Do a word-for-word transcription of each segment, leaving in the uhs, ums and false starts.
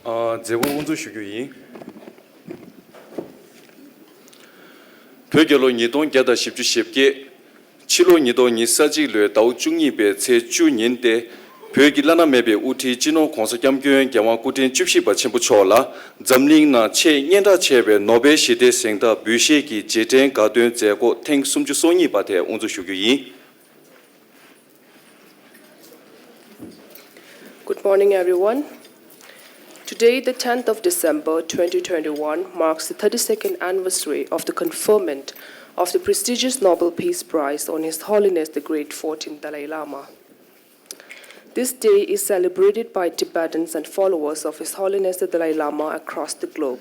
ཨ། མཛད་སྒོ་དབུ་འཛུགས་ཞུ་རྒྱུ་ཡིན། བོད་རྒྱལ་ལོ་ཉིས་སྟོང་བརྒྱ་དང་བཞི་བཅུ་ཞེ་བརྒྱད། ཕྱི་ལོ་ཉིས་སྟོང་ཉི་ཤུ་རྩ་གཅིག་ལོའི་ཟླ་བ་བཅུ་གཉིས་པའི་ཚེས་བཅུ་ཉིན་ཏེ། བོད་ཀྱི་བླ་ན་མེད་པའི་དབུ་ཁྲིད་སྤྱི་ནོར་༧གོང་ས་༧སྐྱབས་མགོན་རྒྱལ་དབང་སྐུ་ཕྲེང་བཅུ་བཞི་པ་ཆེན་པོ་མཆོག་ལ་འཛམ་གླིང་ནང་ཆེས་སྙན་གྲགས་ཆེ་བའི་ནོ་བེལ་ཞི་བདེའི་གཟེངས་རྟགས་འབུལ་བཞེས་ཀྱི་རྗེས་དྲན་དགའ་སྟོན་མཛད་སྒོ་ཐེངས་སུམ་ཅུ་སོ་གཉིས་པ་དེ་དབུ་འཛུགས་ཞུ་རྒྱུ་ཡིན། Good morning, everyone. Today, the tenth of December twenty twenty-one, marks the thirty-second anniversary of the conferment of the prestigious Nobel Peace Prize on His Holiness the Great fourteenth Dalai Lama. This day is celebrated by Tibetans and followers of His Holiness the Dalai Lama across the globe.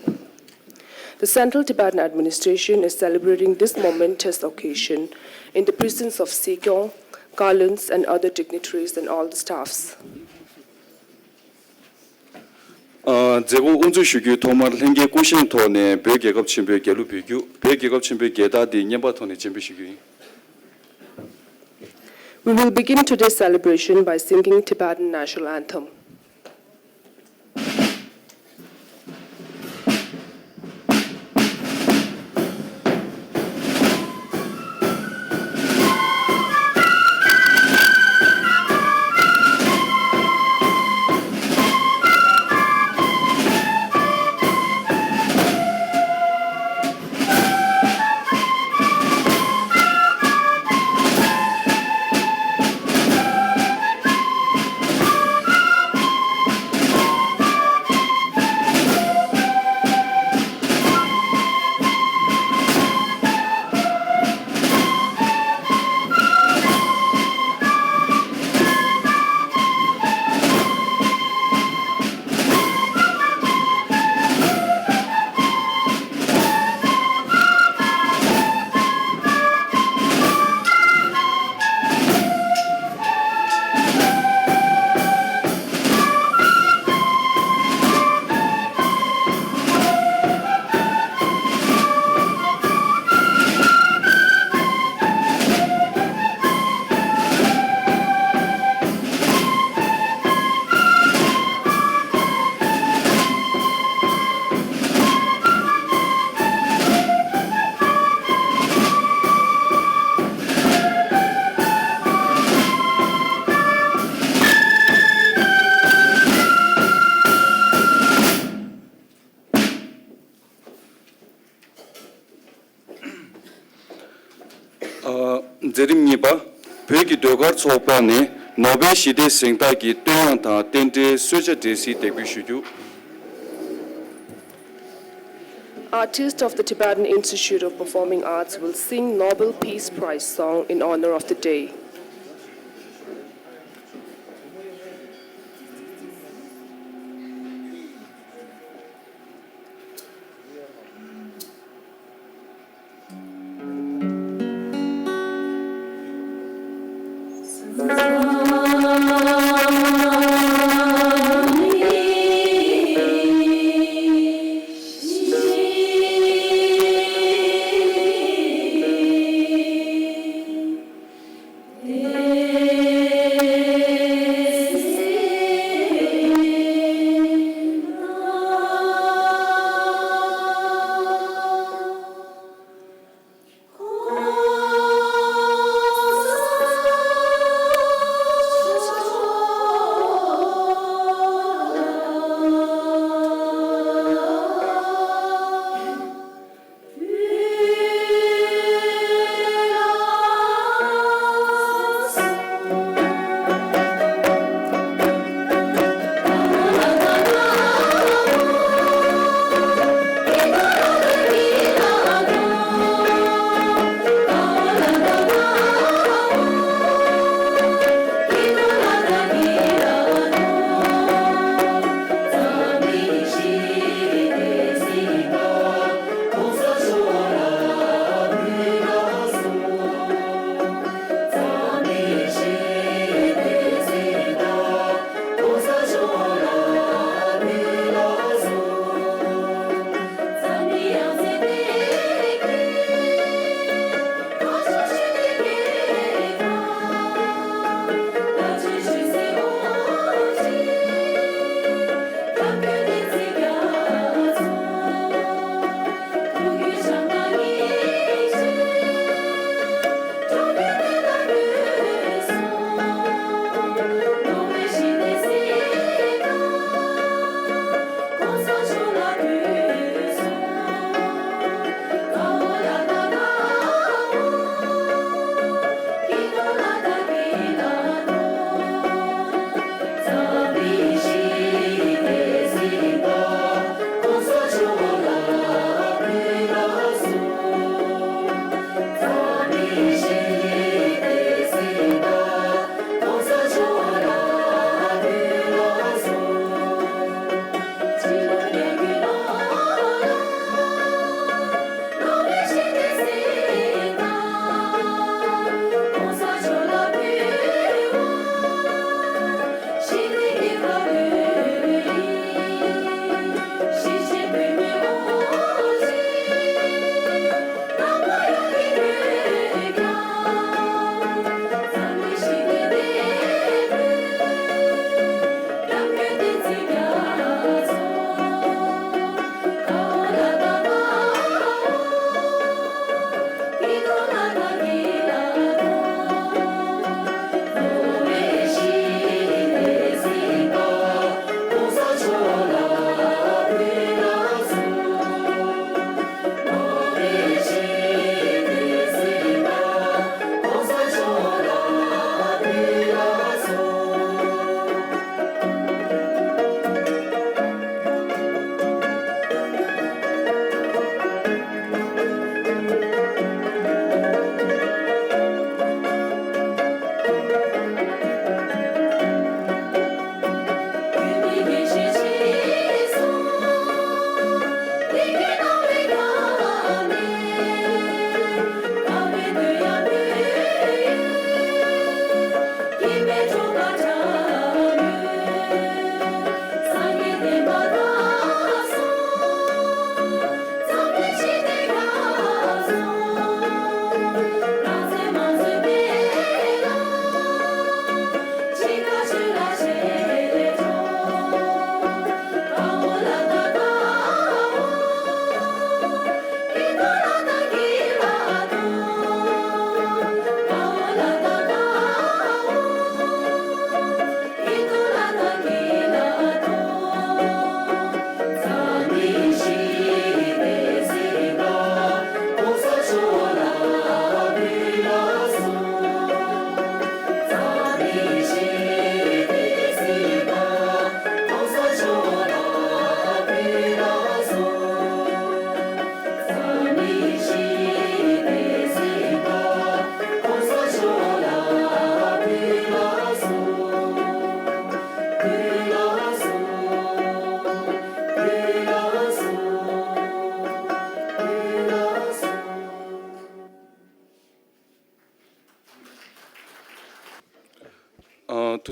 The Central Tibetan Administration is celebrating this momentous occasion in the presence of Sikyong, Kalins, and other dignitaries and all the staffs. ཨ། མཛད་སྒོ་དབུ་འཛུགས་ཞུ་རྒྱུའི་ཐོག་མར་ལྷན་རྒྱས་སྐུ་བཞེངས་ཐོག་ནས་བོད་རྒྱལ་ཁབ་ཆེན་པོའི་རྒྱལ་གླུ་འབུལ་རྒྱུ། བོད་རྒྱལ་ཁབ་ཆེན་པོའི་རྒྱལ་དར་འདི་བརྙན་པར་ཐོག་ནས་སྤྱན་འབུལ་ཞུ་རྒྱུ་ཡིན། We will begin today's celebration by singing Tibetan national anthem. ཨ། མཛད་རིམ་གཉིས་པ། བོད་ཀྱི་ཟློས་གར་ཚོགས་པ་ནས་ནོ་བེལ་ཞི་བདེའི་གཟེངས་རྟགས་ཀྱི་བསྟོད་དབྱངས་དང་རྟེན་འབྲེལ་གསོལ་ཇ་འབྲེལ་སྲིད་འདེགས་འབུལ་ཞུ་རྒྱུ། Artists of the Tibetan Institute of Performing Arts will sing Nobel Peace Prize song in honor of the day.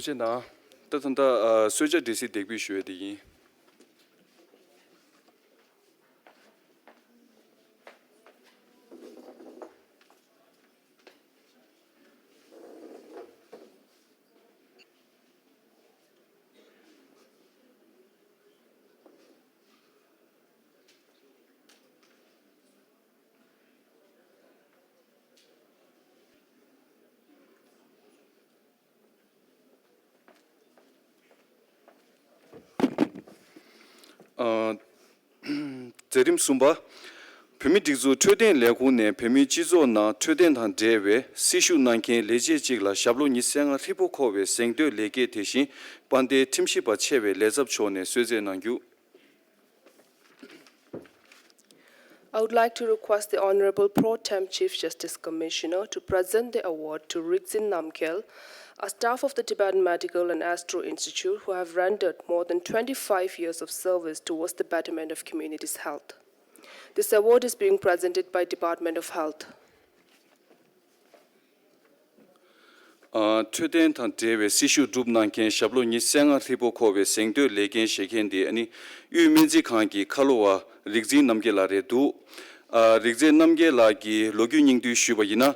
ཅེ་ན། ད་ད་ལྟ་ཨ་གསོལ་ཇ་འབྲས་སིལ་འདེགས་འབུལ་ཞུ་ཡས་དེ་ཡིན། ཨ། མཛད་རིམ་གསུམ་པ། བོད་མིའི་སྒྲིག་འཛུགས་འཕྲོད་བསྟེན་ལས་ཁུངས་ནས་བོད་མིའི་སྤྱི་ཚོགས་ནང་འཕྲོད་བསྟེན་དང་འབྲེལ་བའི་སྲི་ཞུ་གནང་མཁན་ལས་བྱེད་ཅིག་ལ་ཞབས་ལོ་ཉི་ཤུ་རྩ་ལྔ་ཧྲིལ་པོ་འཁོར་བའི་གཟེངས་བསྟོད་ལེགས་སྐྱེས་དེ་བཞིན་དཔལ་ལྡན་ཁྲིམས་ཞིབ་པ་ཆེ་བའི་ལས་ཚབ་མཆོག་ནས་གསོལ་སྩལ་གནང་རྒྱུ། I would like to request the Honorable Pro Tem Chief Justice Commissioner to present the award to Rigzin Namgyel, a staff of the Tibetan Medical and Astro Institute who have rendered more than twenty-five years of service towards the betterment of community's health. This award is being presented by Department of Health. ཨ། འཕྲོད་བསྟེན་དང་འབྲེལ་བའི་སྲི་ཞུ་བསྒྲུབས་གནང་མཁན་ཞབས་ལོ་ཉི་ཤུ་རྩ་ལྔ་ཧྲིལ་པོ་འཁོར་བའི་གཟེངས་བསྟོད་ལས་འགན་བཞེས་མཁན་དེ་ཨ་ནི་དབུས་སྨན་རྩིས་ཁང་གི་ཁ་ལོ་བ་རིག་འཛིན་རྣམ་རྒྱལ་ལགས་རེད་འདུག་ཨ། རིག་འཛིན་རྣམ་རྒྱལ་ལགས་ཀྱི་ལོ་རྒྱུས་སྙིང་བསྡུས་ཞུས་པ་ཡིན་ན།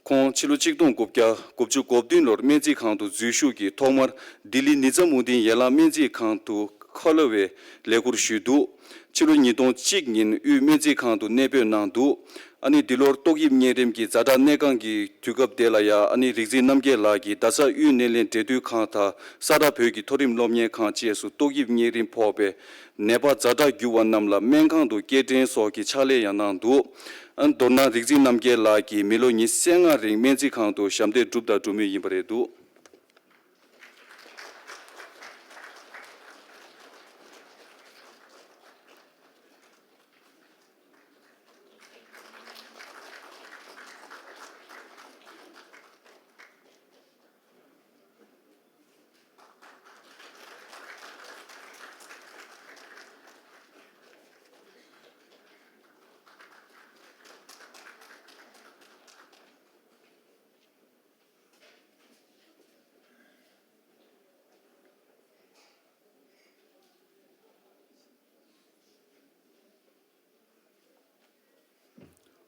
ཁོང་ཕྱི་ལོ་ཆིག་སྟོང་དགུ་བརྒྱ་དགུ་བཅུ་གོ་བདུན་ལོར་སྨན་རྩིས་ཁང་དུ་འཛུལ་ཞུགས་ཀྱིས་ཐོག་མར་ལྡི་ལི་ནི་ཛམ་ཨུ་དིན་ཡན་ལག་སྨན་རྩིས་ཁང་དུ་ཁ་ལོ་བའི་ལས་ཁུར་ཞུས་འདུག་ཕྱི་ལོ་ཉིས་སྟོང་གཅིག་ཉིན་དབུས་སྨན་རྩིས་ཁང་དུ་གནས་སྤོས་གནང་འདུག་ཨ་ནི་འདི་ལོར་ཏོག་དབྱིབས་གཉན་རིམས་ཀྱི་ཛ་དྲག་གནས་སྐབས་ཀྱི་དུས་སྐབས་དེ་ལ་ཡང་ཨ་ནི་རིག་འཛིན་རྣམ་རྒྱལ་ལགས་ཀྱིས་རྡ་ས་དབུས་སྣེ་ལེན་འབྲེལ་མཐུད་ཁང་དང་ས་རཱ་བོད་ཀྱི་མཐོ་རིམ་སློབ་གཉེར་ཁང་བཅས་སུ་ཏོག་དབྱིབས་གཉན་རིམས་ཕོག་པའི་ནད་པ་ཛ་དྲག་གྱུར་བ་རྣམས་ལ་སྨན་ཁང་དུ་སྐྱེལ་འདྲེན་སོགས་ཀྱི་ཕྱག་ལས་ཡང་གནང་འདུག་ཨ་ནི་མདོར་ན་རིག་འཛིན་རྣམ་རྒྱལ་ལགས་ཀྱིས་མི་ལོ་ཉི་ཤུ་རྩ་ལྔ་རིང་སྨན་རྩིས་ཁང་དུ་ཞབས་འདེགས་བསྒྲུབས་དང་སྒྲུབ་མུས་ཡིན་པ་རེད་འདུག་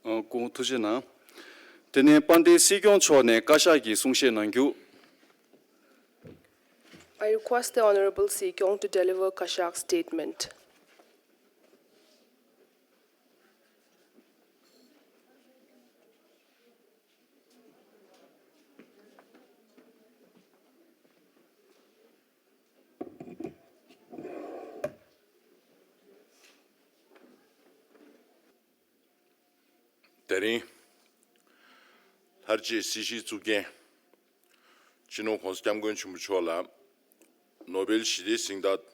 ཨ། སྐུ་ངོ་ཐུགས་རྗེ་གནང་། དེ་ནས་དཔལ་ལྡན་སྲིད་སྐྱོང་མཆོག་ནས་བཀའ་ཤག་གི་གསུང་བཤད་གནང་རྒྱུ། I request the Honorable Sir Kyong to deliver Kashak statement. དེ་རིང་ལྷར་བཅས་སྲིད་ཞིའི་གཙུག་རྒྱན། སྤྱི་ནོར་༸གོང་ས་༸སྐྱབས་མགོན་ཆེན་པོ་མཆོག་ལ་ནོ་བེལ་ཞི་བདེའི་གཟེངས་རྟགས་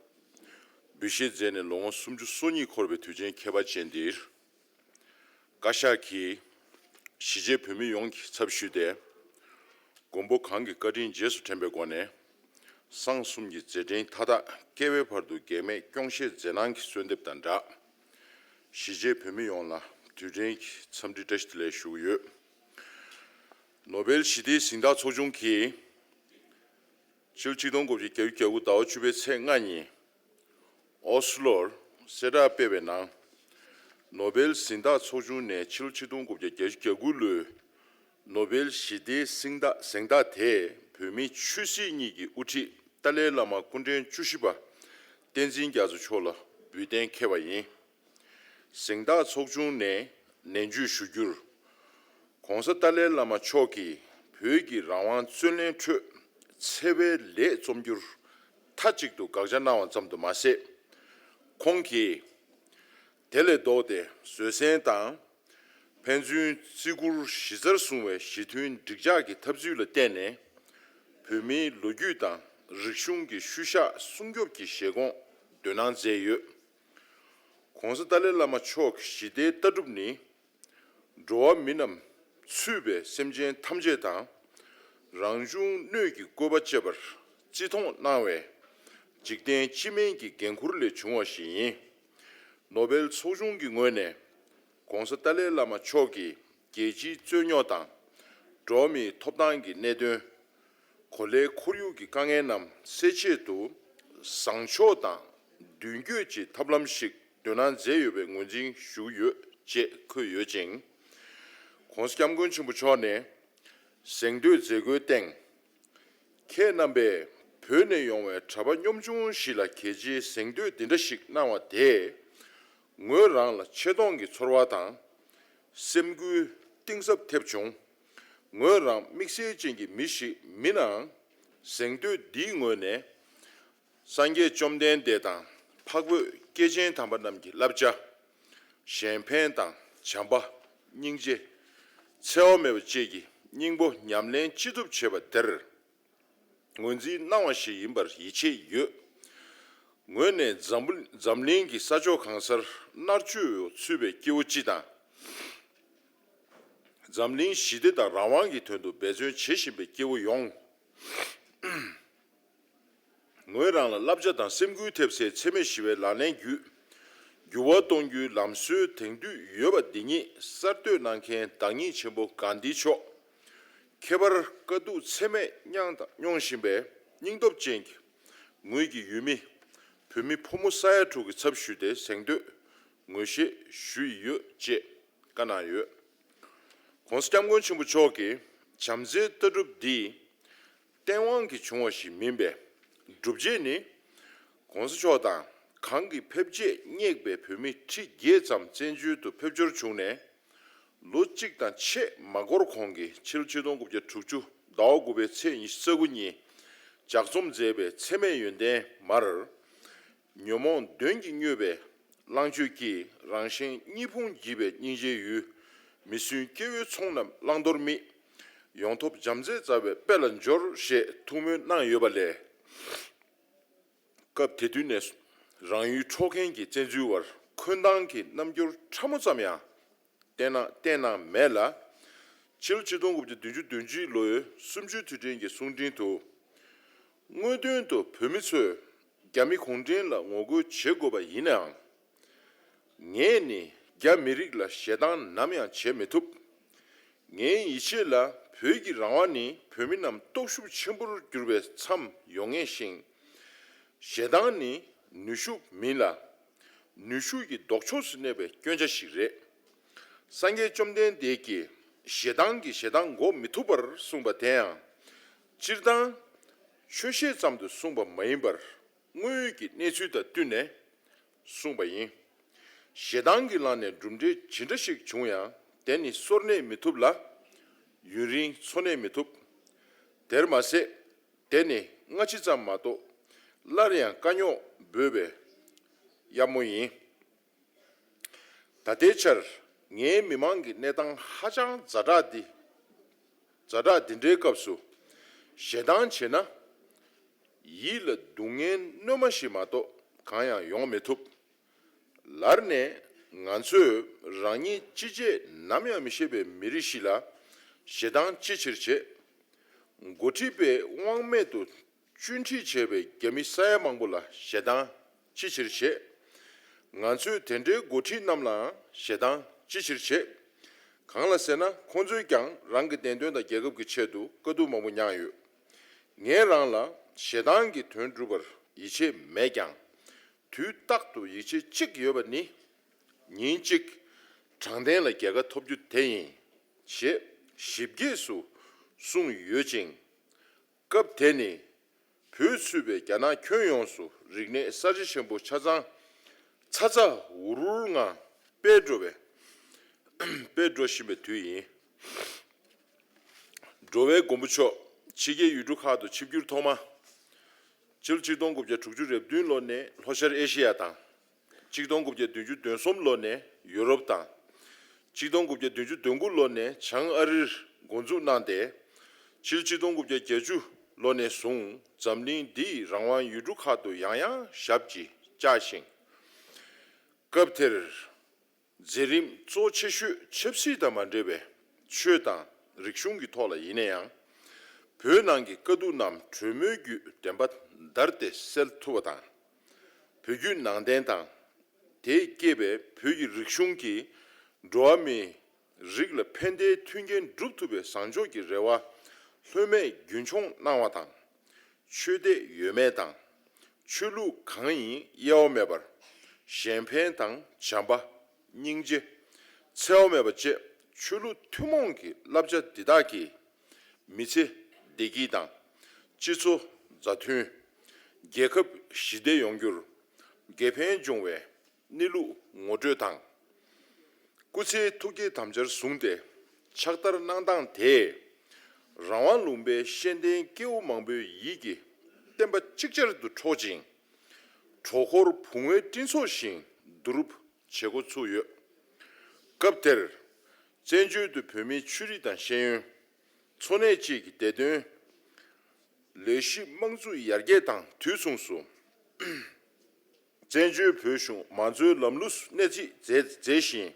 འབུལ་བཞེས་མཛད་ནས་ལོ་ངོ་སུམ་ཅུ་སོ་གཉིས་འཁོར་བའི་དུས་ཆེན་ཁྱད་པར་ཅན་འདིར། བཀའ་ཤག་གིས་གཞིས་བྱེས་བོད་མི་ཡོངས་ཀྱི་ཚབ་ཞུས་ཏེ། མགོན་པོ་གང་གི་བཀའ་དྲིན་རྗེས་སུ་དྲན་པའི་སྒོ་ནས། སང་གསུམ་གྱི་མཛད་འཕྲིན་མཐའ་དག་བསྐལ་པའི་བར་དུ་གེགས་མེད་སྐྱོང་ཤེས་མཛད་གནང་གི་གསོལ་འདེབས་དང་སྦྲགས། གཞིས་བྱེས་བོད་མི་ཡོངས་ལ་དུས་དྲན་གྱི་འཚམས་འདྲི་བཀྲ་ཤིས་བདེ་ལེགས་ཞུ་གི་ཡོད། ནོ་བེལ་ཞི་བདེའི་གཟེངས་རྟགས་ཚོགས་ཆུང་གིས། ཕྱི་ལོ་ཆིག་སྟོང་དགུ་བརྒྱ་བརྒྱད་ཅུ་གྱ་དགུ་ཟླ་བ་བཅུ་པའི་ཚེས་ལྔ་ཉིན། ཨོ་སི་ལོར་གསལ་བསྒྲགས་སྤེལ་བའི་ནང་། ནོ་བེལ་གཟེངས་རྟགས་ཚོགས་ཆུང་ནས་ཕྱི་ལོ་ཆིག་སྟོང་དགུ་བརྒྱ་བརྒྱད་ཅུ་གྱ་དགུ་ལོའི་ནོ་བེལ་ཞི་བདེའི་གཟེངས་རྟགས་གཟེངས་རྟགས་དེ་བོད་མིའི་ཆོས་སྲིད་གཉིས་ཀྱི་དབུ་ཁྲིད་ཏཱ་ལའི་བླ་མ་སྐུ་ཕྲེང་བཅུ་བཞི་པ་བསྟན་འཛིན་རྒྱ་མཚོ་མཆོག་ལ་འབུལ་གཏན་འཁེལ་བ་ཡིན། གཟེངས་རྟགས་ཚོགས་ཆུང་ནས་ནན་བརྗོད་ཞུ་རྒྱུར། ༸གོང་ས་ཏཱ་ལའི་བླ་མ་མཆོག་གིས་བོད་ཀྱི་རང་དབང་བརྩོན་ལེན་ཁྲོད་འཚེ་བའི་ལས་རྩོམ་རྒྱུར་མཐའ་གཅིག་ཏུ་དགག་བྱ་གནང་བ་ཙམ་དུ་མ་ཟད། ཁོང་གིས་དེ་ལས་ལྡོག་སྟེ་བཟོད་བསྲན་དང་། ཕན་ཚུན་བརྩི་བཀུར་གཞི་རྩར་བཟུང་བའི་ཞི་མཐུན་འགྲིག་འཇགས་ཀྱི་འཐབ་རྩོད་ལ་བརྟེན་ནས། བོད་མིའི་ལོ་རྒྱུས་དང་རིག་གཞུང་གི་ཤུལ་བཞག་སྲུང་སྐྱོབ་ཀྱི་བཞེད་དགོངས་འདོན་གནང་མཛད་ཡོད། ༸གོང་ས་ཏཱ་ལའི་བླ་མ་མཆོག་གི་ཞི་བདེའི་ལྟ་གྲུབ་ནི། འགྲོ་བ་མི་རྣམས་ཚུད་པའི་སེམས་ཅན་ཐམས་ཅད་དང་། རང་བྱུང་སྣོད་ཀྱི་བཀོད་པ་བཅས་པར་བརྩི་མཐོང་གནང་བའི་འཇིག་རྟེན་སྤྱི་སྨན་གྱི་འགན་ཁུར་ལས་བྱུང་བ་ཞིག་ཡིན། ནོ་བེལ་ཚོགས་ཆུང་གི་ངོས་ནས་༸གོང་ས་ཏཱ་ལའི་བླ་མ་མཆོག་གི་རྒྱལ་སྤྱིའི་རྩོད་རྙོག་དང་། འགྲོ་བ་མིའི་ཐོབ་ཐང་གི་གནད་དོན། གོ་ལའི་ཁོར་ཡུག་གི་དཀའ་ངལ་རྣམས་སེལ་ཆེད་དུ་བཟང་ཕྱོགས་དང་མདུན་སྐྱོད་ཀྱི་ཐབས་ལམ་ཞིག་འདོན་གནང་མཛད་ཡོད་པའི་ངོས་འཛིན་ཞུ་ཡོད་ཅེས་འཁོད་ཡོད་ཅིང་། ༸གོང་ས་༸སྐྱབས་མགོན་ཆེན་པོ་མཆོག་ནས་གཟེངས་བསྟོད་མཛད་སྒོའི་སྟེང་། ཁྱེད་རྣམ་པས་བོད་ནས་ཡོང་བའི་གྲྭ་པ་གཉོམ་ཆུང་ཞིག་ལ་གལ་ཆེའི་གཟེངས་བསྟོད་འདི་འདྲ་ཞིག་གནང་བ་དེས། ངོས་རང་ལ་ཆེ་མཐོང་གི་ཚོར་བ་དང་། སེམས་འགུལ་གཏིང་ཟབ་ཐེབས་བྱུང་། ངོས་རང་དམིགས་བསལ་ཅན་གྱི་མི་ཞིག་མིན་ནའང་། གཟེངས་བསྟོད་འདིའི་ངོས་ནས། སངས་རྒྱས་བཅོམ་ལྡན་འདས་དང་འཕགས་བོད་སྐྱེས་ཆེན་དམ་པ་རྣམས་ཀྱི་བསླབ་བྱ། གཞན་ཕན་དང་བྱམས་པ། སྙིང་རྗེ། འཚེ་བ་མེད་པ་བཅས་ཀྱི་སྙིང་པོ་ཉམས་ལེན་ཅི་ཐུབ་བྱེད་པ་དེར་ངོས་འཛིན་གནང་བ་ཞིག་ཡིན་པར་ཡིད་ཆེས་ཡོད། ངོས་ནས་འཛམ་བུ་འཛམ་གླིང་གི་ས་ཕྱོགས་གང་སར་མནར་གཅོད་འོག་ཚུད་པའི་སྐྱེ་བོ་སྤྱི་དང་། འཛམ་གླིང་ཞི་བདེ་དང་རང་དབང་གི་དོན་དུ་འབད་བརྩོན་བྱེད་བཞིན་པའི་སྐྱེ་བོ་ཡོངས། ངོས་རང་ལ་བསླབ་བྱ་དང་སེམས་འགུལ་ཐེབས་སའི་འཚེ་མེད་ཞི་བའི་ལག་ལེན་བརྒྱུད། འགྱུར་བ་གཏོང་རྒྱུའི་ལམ་སྲོལ་དེང་དུས་ཡོད་པ་འདི་ཉིད་གསར་གཏོད་གནང་མཁན་བདག་ཉིད་ཆེན་པོ་གྷན་དྷི་མཆོག་ཁྱད་པར་དཀའ་སྡུག་ཚད་མེད་མྱངས་དང་མྱོང་བཞིན་པའི་སྙིང་སྟོབས་ཅན་གྱི་ངོས་ཀྱི་ཡུལ་མི། བོད་མི་ཕོ་མོ་ས་ཡ་དྲུག་གི་ཚབ་ཞུས་ཏེ་གཟེངས་བསྟོད་ངོས་བཞེས་ཞུ་ཡི་ཡོད་ཅེས་བཀའ་གནང་ཡོད། ༸གོང་ས་༸སྐྱབས་མགོན་ཆེན་པོ་མཆོག་གིས་བྱམས་བརྩེའི་ལྟ་གྲུབ་འདིས། སྟེས་དབང་གིས་བྱུང་བ་ཞིག་མིན་པས། སྒྲུབ་བྱེད་ནི། ༸གོང་ས་མཆོག་དང་གང་གི་ཕེབས་རྗེས་སྙེགས་པའི་བོད་མི་ཁྲི་བརྒྱད་ཙམ་བཙན་བྱོལ་དུ་ཕེབས་འབྱོར་བྱུང་ནས། ལོ་གཅིག་དང་ཕྱེད་མ་འགོར་གོང་གི་ཕྱི་ལོ་ཆིག་སྟོང་དགུ་བརྒྱ་དྲུག་ཅུ་ཟླ་བ་དགུ་པའི་ཚེས་ཉི་ཤུ་རྩ་དགུ་ཉིན་ལྗགས་རྩོམ་མཛད་པའི་འཚེ་མེད་ཡོན་ཏན་མར། ཉོན་མོངས་གདོན་གྱིས་མྱོས་པའི་གླང་སྤྱོད་ཀྱིས། རང་གཞན་གཉིས་ཕུང་བགྱིས་པའི་སྙིང་རྗེའི་ཡུལ། མི་བསྲུན་སྐྱེ་བོའི་ཚོགས་རྣམས་བླང་དོར་མེད། ཡོང་ཐབས་བྱམས་བརྩེས་མཛའ་བའི་དཔལ་ལ་འབྱོར། ཞེས་ཐུགས་སྨོན་གནང་ཡོད་པ་ལས། སྐབས་དེ་དུས་ནས་རང་ཡུལ་འཕྲོག་མཁན་གྱི་བཙན་འཛུལ་བར་འཁོན་སྡང་གི་རྣམ་འགྱུར་ཕྲ་མོ་ཙམ་ཡང་བསྟན་གནང་བསྟན་གནང་མེད་ལ། ཕྱི་ལོ་ཆིག་སྟོང་དགུ་བརྒྱ་བདུན་ཅུ་དོན་གཅིག་ལོའི་གསུམ་བཅུའི་དུས་དྲན་གྱི་གསུང་འཕྲིན་དུ། དངོས་དོན་དུ་བོད་མི་ཚོས་རྒྱ་མི་གུང་ཁྲན་ལ་ངོ་རྒོལ་བྱེད་དགོས་པ་ཡིན་ནའང་། ངས་ནི་རྒྱ་མི་རིགས་ལ་ཞེ་སྡང་ནམ་ཡང་བྱེད་མི་ཐུབ། ངའི་ཡིད་ཆེས་ལ་བོད་ཀྱི་རང་དབང་ནི་བོད་མི་རྣམས་སྟོབས་ཤུགས་ཆེན་པོར་གྱུར་པའི་མཚམས་ཡོང་ངེས་ཤིང་། ཞེ་སྡང་ནི་ནུས་ཤུགས་མིན་ལ། ནུས་ཤུགས་ཀྱི་ལྡོག་ཕྱོགས་སུ་གནས་པའི་སྐྱོན་ཆ་ཞིག་རེད། སངས་རྒྱས་བཅོམ་ལྡན་འདས་ཀྱིས་ཞེ་སྡང་གིས་ཞེ་སྡང་འགོག་མི་ཐུབ་པར་གསུངས་པ་དེ་ཡང་། སྤྱིར་བཏང་། ཆོས་བཤད་ཙམ་དུ་གསུངས་པ་མ་ཡིན་པར། དངོས་ཡོད་ཀྱི་གནས་ཚུལ་དང་བསྟུན་ནས་གསུངས་པ་ཡིན། ཞེ་སྡང་གི་ལམ་ནས་གྲུབ་འབྲས་ཇི་འདྲ་ཞིག་བྱུང་ཡང་དེ་ནི་གསོར་གནས་མི་ཐུབ་ལ། ཡུན་རིང་འཚོ་གནས་མི་ཐུབ། དེར་མ་ཟད། དེ་ནི་སྔ་ཕྱི་ཙམ་མ་གཏོགས་སླར་ཡང་དཀའ་རྙོག་འབོད་པའི་གཡབ་མོ་ཡིན། ད་ལྟའི་ཆར་ངའི་མི་མང་གི་གནས་སྟངས་ཧ་ཅང་ཛ་དྲག་འདི། ཛ་དྲག་འདི་འདྲའི་སྐབས་སུ་ཞེ་སྡང་བྱས་ན། ཡིད་ལ་སྡུག་བསྔལ་སྣོན་མ་ཞིག་མ་གཏོགས་གང་ཡང་ཡོང་མི་ཐུབ། ལར་ནས་ང་ཚོས་རང་ཉིད་ཅི་བྱེད་ནམ་ཡང་མི་ཤེས་པའི་མི་རིགས་ཤིག་ལ་ཞེ་སྡང་ཅི་ཕྱིར་བྱེད། འགོ་ཁྲིད་པས་དབང་མེད་དུ་བཅོས་ཁྲིད་བྱས་པའི་རྒྱ་མི་ས་ཡ་མང་པོ་ལ་ཞེ་སྡང་ཅི་ཕྱིར་བྱེད། ང་ཚོས་དེ་འདྲའི་འགོ་ཁྲིད་རྣམས་ལའང་ཞེ་སྡང་ཅི་ཕྱིར་བྱེད། གང་ལ་ཟེར་ན་ཁོང་ཚོས་ཀྱང་རང་གི་བདེན་དོན་དང་རྒྱལ་ཁབ་ཀྱི་ཆེད་དུ་དཀའ་སྡུག་མང་པོ་མྱངས་ཡོད། ངས་རང་ལ་ཞེ་སྡང་གིས་དོན་སྒྲུབ་པར་ཡིད་ཆེས་མེད་ཀྱང་། དུས་རྟག་ཏུ་ཡིད་ཆེས་གཅིག་ཡོད་པ་ནི། ཉིན་གཅིག་དྲང་བདེན་ལ་རྒྱལ་ཁ་ཐོབ་རྒྱུ་དེ་ཡིན། ཞེས་ཞིབ་རྒྱས་སུ་གསུངས་ཡོད་ཅིང་། སྐབས་དེ་ནི་བོད་ཚུད་པའི་རྒྱ་ནག་ཁྱོན་ཡོངས་སུ་རིག་གནས་གསར་བརྗེ་ཆེན་པོ་ཆ་ཚང་ཚ་ཚ་འུར་འུར་ངང་སྤེལ་འགྲོ་བའི་སྤེལ་འགྲོ་བཞིན་པའི་དུས་ཡིན། འགྲོ་བའི་མགོན་པོ་མཆོག་ཕྱི་རྒྱལ་ཡུལ་གྲུ་ཁག་ཏུ་ཆིབས་བསྒྱུར་ཐོག་མ། ཕྱི་ལོ་ཆིག་སྟོང་དགུ་བརྒྱ་དྲུག་ཅུ་རེ་བདུན་ལོ་ནས་ལྷོ་ཤར་ཨེ་ཤི་ཡ་དང་། ཆིག་སྟོང་དགུ་བརྒྱ་བདུན་ཅུ་དོན་གསུམ་ལོ་ནས་ཡུ་རོབ་དང་། ཆིག་སྟོང་དགུ་བརྒྱ་བདུན་ཅུ་དོན་དགུ་ལོ་ནས་བྱང་ཨ་རིར་འགོ་འཛུགས་གནང་སྟེ། ཕྱི་ལོ་ཆིག་སྟོང་དགུ་བརྒྱ་བརྒྱད་ཅུ་ལོ་ནས་བཟུང་འཛམ་གླིང་འདིའི་རང་དབང་ཡུལ་གྲུ་ཁག་ཏུ་ཡང་ཡང་ཞབས་ཀྱིས་བཅགས་ཤིང་། སྐབས་དེར། མཛད་རིམ་གཙོ་ཆེ་ཤོས་ཆབ་སྲིད་དང་མ་འབྲེལ་བའི་ཆོས་དང་རིག་གཞུང་གི་ཐོག་ལ་ཡིན་ན་ཡང་། བོད་ནང་གི་དཀའ་སྡུག་རྣམས་གྲོས་མོལ་བརྒྱུད་བདེན་པ་བདར་ཏེ་སེལ་ཐུབ་པ་དང་། བོད་བརྒྱུད་ནང་བསྟན་དང་། དེས་བསྐྱེད་པའི་བོད་ཀྱི་རིག་གཞུང་གིས་འགྲོ་བ་མིའི་རིགས་ལ་ཕན་བདེའི་མཐུན་རྐྱེན་སྒྲུབ་ཐུབ་པའི་བཟང་ཕྱོགས་ཀྱི་རེ་བ་ ལྷོད་མེད་རྒྱུན་འཁྱོངས་གནང་བ་དང་། ཆོས་དད་ཡོད་མེད་དང་། ཆོས་ལུགས་གང་ཡིན་དབྱེ་བ་མེད་པར། གཞན་ཕན་དང་བྱམས་པ། སྙིང་རྗེ། འཚེ་བ་མེད་པ་བཅས་ཆོས་ལུགས་ཐུན་མོང་གི་བསླབ་བྱ་འདི་དག་གིས། མི་ཚེ་བདེ་སྐྱིད་དང་། སྤྱི་ཚོགས་མཛའ་མཐུན། རྒྱལ་ཁབ་ཞི་བདེ་ཡོང་རྒྱུར། དགེ་ཕན་འབྱུང་བའི་གནས་ལུགས་ངོ་སྤྲོད་དང་། སྐུ་ཚེའི་ཐུགས་བསྐྱེད་དམ་བཅར་བཟུང་སྟེ་ཕྱག་བསྟར་གནང་སྟངས་དེས། རང་དབང་ལུང་པའི་ཤེས་ལྡན་སྐྱེ་བོ་མང་པོའི་ཡིད་ཀྱི་བརྟན་པ་ཅིག་ཅར་དུ་འཕྲོག་ཅིང་། གྲོད་ཁོག་བུང་བའི་སྤྲིན་ཚོགས་བཞིན་བསྡུ་རུབ་བྱེད་འགོ་ཚུགས་ཡོད། སྐབས་དེར། བཙན་བྱོལ་དུ་བོད་མིའི་ཆོས་རིག་དང་ཤེས་ཡོན། འཚོ་གནས་བཅས་ཀྱི་བདེ་དོན། ལས་གཞི་དམངས་འཚོ་ཡར་རྒྱས་དང་དུས་མཚུངས་སུ། བཙན་བྱོལ་བོད་གཞུང་མང་གཙོའི་ལམ་ལུགས་སུ་སྣེ་ཁྲིད་མཛད་མཛད་བཞིན།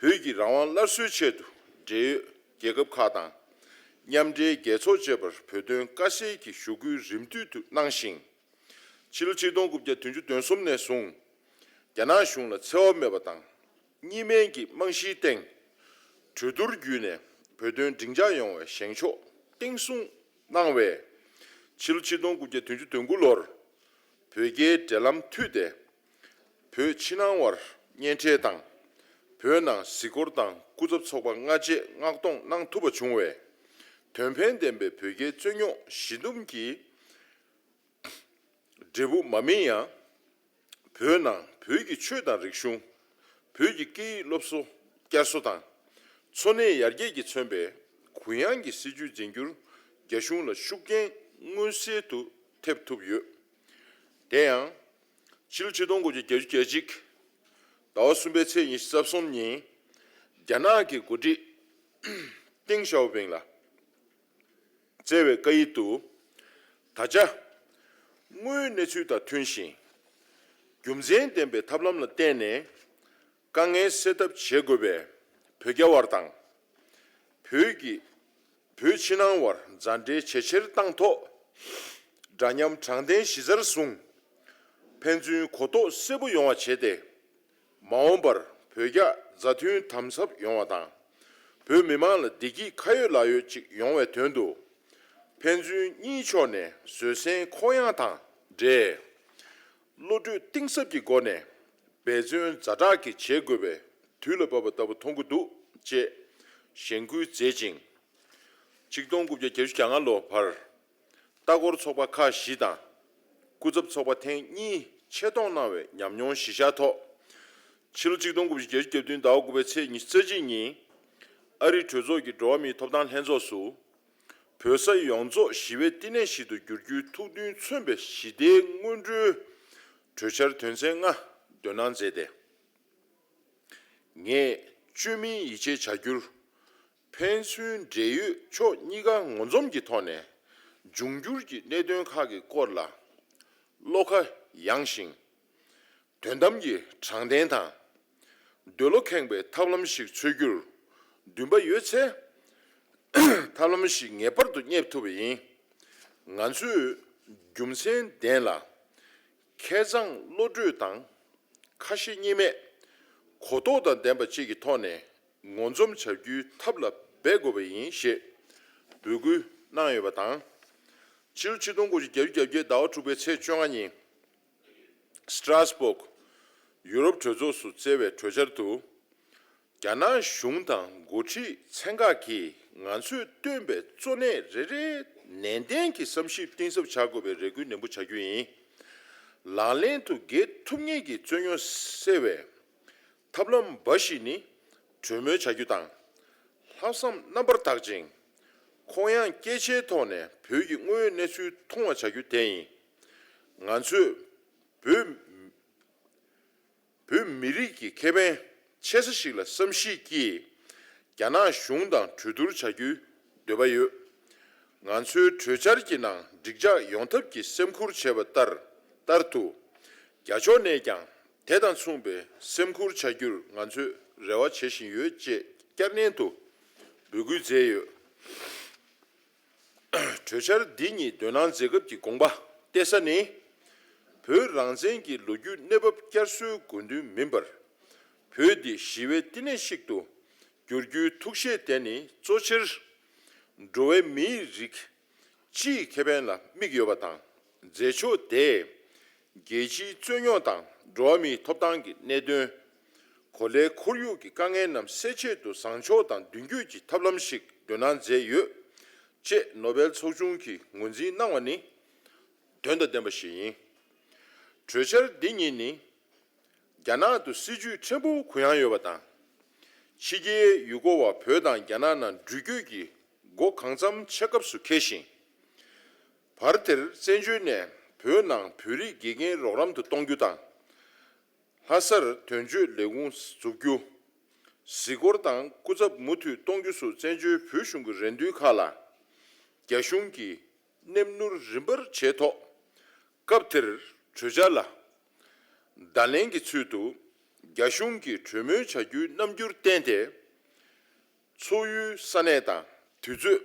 བོད་ཀྱི་རང་དབང་སླར་གསོའི་ཆེད་དུ་འབྲེལ་ཡོད་རྒྱལ་ཁབ་ཁག་དང་མཉམ་འབྲེལ་རྒྱལ་ཚོགས་བཅས་པར་བོད་དོན་དཀའ་སེལ་གྱི་ཞུ་སྐུལ་རིམ་བསྟུད་དུ་གནང་ཞིང་། ཕྱི་ལོ་ཆིག་སྟོང་དགུ་བརྒྱ་བདུན་ཅུ་དོན་གསུམ་ནས་བཟུང་། རྒྱ་ནག་གཞུང་ལ་འཚེ་བ་མེད་པ་དང་། གཉིས་སྨན་གྱི་རྨང་གཞིའི་སྟེང་། གྲོས་བསྡུར་བརྒྱུད་ནས་བོད་དོན་སྒྲིང་འཇགས་ཡོང་བའི་བཞེངས་ཕྱོགས་བརྟན་སྲུང་གནང་བས། ཕྱི་ལོ་ཆིག་སྟོང་དགུ་བརྒྱ་བདུན་ཅུ་དོན་དགུ་ལོར། བོད་རྒྱའི་འབྲེལ་ལམ་མཐུད་དེ། བོད་ཕྱི་ནང་བར་གཉེན་འཕྲད་དང་། བོད་ནང་གཟིགས་སྐོར་དང་སྐུ་ཚབ་ཚོགས་པ་སྔ་རྗེས་མངགས་གཏོང་གནང་ཐུབ་པ་བྱུང་བས། དོན་ཕན་ལྡན་པའི་བོད་རྒྱའི་རྩོད་རྙོག་ཞི་འདུམ་གྱི་འབྲས་བུ་མ་སྨིན་ཡང་། བོད་ནང་བོད་ཀྱི་ཆོས་དང་རིག་གཞུང་། བོད་ཀྱི་སྐད་ཡིག་སློབ་གསོ་བསྐྱར་གསོ་དང་། འཚོ་གནས་ཡར་རྒྱས་ཀྱི་མཚོན་པའི་གུ་ཡངས་ཀྱི་སྲིད་ཇུས་འཛིན་རྒྱུར་རྒྱ་གཞུང་ལ་ཤུགས་རྐྱེན་མངོན་གསལ་དུ་ཐེབས་ཐུབ་ཡོད། དེ་ཡང་། ཕྱི་ལོ་ཆིག་སྟོང་དགུ་བརྒྱ་བརྒྱད་ཅུ་གྱ་གཅིག་ཟླ་བ་གསུམ་པའི་ཚེས་ཉི་ཤུ་རྩ་གསུམ་ཉིན། རྒྱ་ནག་གི་འགོ་ཁྲིད་ཏེང་ཞའོ་ཕིང་ལ། བསྩལ་བའི་བཀའ་ཡིག་ཏུ། ད་ཆ། དངོས་ཡོད་གནས་ཚུལ་དང་མཐུན་ཞིང་། རྒྱུ་མཚན་ལྡན་པའི་ཐབས་ལམ་ལ་བརྟེན་ནས། དཀའ་ངལ་སེལ་ཐབས་བྱེད་དགོས་པས། བོད་རྒྱ་བར་དང་། བོད་ཀྱི། བོད་ཕྱི་ནང་བར་མཛའ་འབྲེལ་ཇེ་ཆེར་བཏང་ཐོག་འདྲ་མཉམ་དྲང་བདེན་གཞི་རྩར་བཟུང་། ཕན་ཚུན་གོ་རྟོགས་གསལ་པོ་ཡོང་བ་བྱས་ཏེ། མ་འོངས་པར་བོད་རྒྱ་མཛའ་མཐུན་དམ་ཟབ་ཡོང་བ་དང་། བོད་མི་མང་ལ་བདེ་སྐྱིད་ཁ་ཡོད་ལག་ཡོད་ཅིག་ཡོང་བའི་དོན་དུ། ཕན་ཚུན་གཉིས་ཕྱོགས་ནས་བཟོད་བསྲན་ཁོག་ཡངས་དང་འབྲེལ། བློ་གྲོས་གཏིང་ཟབ་ཀྱི་སྒོ་ནས་འབད་བརྩོན་ཛ་དྲག་གིས་བྱེད་དགོས་པའི་དུས་ལ་བབ་པ་ལྟ་བུ་མཐོང་གི་འདུག་ཅེས་གཞེན་སྐུལ་མཛད་ཅིང་། ཆིག་སྟོང་དགུ་བརྒྱ་བརྒྱད་ཅུ་གྱ་ལྔ་ལོ་བར། ལྟ་སྐོར་ཚོགས་པ་ཁག་བཞི་དང་། སྐུ་ཚབ་ཚོགས་པ་ཐེངས་གཉིས་ཆེད་གཏོང་གནང་བའི་ཉམས་མྱོང་གཞི་བཞག་ཐོག་ཕྱི་ལོ་ཆིག་སྟོང་དགུ་བརྒྱ་བརྒྱད་ཅུ་གྱ་བདུན་ཟླ་བ་དགུ་པའི་ཚེས་ཉི་ཤུ་རྩ་གཅིག་ཉིན། ཨ་རིའི་གྲོས་ཚོགས་ཀྱི་འགྲོ་བ་མིའི་ཐོབ་ཐང་ལྷན་ཚོགས་སུ། བོད་ས་ཡོངས་རྫོགས་ཞི་བའི་བསྟི་གནས་ཤིག་ཏུ་འགྱུར་རྒྱུའི་ཐུགས་འདུན་མཚོན་པའི་ཞི་བདེའི་སྔོན་འགྲོའི་གྲོས་འཆར་དོན་ཚན་ལྔ་འདོན་གནང་མཛད་དེ། ངས་བཅོས་མིན་ཡིད་ཆེས་བྱ་རྒྱུར། ཕན་ཚུན་འབྲེལ་ཡོད་ཕྱོགས་གཉིས་ཀ་ངོ་འཛོམས་ཀྱི་ཐོག་ནས་འབྱུང་འགྱུར་གྱི་གནད་དོན་ཁག་གི་སྐོར་ལ་བློ་ཁ་ཡངས་ཤིང་། དོན་དམ་གྱི་དྲང་བདེན་དང་། འདོད་བློ་ཁེངས་པའི་ཐབས་ལམ་ཞིག་འཚོལ་རྒྱུར་འདུན་པ་ཡོད་ཚེ། ཐབས་ལམ་ཞིག་ངེས་པར་དུ་རྙེད་ཐུབ་པ་ཡིན། ང་ཚོས་རྒྱུ་མཚན་ལྡན་ལ། མཁས་མཛངས་བློ་གྲོས་དང་། ཁ་ཞེ་གཉིས་མེད། གོ་རྟོགས་དང་ལྡན་པ་བཅས་ཀྱི་ཐོག་ནས་ངོ་འཛོམས་བྱ་རྒྱུའི་ཐབས་ལ་འབད་དགོས་པ་ཡིན་ཞེས་འབོད་སྐུལ་གནང་ཡོད་པ་དང་། ཕྱི་ལོ་ཆིག་སྟོང་དགུ་བརྒྱ་བརྒྱད་ཅུ་གྱ་བརྒྱད་ཟླ་བ་དྲུག་པའི་ཚེས་བཅོ་ལྔ་ཉིན། སི་ཏྲ་སྦུག་ཡུ་རོབ་གྲོས་ཚོགས་སུ་བསྩལ་བའི་གྲོས་འཆར་དུ། རྒྱ་ནག་གཞུང་དང་འགོ་ཁྲིད་ཚན་ཁག་གིས་ང་ཚོས་བཏོན་པའི་གཙོ་གནད་རེ་རེ་ནན་ཏན་གྱིས་བསམ་ཞིབ་གཏིང་ཟབ་བྱ་དགོས་པའི་རེ་སྐུལ་ནན་པོ་བྱ་རྒྱུ་ཡིན། ལག་ལེན་དུ་འགེལ་ཐུབ་ངེས་ཀྱི་རྩོད་རྙོག་སེལ་བའི་ཐབས་ལམ་འབའ་ཞིག་ནི་གྲོས་མོལ་བྱ་རྒྱུ་དང་། ལྷག་བསམ་རྣམ་པར་དག་ཅིང་། ཁོང་ཡངས་སྐད་ཆའི་ཐོག་ནས་བོད་ཀྱི་དངོས་ཡོད་གནས་ཚུལ་མཐོང་བ་བྱ་རྒྱུ་དེ་ཡིན། ང་ཚོས་བོད། བོད་མི་རིགས་ཀྱི་ཁེ་ཕན་ཆེ་ས་ཞིག་ལ་བསམ་གཞིག་གིས་རྒྱ་ནག་གཞུང་དང་གྲོས་བསྡུར་བྱ་རྒྱུའི་འདོད་པ་ཡོད། ང་ཚོའི་གྲོས་འཆར་གྱི་ནང་འགྲིག་འཇགས་ཡོང་ཐབས་ཀྱི་སེམས་ཁུར་བྱས་པ་ལྟར་ལྟར་དུ། རྒྱ་ཕྱོགས་ནས་ཀྱང་དེ་དང་མཚུངས་པའི་སེམས་ཁུར་བྱ་རྒྱུར་ང་ཚོས་རེ་བ་བྱེད་བཞིན་ཡོད་ཅེས་བསྐྱར་ནན་དུ་འབོད་སྐུལ་མཛད་ཡོད། གྲོས་འཆར་འདི་ཉིད་འདོན་གནང་མཛད་སྐབས་ཀྱི་དགོངས་པ་གཏད་ས་ནི། བོད་རང་བཙན་གྱི་ལོ་རྒྱུས་གནས་བབ་བསྐྱར་གསོའི་དགོས་འདུན་མིན་པར། བོད་འདི་ཞི་བའི་བསྟི་གནས་ཤིག་ཏུ་འགྱུར་རྒྱུའི་ཐུགས་བཞེད་དེ་ནི་གཙོ་ཆེར། འགྲོ་བའི་མིའི་རིགས་སྤྱིའི་ཁེ་ཕན་ལ་དམིགས་ཡོད་པ་དང་། མཛད་ཕྱོགས་དེས་རྒྱལ་སྤྱིའི་རྩོད་རྙོག་དང་འགྲོ་བ་མིའི་ཐོབ་ཐང་གི་གནད་དོན། གོ་ལའི་ཁོར་ཡུག་གི་དཀའ་ངལ་རྣམས་སེལ་ཆེད་དུ་བཟང་ཕྱོགས་དང་མདུན་སྐྱོད་ཀྱི་ཐབས་ལམ་ཞིག་འདོན་གནང་མཛད་ཡོད། ཅེས་ནོ་བེལ་ཚོགས་ཆུང་གིས་ངོས་འཛིན་གནང་བ་ནི་དོན་དང་ལྡན་པ་ཞིག་ཡིན། གྲོས་འཆར་འདི་ཉིད་ནི། རྒྱ་ནག་ཏུ་སྲིད་ཇུས་ཕྲན་བུ་གུ་ཡངས་ཡོད་པ་དང་། ཕྱི་རྒྱལ་ཡུལ་སྐོར་བ་བོད་དང་རྒྱ་ནག་ནང་འགྲུལ་སྐྱོད་ཀྱི་སྒོ་གང་འཚམ་ཕྱེ་སྐབས་སུ་འཁེལ་ཞིང་། བར་དེར་བཙན་བྱོལ་ནས་བོད་ནང་བོད་རིགས་དགེ་རྒན་རོགས་རམ་དུ་གཏོང་རྒྱུ་དང་། ལྷ་སར་དོན་གཅོད་ལས་ཁུངས་འཛུགས་རྒྱུ། གཟིགས་སྐོར་དང་སྐུ་ཚབ་མུ་མཐུད་གཏོང་རྒྱུ་སོགས་བཙན་བྱོལ་བོད་གཞུང་གི་རེ་འདུན་ཁག་ལ། རྒྱ་གཞུང་གིས་སྣེ་སྣུར་རིམ་པར་བྱས་ཐོག་སྐབས་དེར་གྲོས་འཆར་ལ་བརྡ་ལན་གྱི་ཚུལ་དུ། རྒྱ་གཞུང་གིས་གྲོས་མོལ་བྱ་རྒྱུའི་རྣམ་འགྱུར་བསྟན་ཏེ། འཚོགས་ཡུལ་ས་གནས་དང་དུས་ཚོད།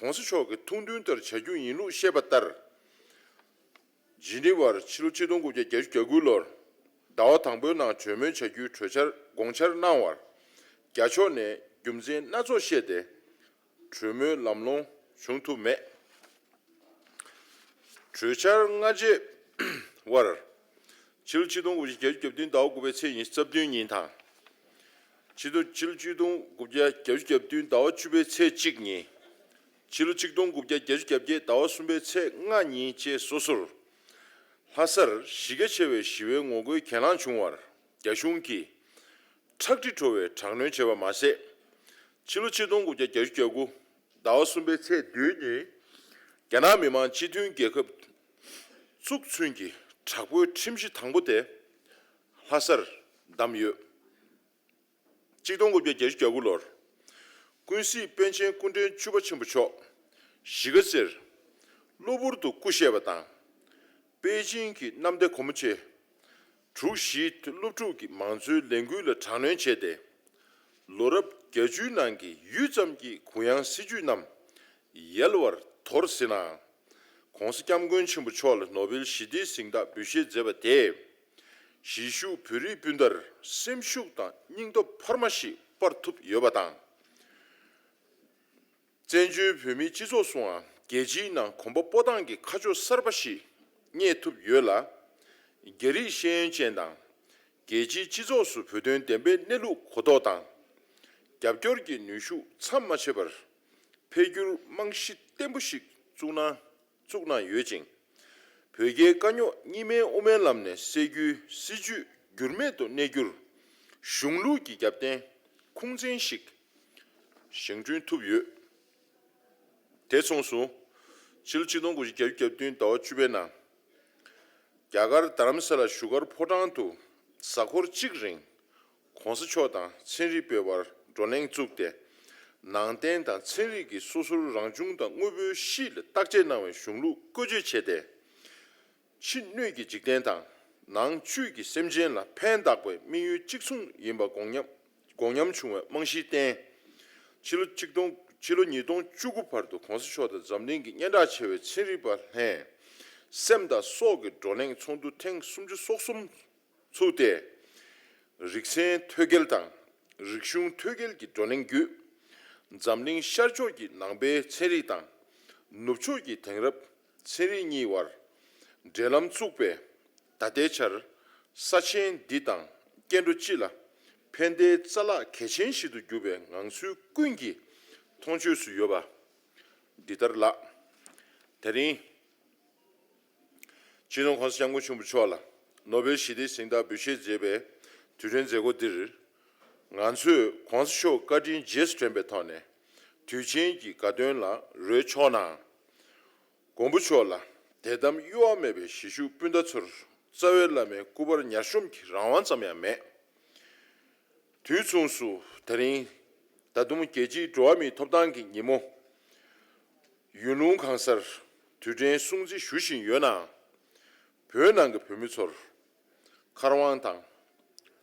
༸གོང་ས་མཆོག་གི་ཐུགས་འདུན་ལྟར་བྱ་རྒྱུ་ཡིན་ལུགས་བཤད་པ་ལྟར། ཇི་ནི་ཝར་ཕྱི་ལོ་ཆིག་སྟོང་དགུ་བརྒྱ་བརྒྱད་ཅུ་གྱ་དགུ་ལོར་ཟླ་བ་དང་པོའི་ནང་གྲོས་མོལ་བྱ་རྒྱུའི་གྲོས་འཆར་དགོངས་འཆར་གནང་བར། རྒྱ་ཕྱོགས་ནས་རྒྱུ་མཚན་སྣ་ཚོགས་བཤད་དེ། གྲོས་མོལ་ལམ་ལྷོང་བྱུང་ཐུབ་མེད། གྲོས་འཆར་སྔ་རྗེས་ཝར། ཕྱི་ལོ་ཆིག་སྟོང་དགུ་བརྒྱ་བརྒྱད་ཅུ་གྱ་བདུན་ཟླ་བ་དགུ་པའི་ཚེས་ཉི་ཤུ་རྩ་བདུན་ཉིན་དང་། ཕྱི་ལོ་ཕྱི་ལོ་ཆིག་སྟོང་དགུ་བརྒྱ་བརྒྱད་ཅུ་གྱ་བདུན་ཟླ་བ་བཅུ་པའི་ཚེས་གཅིག་ཉིན། ཕྱི་ལོ་ཆིག་སྟོང་དགུ་བརྒྱ་བརྒྱད་ཅུ་གྱ་བརྒྱད་ཟླ་བ་གསུམ་པའི་ཚེས་ལྔ་ཉིན་བཅས་སོ་སོར། ལྷ་སར་གཞི་རྒྱ་ཆེ་བའི་ཞི་བའི་ངོ་རྒོལ་གྱེན་ལངས་བྱུང་བར་རྒྱ་གཞུང་གིས་ཁྲག་དྲི་བྲོ་བའི་དྲག་གནོན་བྱས་པ་མ་ཟད། ཕྱི་ལོ་ཆིག་སྟོང་དགུ་བརྒྱ་བརྒྱད་ཅུ་གྱ་དགུ་ཟླ་བ་གསུམ་པའི་ཚེས་བདུན་ཉིན། རྒྱ་ནག་མི་དམངས་སྤྱི་མཐུན་རྒྱལ་ཁབ་བཙུགས་ཚུན་གྱི་དྲག་པོའི་ཁྲིམས་གཞི་དང་པོ་དེ་ལྷ་སར་བདམས་ཡོད། ཆིག་སྟོང་དགུ་བརྒྱ་བརྒྱད་ཅུ་གྱ་དགུ་ལོར། ཀུན་གཟིགས་པཎ་ཆེན་སྐུ་ཕྲེང་བཅུ་པ་ཆེན་པོ་མཆོག་གཞིས་ཀ་རྩེར་གློ་བུར་དུ་སྐུ་གཤེགས་པ་དང་། པེ་ཅིང་གི་གནམ་བདེ་སྒོ་མོ་ཆེ་དྲུག་བཞིའི་སློབ་ཕྲུག་གིས་མང་གཙོའི་ལས་འགུལ་ལ་དྲག་གནོན་བྱས་ཏེ། ལོ་རབས་བརྒྱད་ཅུའི་ནང་གི་ཡུད་ཙམ་གྱི་གུ་ཡངས་སྲིད་ཇུས་རྣམས་ཡལ་བར་དོར་ཟིན་ནའང་། ༸གོང་ས་༸སྐྱབས་མགོན་ཆེན་པོ་མཆོག་ལ་ནོ་བེལ་ཞི་བདེའི་གཟེངས་རྟགས་འབུལ་བཞེས་མཛད་པ་དེས། གཞིས་བཞུགས་བོད་རིགས་སྤུན་ཟླར་སེམས་ཤུགས་དང་སྙིང་སྟོབས་འཕར་མ་ཞིག་སྤར་ཐུབ་ཡོད་པ་དང་། བཙན་བྱོལ་བོད་མིའི་སྤྱི་ཚོགས་སུའང་རྒྱལ་སྤྱིའི་ནང་གོམ་པ་སྤོ་སྟངས་ཀྱི་ཁ་ཕྱོགས་གསར་པ་ཞིག་རྙེད་ཐུབ་ཡོད་ལ། རྒྱ་རིགས་ཤེས་ཡོན་ཅན་དང་རྒྱལ་སྤྱིའི་སྤྱི་ཚོགས་སུ་བོད་དོན་བདེན་པའི་གནས་ལུགས་གོ་རྟོགས་དང་། རྒྱབ་སྐྱོར་གྱི་ནུས་ཤུགས་མཚམས་མ་ཆད་པར་འཕེལ་འགྱུར་རྨང་གཞི་བརྟན་པོ་ཞིག་བཙུགས་གནང་བཙུགས་གནང་ཡོད་ཅིང་། བོད་རྒྱའི་དཀའ་རྙོག་གཉིས་སྨན་དབུ་མའི་ལམ་ནས་སེལ་རྒྱུའི་སྲིད་ཇུས་འགྱུར་མེད་དུ་གནས་རྒྱུར་གཞུང་ལུགས་ཀྱི་རྒྱབ་རྟེན་ཁུངས་བཙན་ཞིག་བཞེངས་སྐྲུན་ཐུབ་ཡོད། དེ་མཚུངས་སུ། ཕྱི་ལོ་ཆིག་སྟོང་དགུ་བརྒྱ་བརྒྱད་ཅུ་གྱ་བདུན་ཟླ་བ་བཅུ་པའི་ནང་། རྒྱ་གར་རྡ་རམ་ས་ལ་བཞུགས་སྒར་ཕོ་བྲང་དུ་གཟའ་འཁོར་གཅིག་རིང་། ༸གོང་ས་མཆོག་དང་ཚན་རིག་པའི་དབར་བགྲོ་གླེང་བཙུགས་ཏེ། ནང་བསྟན་དང་ཚན་རིག་གིས་སོ་སོར་རང་བྱུང་དང་དངོས་པོའི་གཤིས་ལ་བརྟག་དཔྱད་གནང་བའི་གཞུང་ལུགས་བཀོལ་སྤྱོད་བྱས་ཏེ། ཕྱི་སྣོད་ཀྱི་འཇིག་རྟེན་དང་ནང་བཅུད་ཀྱི་སེམས་ཅན་ལ་ཕན་བཏགས་པའི་དམིགས་ཡུལ་གཅིག་མཚུངས་ཡིན་པ་དགོངས་ཉམས་དགོངས་ཉམས་བྱུང་བའི་རྨང་གཞིའི་སྟེང་། ཕྱི་ལོ་ཆིག་སྟོང་ཕྱི་ལོ་ཉིས་སྟོང་བཅུ་དགུ་བར་དུ་༸གོང་ས་མཆོག་དང་འཛམ་གླིང་གི་སྙན་གྲགས་ཆེ་བའི་ཚན་རིག་པ་ལྷན་སེམས་དང་སྲོག་གི་བགྲོ་གླེང་ཚོགས་འདུ་ཐེངས་སུམ་ཅུ་སོ་གསུམ་ཚུགས་ཏེ། རིག་ཚན་ཐོད་རྒལ་དང་རིག་གཞུང་ཐོད་རྒལ་གྱི་བགྲོ་གླེང་བརྒྱུད། འཛམ་གླིང་ཤར་ཕྱོགས་ཀྱི་ནང་པའི་ཚན་རིག་དང་ནུབ་ཕྱོགས་ཀྱི་དེང་རབས་ཚན་རིག་གཉིས་དབར་འབྲེལ་ལམ་བཙུགས་པས། ད་ལྟའི་ཆར་ས་ཆེན་འདི་དང་སྐྱེ་འགྲོ་སྤྱི་ལ་ཕན་བདེའི་རྩ་ལག་གལ་ཆེན་ཞིག་ཏུ་གྱུར་པའི་ངང་ཚུལ་ཀུན་གྱིས་མཐོང་ཆོས་སུ་ཡོད་པ་འདི་ལྟར་ལགས། དེ་རིང་། སྤྱི་ནོར་༸གོང་ས་༸སྐྱབས་མགོན་ཆེན་པོ་མཆོག་ལ་ནོ་བེལ་ཞི་བདེའི་གཟེངས་རྟགས་འབུལ་བཞེས་མཛད་པའི་དུས་དྲན་མཛད་སྒོ་འདིར། ང་ཚོས་༸གོང་ས་མཆོག་བཀའ་དྲིན་རྗེས་སུ་དྲན་པའི་ཐོག་ནས་དུས་ཆེན་གྱི་དགའ་སྟོན་ལ་རོལ་ཆོག་ནའང་། མགོན་པོ་མཆོག་ལ་དད་དམ་གཡོ་བ་མེད་པའི་གཞིས་བཞུགས་སྤུན་ཟླ་ཚོར་རྩ་བའི་བླ་མའི་སྐུ་པར་ཉར་ཤོམ་གྱི་རང་དབང་ཙམ་ཡང་མེད། དུས་མཚུངས་སུ་དེ་རིང་ད་དུང་རྒྱལ་སྤྱིའི་འགྲོ་བ་མིའི་ཐོབ་ཐང་གི་ཉིན་མོ། ཡུལ་ལུང་གང་སར་དུས་དྲན་སྲུང་བརྩི་ཞུ་བཞིན་ཡོད་ནའང་། བོད་ནང་གི་བོད་མི་ཚོར་མཁར་དབང་དང་།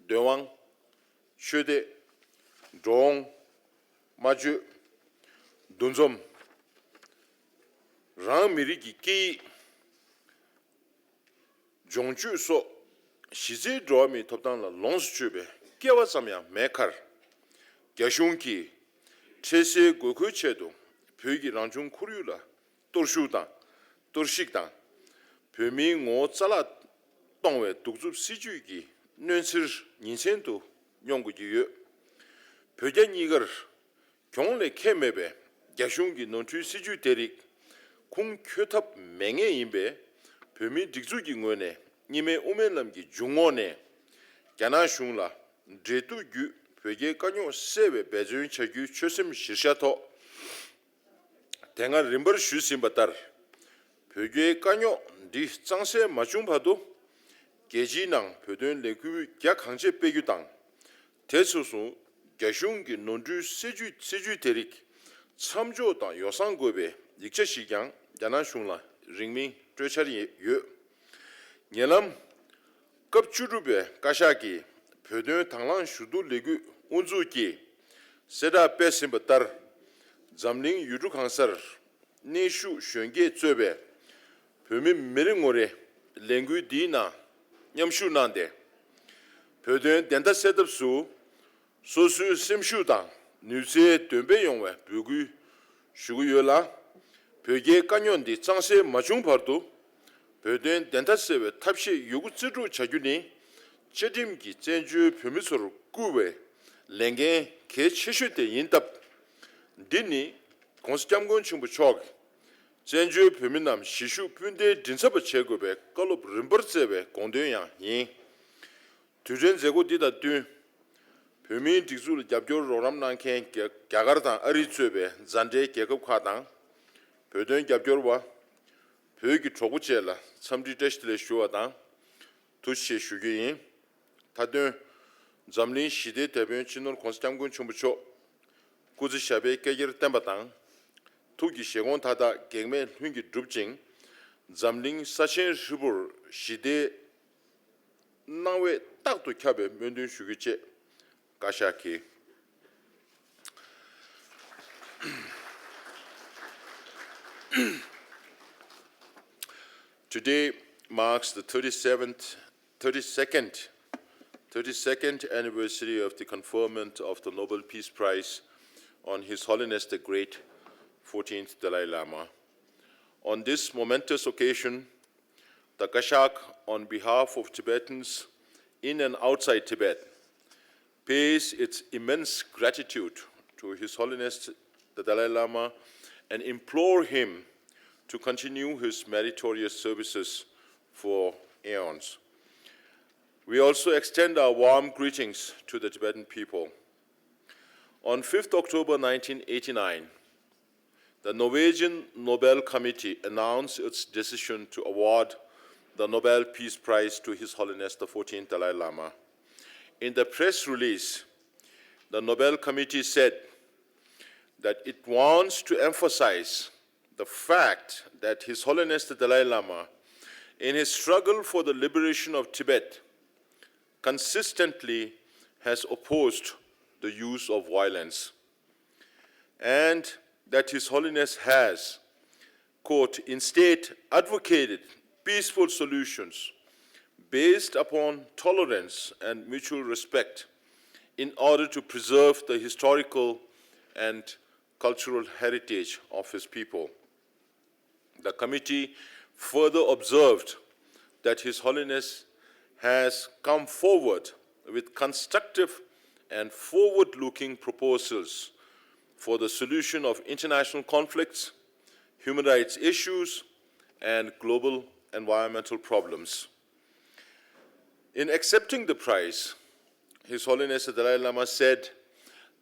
འདོད་དབང་། ཆོས་དད། འགྲོ་འོང་། སྨྲ་བརྗོད། འདུ་འཛོམས། རང་མི་རིགས་ཀྱི་སྐད་ཡིག་སྦྱོང་སྤྱོད་སོགས་གཞི་རྩའི་འགྲོ་བ་མིའི་ཐོབ་ཐང་ལ་ལོངས་སུ་སྤྱོད་པའི་སྐལ་བ་ཙམ་ཡང་མེད་ཁར། རྒྱ་གཞུང་གིས་འཕྲལ་སེལ་དགོས་མཁོའི་ཆེད་དུ་ བོད་ཀྱི་རང་བྱུང་ཁོར་ཡུག་ལ་གཏོར་བཤིག་དང་། གཏོར་བཤིག་དང་། བོད་མིའི་ངོ་བོ་རྩ་བརླག་གཏོང་བའི་གདུག་རྩུབ་སྲིད་བྱུས་ཀྱི་གནོན་འཚེར་ཉིན་མཚན་དུ་མྱོང་དགོས་ཀྱི་ཡོད། བོད་རྒྱ་གཉིས་ཀར་གྱོང་ལས་ཁེགས་མེད་པའི་རྒྱ་གཞུང་གི་ནོར་འཁྲུལ་སྲིད་བྱུས་དེ་རིགས་ཁུངས་འཁྱོལ་ཐབས་མེད་ངེས་ཡིན་པས། བོད་མིའི་སྒྲིག་འཛུགས་ཀྱི་ངོས་ནས་གཉིས་སྨན་དབུ་མའི་ལམ་གྱི་འཇུག་ངོགས་ནས་རྒྱ་ནག་གཞུང་ལ་འབྲེལ་གཏུག་བརྒྱུད་བོད་རྒྱའི་དཀའ་རྙོག་སེལ་བའི་འབད་བརྩོན་བྱ་རྒྱུའི་ཆོད་སེམས་གཞིར་བཞག་ཐོག་དེ་སྔ་རིམ་པར་ཞུས་ཟིན་པ་ལྟར། བོད་རྒྱའི་དཀའ་རྙོག་འདི་གཙང་སེལ་མ་བྱུང་བར་དུ། རྒྱལ་སྤྱིའི་ནང་བོད་དོན་ལས་འགུལ་རྒྱ་གང་ཆེ་སྤེལ་རྒྱུ་དང་། དེ་སོ་སོ་རྒྱ་གཞུང་གི་ནོར་འཁྲུལ་སྲིད་བྱུས་སྲིད་བྱུས་དེ་རིགས་མཚམས་འཇོག་དང་ཡོ་བསྲང་དགོས་པའི་ཡིག་ཆ་ཞིག་ཀྱང་རྒྱ་ནག་གཞུང་ལ་རིང་མིན་སྤྲོད་འཆར་ཡོད། ཉེ་ལམ། སྐབས་བཅུ་དྲུག་པའི་བཀའ་ཤག་གིས་བོད་དོན་དང་བླངས་ཞུ་གཏུག་ལས་འགུལ་དབུ་འཛུགས་ཀྱིས་གསལ་བསྒྲགས་སྤེལ་ཟིན་པ་ལྟར། འཛམ་གླིང་ཡུལ་གྲུ་གང་སར་གནས་བཞུགས་གཞོན་སྐྱེས་གཙོས་པའི་བོད་མི་མི་རེ་ངོ་རེས་ལས་འགུལ་འདིའི་ནང་མཉམ་ཞུགས་གནང་སྟེ། བོད་དོན་བདེན་མཐའ་གསལ་ཐབས་སུ། སོ་སོའི་སེམས་ཤུགས་དང་ནུས་རྩལ་འདོན་སྤེལ་ཡོང་བའི་འབོད་སྐུལ་ཞུ་གི་ཡོད་ལ། བོད་རྒྱའི་དཀའ་རྙོག་འདི་གཙང་སེལ་མ་བྱུང་བར་དུ། བོད་དོན་བདེན་མཐའ་གསལ་བའི་ཐབས་ཤེས་ཡོད་རྒུ་རྩལ་སྤྲུགས་བྱ་རྒྱུ་ནི། བཅའ་ཁྲིམས་ཀྱིས་བཙན་བྱོལ་བོད་མི་ཚོར་བསྐུར་བའི་ལས་འགན་གལ་ཆེ་ཤོས་དེ་ཡིན་སྟབས། འདི་ནི་༸གོང་ས་༸སྐྱབས་མགོན་ཆེན་པོ་མཆོག་གིས་བཙན་བྱོལ་བོད་མི་རྣམས་གཞིས་བཞུགས་སྤུན་ཟླའི་མགྲིན་ཚབ་པ་བྱེད་དགོས་པའི་བཀའ་སློབ་རིམ་པར་བསྩལ་བའི་དགོངས་དོན་ཡང་ཡིན། དུས་དྲན་མཛད་སྒོ་འདི་དང་བསྟུན། བོད་མིའི་སྒྲིག་འཛུགས་ལ་རྒྱབ་སྐྱོར་རོགས་རམ་གནང་མཁན་རྒྱ་རྒྱ་གར་དང་ཨ་རི་གཙོས་པའི་མཛའ་འབྲེལ་རྒྱལ་ཁབ་ཁག་དང་། བོད་དོན་རྒྱབ་སྐྱོར་བ། བོད་ཀྱི་གྲོགས་པོ་བཅས་ལ་འཚམས་འདྲི་བཀྲ་ཤིས་བདེ་ལེགས་ཞུ་བ་དང་། ཐུགས་རྗེ་ཆེ་ཞུ་རྒྱུ་ཡིན། མཐའ་དོན། འཛམ་གླིང་ཞི་བདེའི་དེད་དཔོན་སྤྱི་ནོར་༸གོང་ས་༸སྐྱབས་མགོན་ཆེན་པོ་མཆོག་སྐུ་ཚེ་ཞབས་པད་བསྐལ་བརྒྱར་བརྟན་པ་དང་། ཐུགས་ཀྱི་བཞེད་དགོངས་མཐའ་དག་གེགས་མེད་ལྷུན་གྱིས་འགྲུབ་ཅིང་། འཛམ་གླིང་ས་ཆེན་ཧྲིལ་པོར་ཞི་བདེའི་སྣང་བས་རྟག་ཏུ་ཁྱབ་པའི་སྨོན་འདུན་ཞུ་རྒྱུ་བཅས། བཀའ་ཤག་གིས། Today marks the thirty-seventh, thirty-second, thirty-second anniversary of the conferment of the Nobel Peace Prize on His Holiness the Great fourteenth Dalai Lama. On this momentous occasion, the Kashak, on behalf of Tibetans in and outside Tibet, pays its immense gratitude to His Holiness the Dalai Lama and implore him to continue his meritorious services for aeons. We also extend our warm greetings to the Tibetan people. On fifth October nineteen eighty-nine, the Norwegian Nobel Committee announced its decision to award the Nobel Peace Prize to His Holiness the fourteenth Dalai Lama. In the press release, the Nobel Committee said that it wants to emphasize the fact that His Holiness the Dalai Lama, in his struggle for the liberation of Tibet, consistently has opposed the use of violence, and that His Holiness has, quote, instead advocated peaceful solutions based upon tolerance and mutual respect in order to preserve the historical and cultural heritage of his people. The committee further observed that His Holiness has come forward with constructive and forward-looking proposals for the solution of international conflicts, human rights issues, and global environmental problems. In accepting the prize, His Holiness the Dalai Lama said,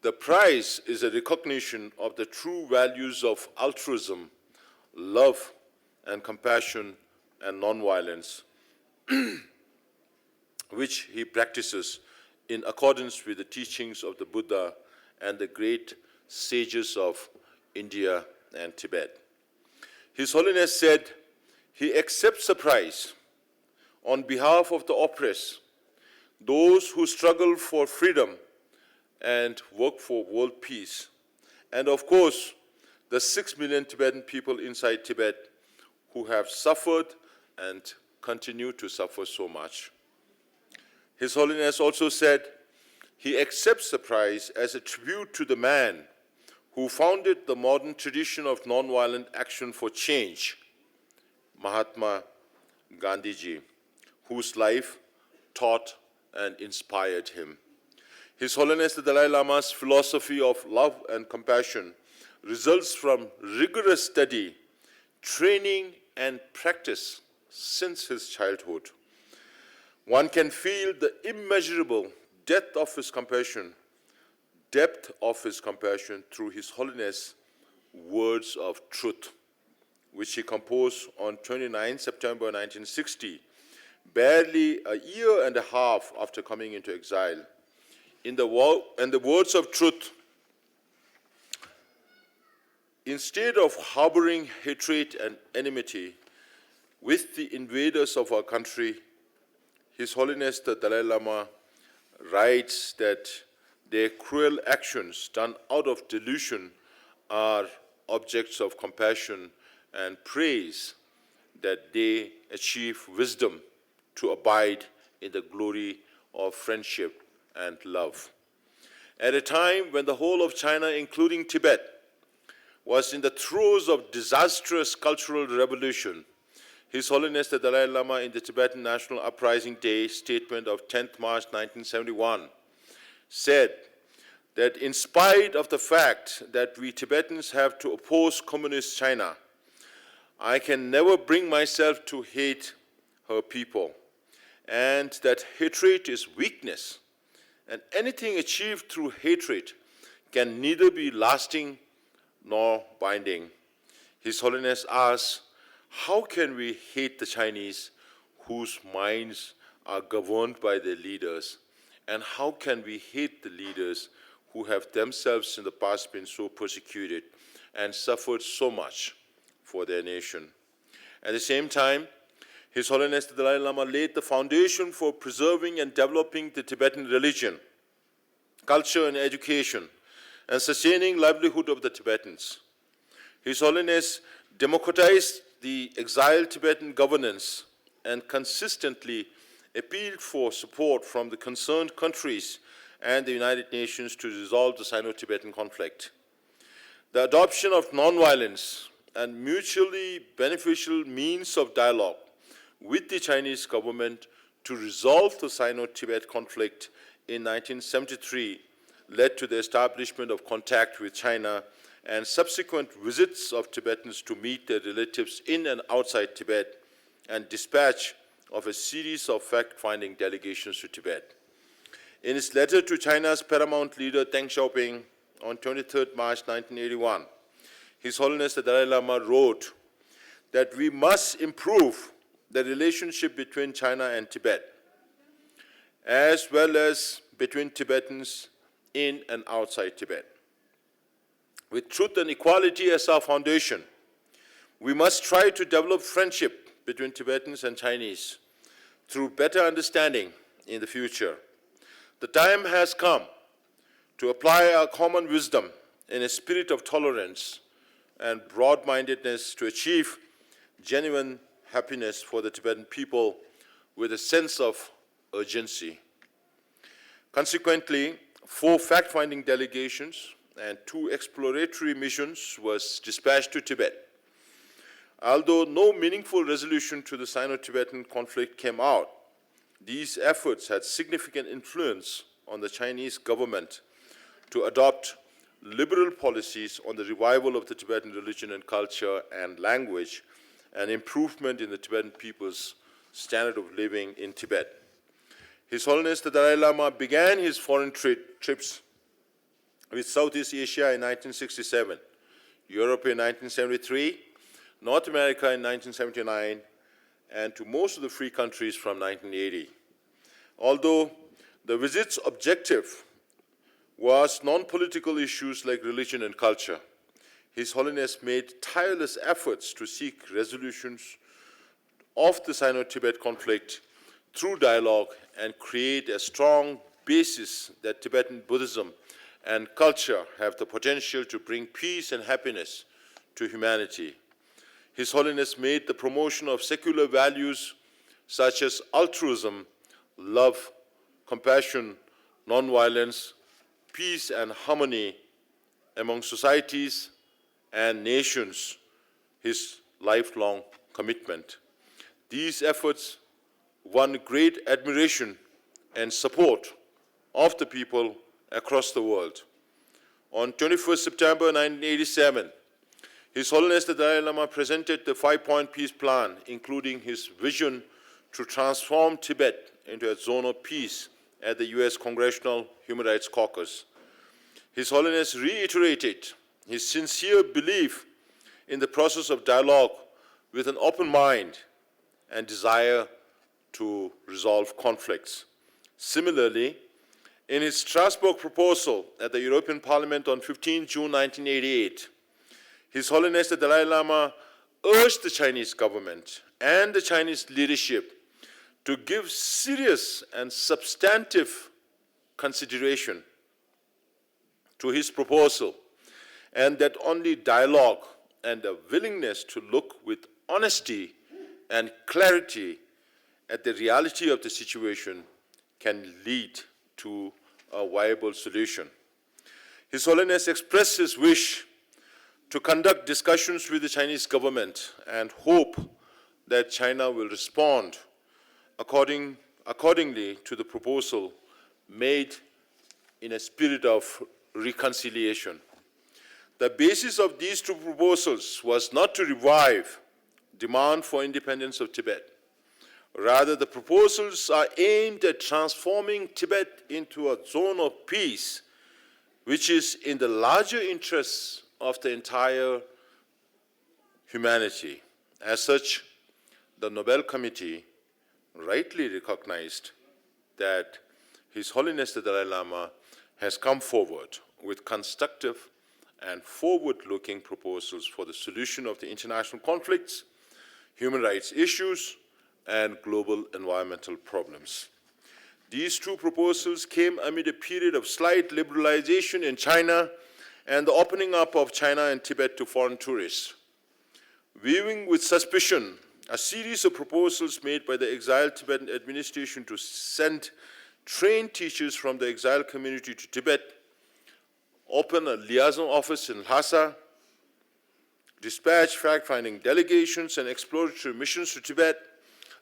"The prize is a recognition of the true values of altruism, love, and compassion, and non-violence, which he practices in accordance with the teachings of the Buddha and the great sages of India and Tibet." His Holiness said he accepts the prize on behalf of the oppressed, those who struggle for freedom and work for world peace, and of course, the six million Tibetan people inside Tibet who have suffered and continue to suffer so much. His Holiness also said he accepts the prize as a tribute to the man who founded the modern tradition of nonviolent action for change, Mahatma Gandhiji, whose life taught and inspired him. His Holiness the Dalai Lama's philosophy of love and compassion results from rigorous study, training, and practice since his childhood. One can feel the immeasurable depth of his compassion, depth of his compassion through His Holiness' words of truth, which he composed on twenty-ninth September nineteen sixty, barely a year and a half after coming into exile. In the, wo- in the words of truth, instead of harboring hatred and enmity with the invaders of our country, His Holiness the Dalai Lama writes that their cruel actions done out of delusion are objects of compassion and praise, that they achieve wisdom to abide in the glory of friendship and love. At a time when the whole of China, including Tibet, was in the throes of disastrous cultural revolution, His Holiness the Dalai Lama in the Tibetan National Uprising Day statement of tenth March nineteen seventy-one said that in spite of the fact that we Tibetans have to oppose communist China, I can never bring myself to hate her people, and that hatred is weakness, and anything achieved through hatred can neither be lasting nor binding. His Holiness asks, how can we hate the Chinese whose minds are governed by their leaders? And how can we hate the leaders who have themselves in the past been so persecuted and suffered so much for their nation? At the same time, His Holiness the Dalai Lama laid the foundation for preserving and developing the Tibetan religion, culture, and education, and sustaining livelihood of the Tibetans. His Holiness democratized the exiled Tibetan governance and consistently appealed for support from the concerned countries and the United Nations to resolve the Sino-Tibetan conflict. The adoption of nonviolence and mutually beneficial means of dialogue with the Chinese government to resolve the Sino-Tibet conflict in nineteen seventy-three led to the establishment of contact with China and subsequent visits of Tibetans to meet their relatives in and outside Tibet and dispatch of a series of fact-finding delegations to Tibet. In his letter to China's paramount leader Deng Xiaoping on twenty-third March nineteen eighty-one, His Holiness the Dalai Lama wrote that we must improve the relationship between China and Tibet, as well as between Tibetans in and outside Tibet. With truth and equality as our foundation, we must try to develop friendship between Tibetans and Chinese through better understanding in the future. The time has come to apply our common wisdom in a spirit of tolerance and broad mindedness to achieve genuine happiness for the Tibetan people with a sense of urgency. Consequently, four fact-finding delegations and two exploratory missions was dispatched to Tibet. Although no meaningful resolution to the Sino-Tibetan conflict came out, these efforts had significant influence on the Chinese government to adopt liberal policies on the revival of the Tibetan religion and culture and language and improvement in the Tibetan people's standard of living in Tibet. His Holiness the Dalai Lama began his foreign tri- trips with Southeast Asia in nineteen sixty-seven, Europe in nineteen seventy-three, North America in nineteen seventy-nine, and to most of the free countries from nineteen eighty. Although the visit's objective was non-political issues like religion and culture, His Holiness made tireless efforts to seek resolutions of the Sino-Tibet conflict through dialogue and create a strong basis that Tibetan Buddhism and culture have the potential to bring peace and happiness to humanity. His Holiness made the promotion of secular values such as altruism, love, compassion, nonviolence, peace, and harmony among societies and nations his lifelong commitment. These efforts won great admiration and support of the people across the world. On twenty-first September nineteen eighty-seven, His Holiness the Dalai Lama presented the five-point peace plan, including his vision to transform Tibet into a zone of peace at the U S Congressional Human Rights Caucus. His Holiness reiterated his sincere belief in the process of dialogue with an open mind and desire to resolve conflicts. Similarly, in his Strasbourg proposal at the European Parliament on fifteenth June nineteen eighty-eight, His Holiness the Dalai Lama urged the Chinese government and the Chinese leadership to give serious and substantive consideration to his proposal, and that only dialogue and a willingness to look with honesty and clarity at the reality of the situation can lead to a viable solution. His Holiness expressed his wish to conduct discussions with the Chinese government and hope that China will respond according, accordingly to the proposal made in a spirit of reconciliation. The basis of these two proposals was not to revive demand for independence of Tibet. Rather, the proposals are aimed at transforming Tibet into a zone of peace, which is in the larger interests of the entire humanity. As such, the Nobel Committee rightly recognized that His Holiness the Dalai Lama has come forward with constructive and forward-looking proposals for the solution of the international conflicts, human rights issues, and global environmental problems. These two proposals came amid a period of slight liberalization in China and the opening up of China and Tibet to foreign tourists. Viewing with suspicion a series of proposals made by the exiled Tibetan administration to send trained teachers from the exiled community to Tibet, open a liaison office in Lhasa, dispatch fact-finding delegations and exploratory missions to Tibet,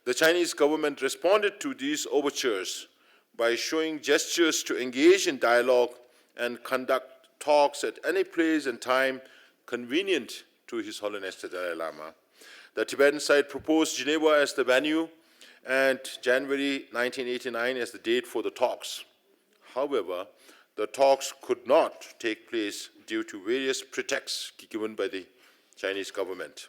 the Chinese government responded to these overtures by showing gestures to engage in dialogue and conduct talks at any place and time convenient to His Holiness the Dalai Lama. The Tibetan side proposed Geneva as the venue and January nineteen eighty-nine as the date for the talks. However, the talks could not take place due to various pretexts given by the Chinese government.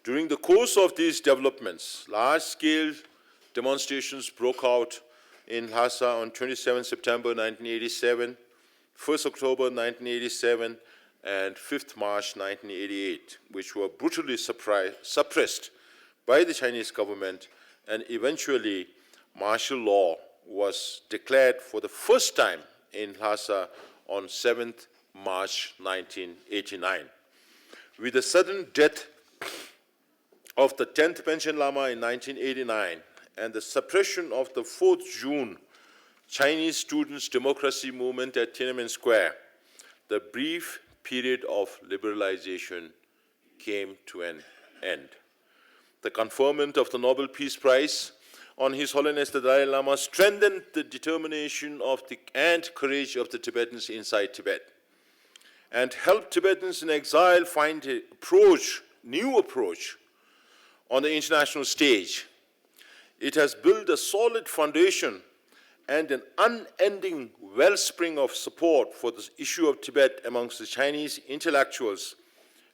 During the course of these developments, large-scale demonstrations broke out in Lhasa on twenty-seventh September nineteen eighty-seven, first October nineteen eighty-seven, and fifth March nineteen eighty-eight, which were brutally suppri-, suppressed by the Chinese government, and eventually martial law was declared for the first time in Lhasa on seventh March nineteen eighty-nine. With the sudden death of the tenth Panchen Lama in nineteen eighty-nine and the suppression of the fourth June Chinese Students' Democracy Movement at Tiananmen Square, the brief period of liberalization came to an end. The conferment of the Nobel Peace Prize on His Holiness the Dalai Lama strengthened the determination of the, and courage of the Tibetans inside Tibet and helped Tibetans in exile find a approach, new approach on the international stage. It has built a solid foundation and an unending wellspring of support for the issue of Tibet amongst the Chinese intellectuals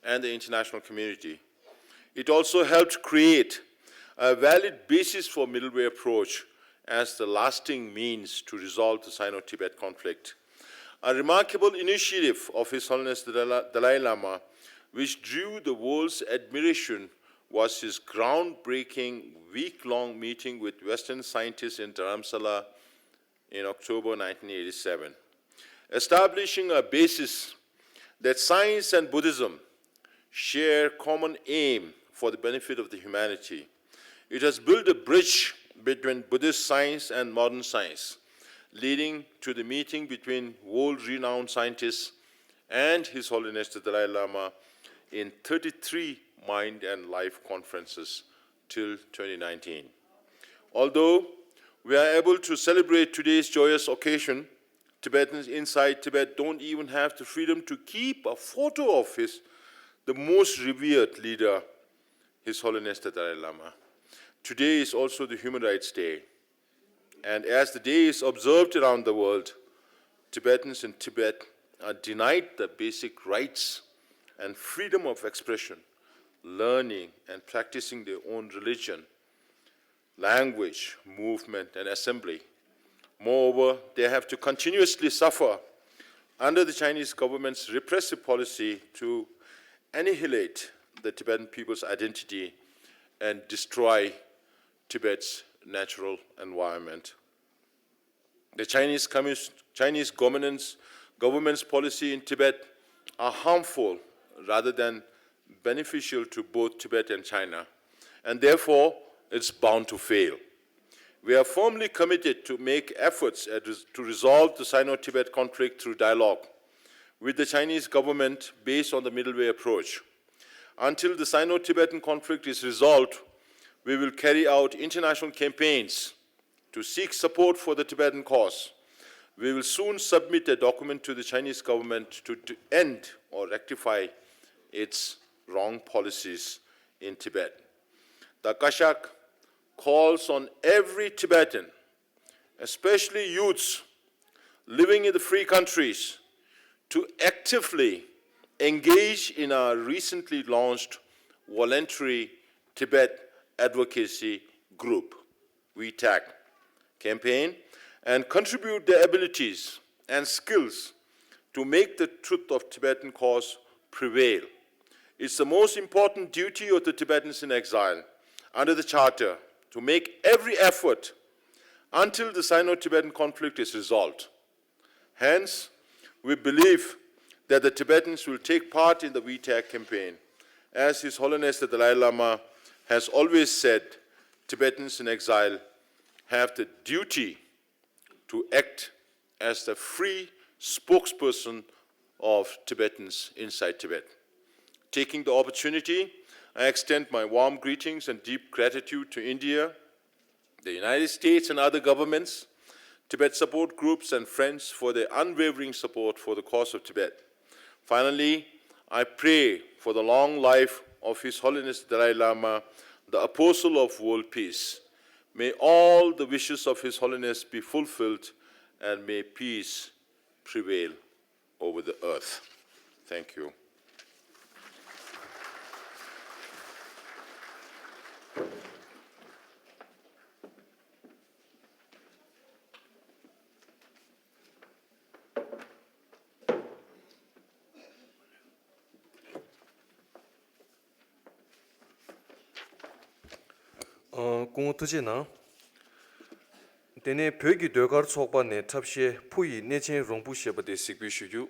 and the international community. It also helped create a valid basis for middle way approach as the lasting means to resolve the Sino-Tibet conflict. A remarkable initiative of His Holiness the Dala-, Dalai Lama, which drew the world's admiration, was his groundbreaking week-long meeting with Western scientists in Dharamsala in October nineteen eighty-seven, establishing a basis that science and Buddhism share common aim for the benefit of the humanity. It has built a bridge between Buddhist science and modern science, leading to the meeting between world-renowned scientists and His Holiness the Dalai Lama in thirty-three Mind and Life conferences till twenty nineteen. Although we are able to celebrate today's joyous occasion, Tibetans inside Tibet don't even have the freedom to keep a photo of his, the most revered leader, His Holiness the Dalai Lama. Today is also the Human Rights Day. And as the day is observed around the world, Tibetans in Tibet are denied the basic rights and freedom of expression, learning and practicing their own religion, language, movement, and assembly. Moreover, they have to continuously suffer under the Chinese government's repressive policy to annihilate the Tibetan people's identity and destroy Tibet's natural environment. The Chinese Communist, Chinese governance, government's policy in Tibet are harmful rather than beneficial to both Tibet and China, and therefore it's bound to fail. We are firmly committed to make efforts at res-, to resolve the Sino-Tibet conflict through dialogue with the Chinese government based on the middle way approach. Until the Sino-Tibetan conflict is resolved, we will carry out international campaigns to seek support for the Tibetan cause. We will soon submit a document to the Chinese government to, to end or rectify its wrong policies in Tibet. The Akashak calls on every Tibetan, especially youths living in the free countries, to actively engage in our recently launched voluntary Tibet advocacy group, WeTAC, campaign and contribute their abilities and skills to make the truth of Tibetan cause prevail. It's the most important duty of the Tibetans in exile under the Charter to make every effort until the Sino-Tibetan conflict is resolved. Hence, we believe that the Tibetans will take part in the WeTAC campaign. As His Holiness the Dalai Lama has always said, Tibetans in exile have the duty to act as the free spokesperson of Tibetans inside Tibet. Taking the opportunity, I extend my warm greetings and deep gratitude to India, the United States and other governments, Tibet support groups and friends for their unwavering support for the cause of Tibet. Finally, I pray for the long life of His Holiness Dalai Lama, the Apostle of World Peace. May all the wishes of His Holiness be fulfilled and may peace prevail over the earth. Thank you. ཨ། སྐུ་ངོ་ཐུགས་རྗེ་གནང་། དེ་ནས་བོད་ཀྱི་ཟློས་གར་ཚོགས་པ་ནས་འཁྲབ་གཞས་བུ་ཡི་གནས་ཆེན་རོང་བུ་ཞེས་པ་དེ་གཟིགས་འབུལ་ཞུ་རྒྱུ།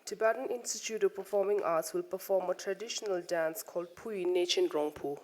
Tibetan Institute of Performing Arts will perform a traditional dance called བུ་ཡི་གནས་ཆེན་རོང་བུ།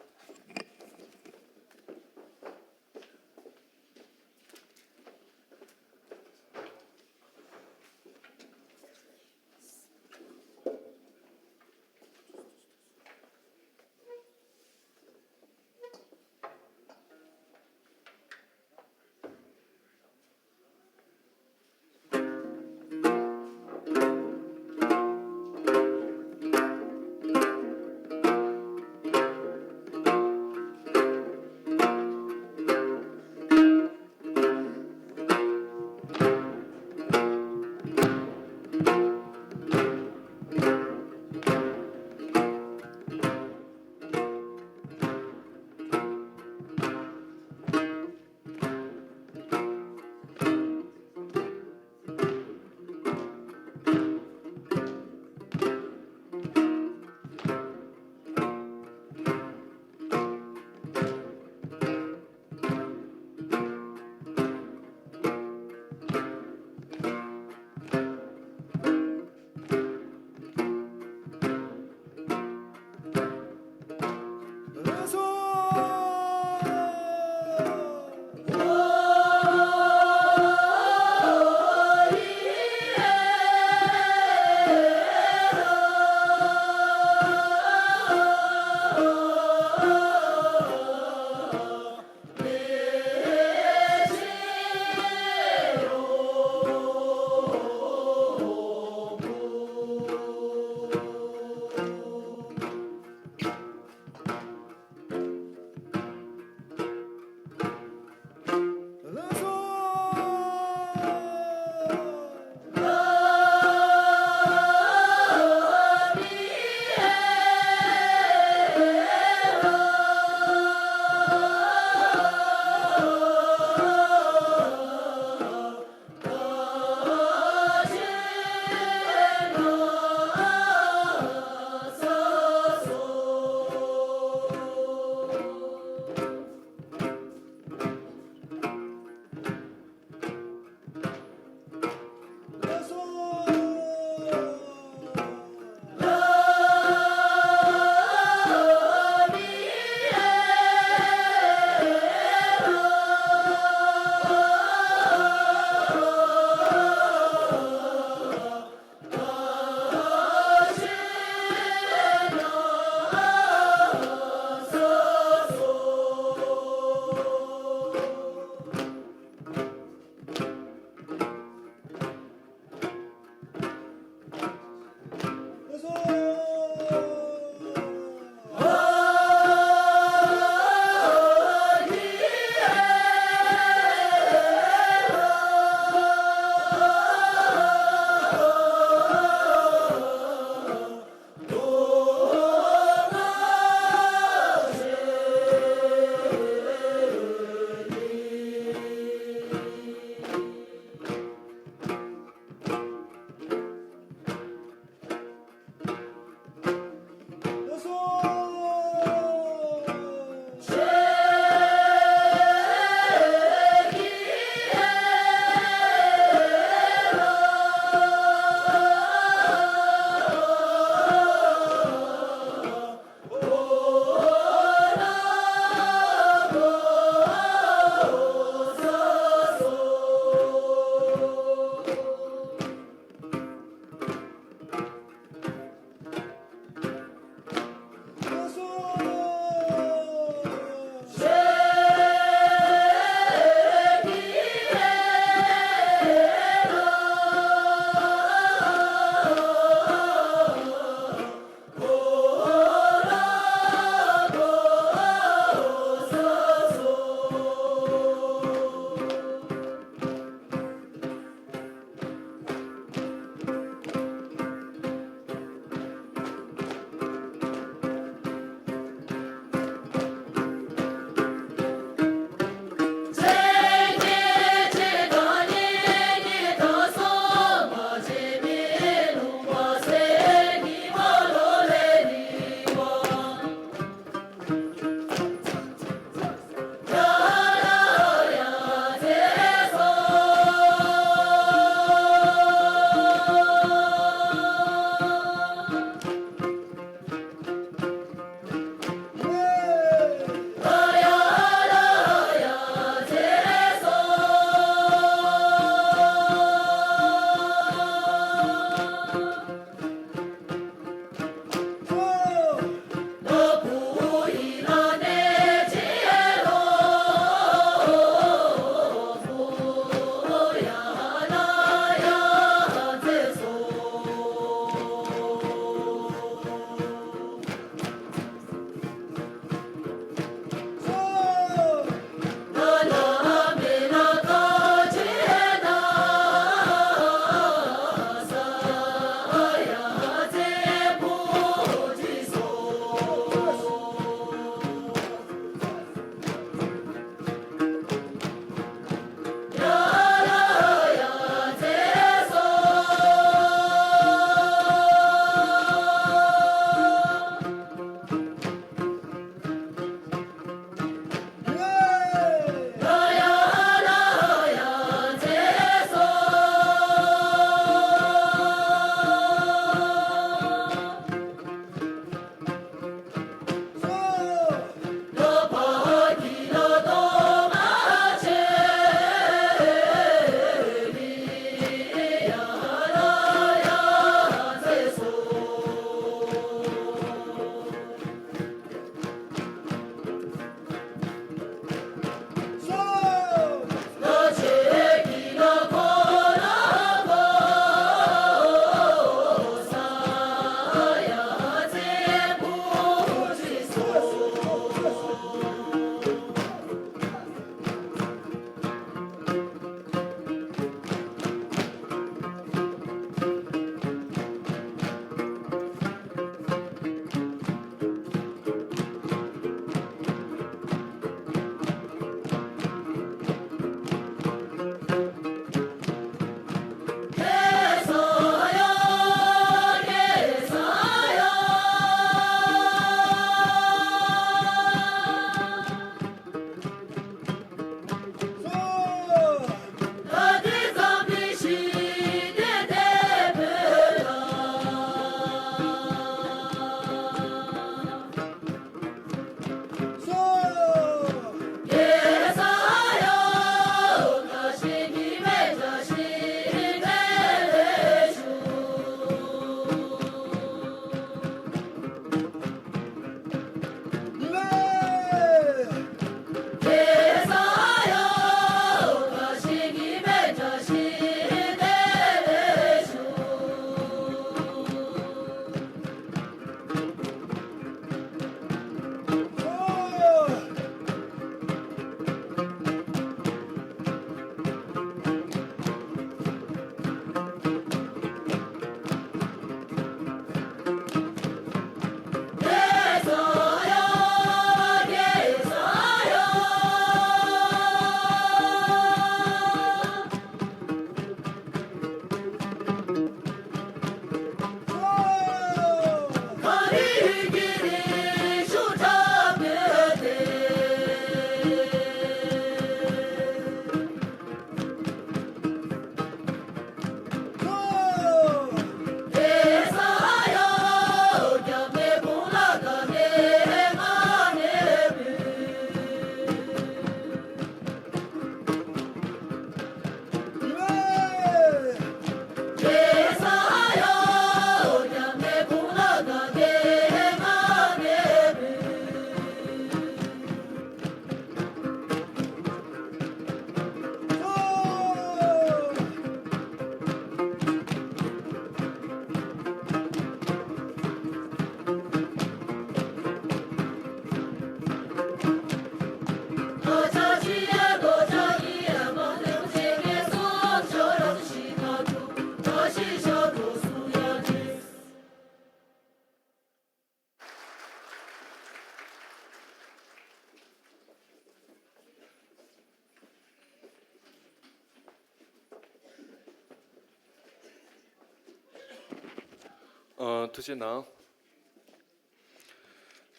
ཨ། ཐུགས་རྗེ་གནང་།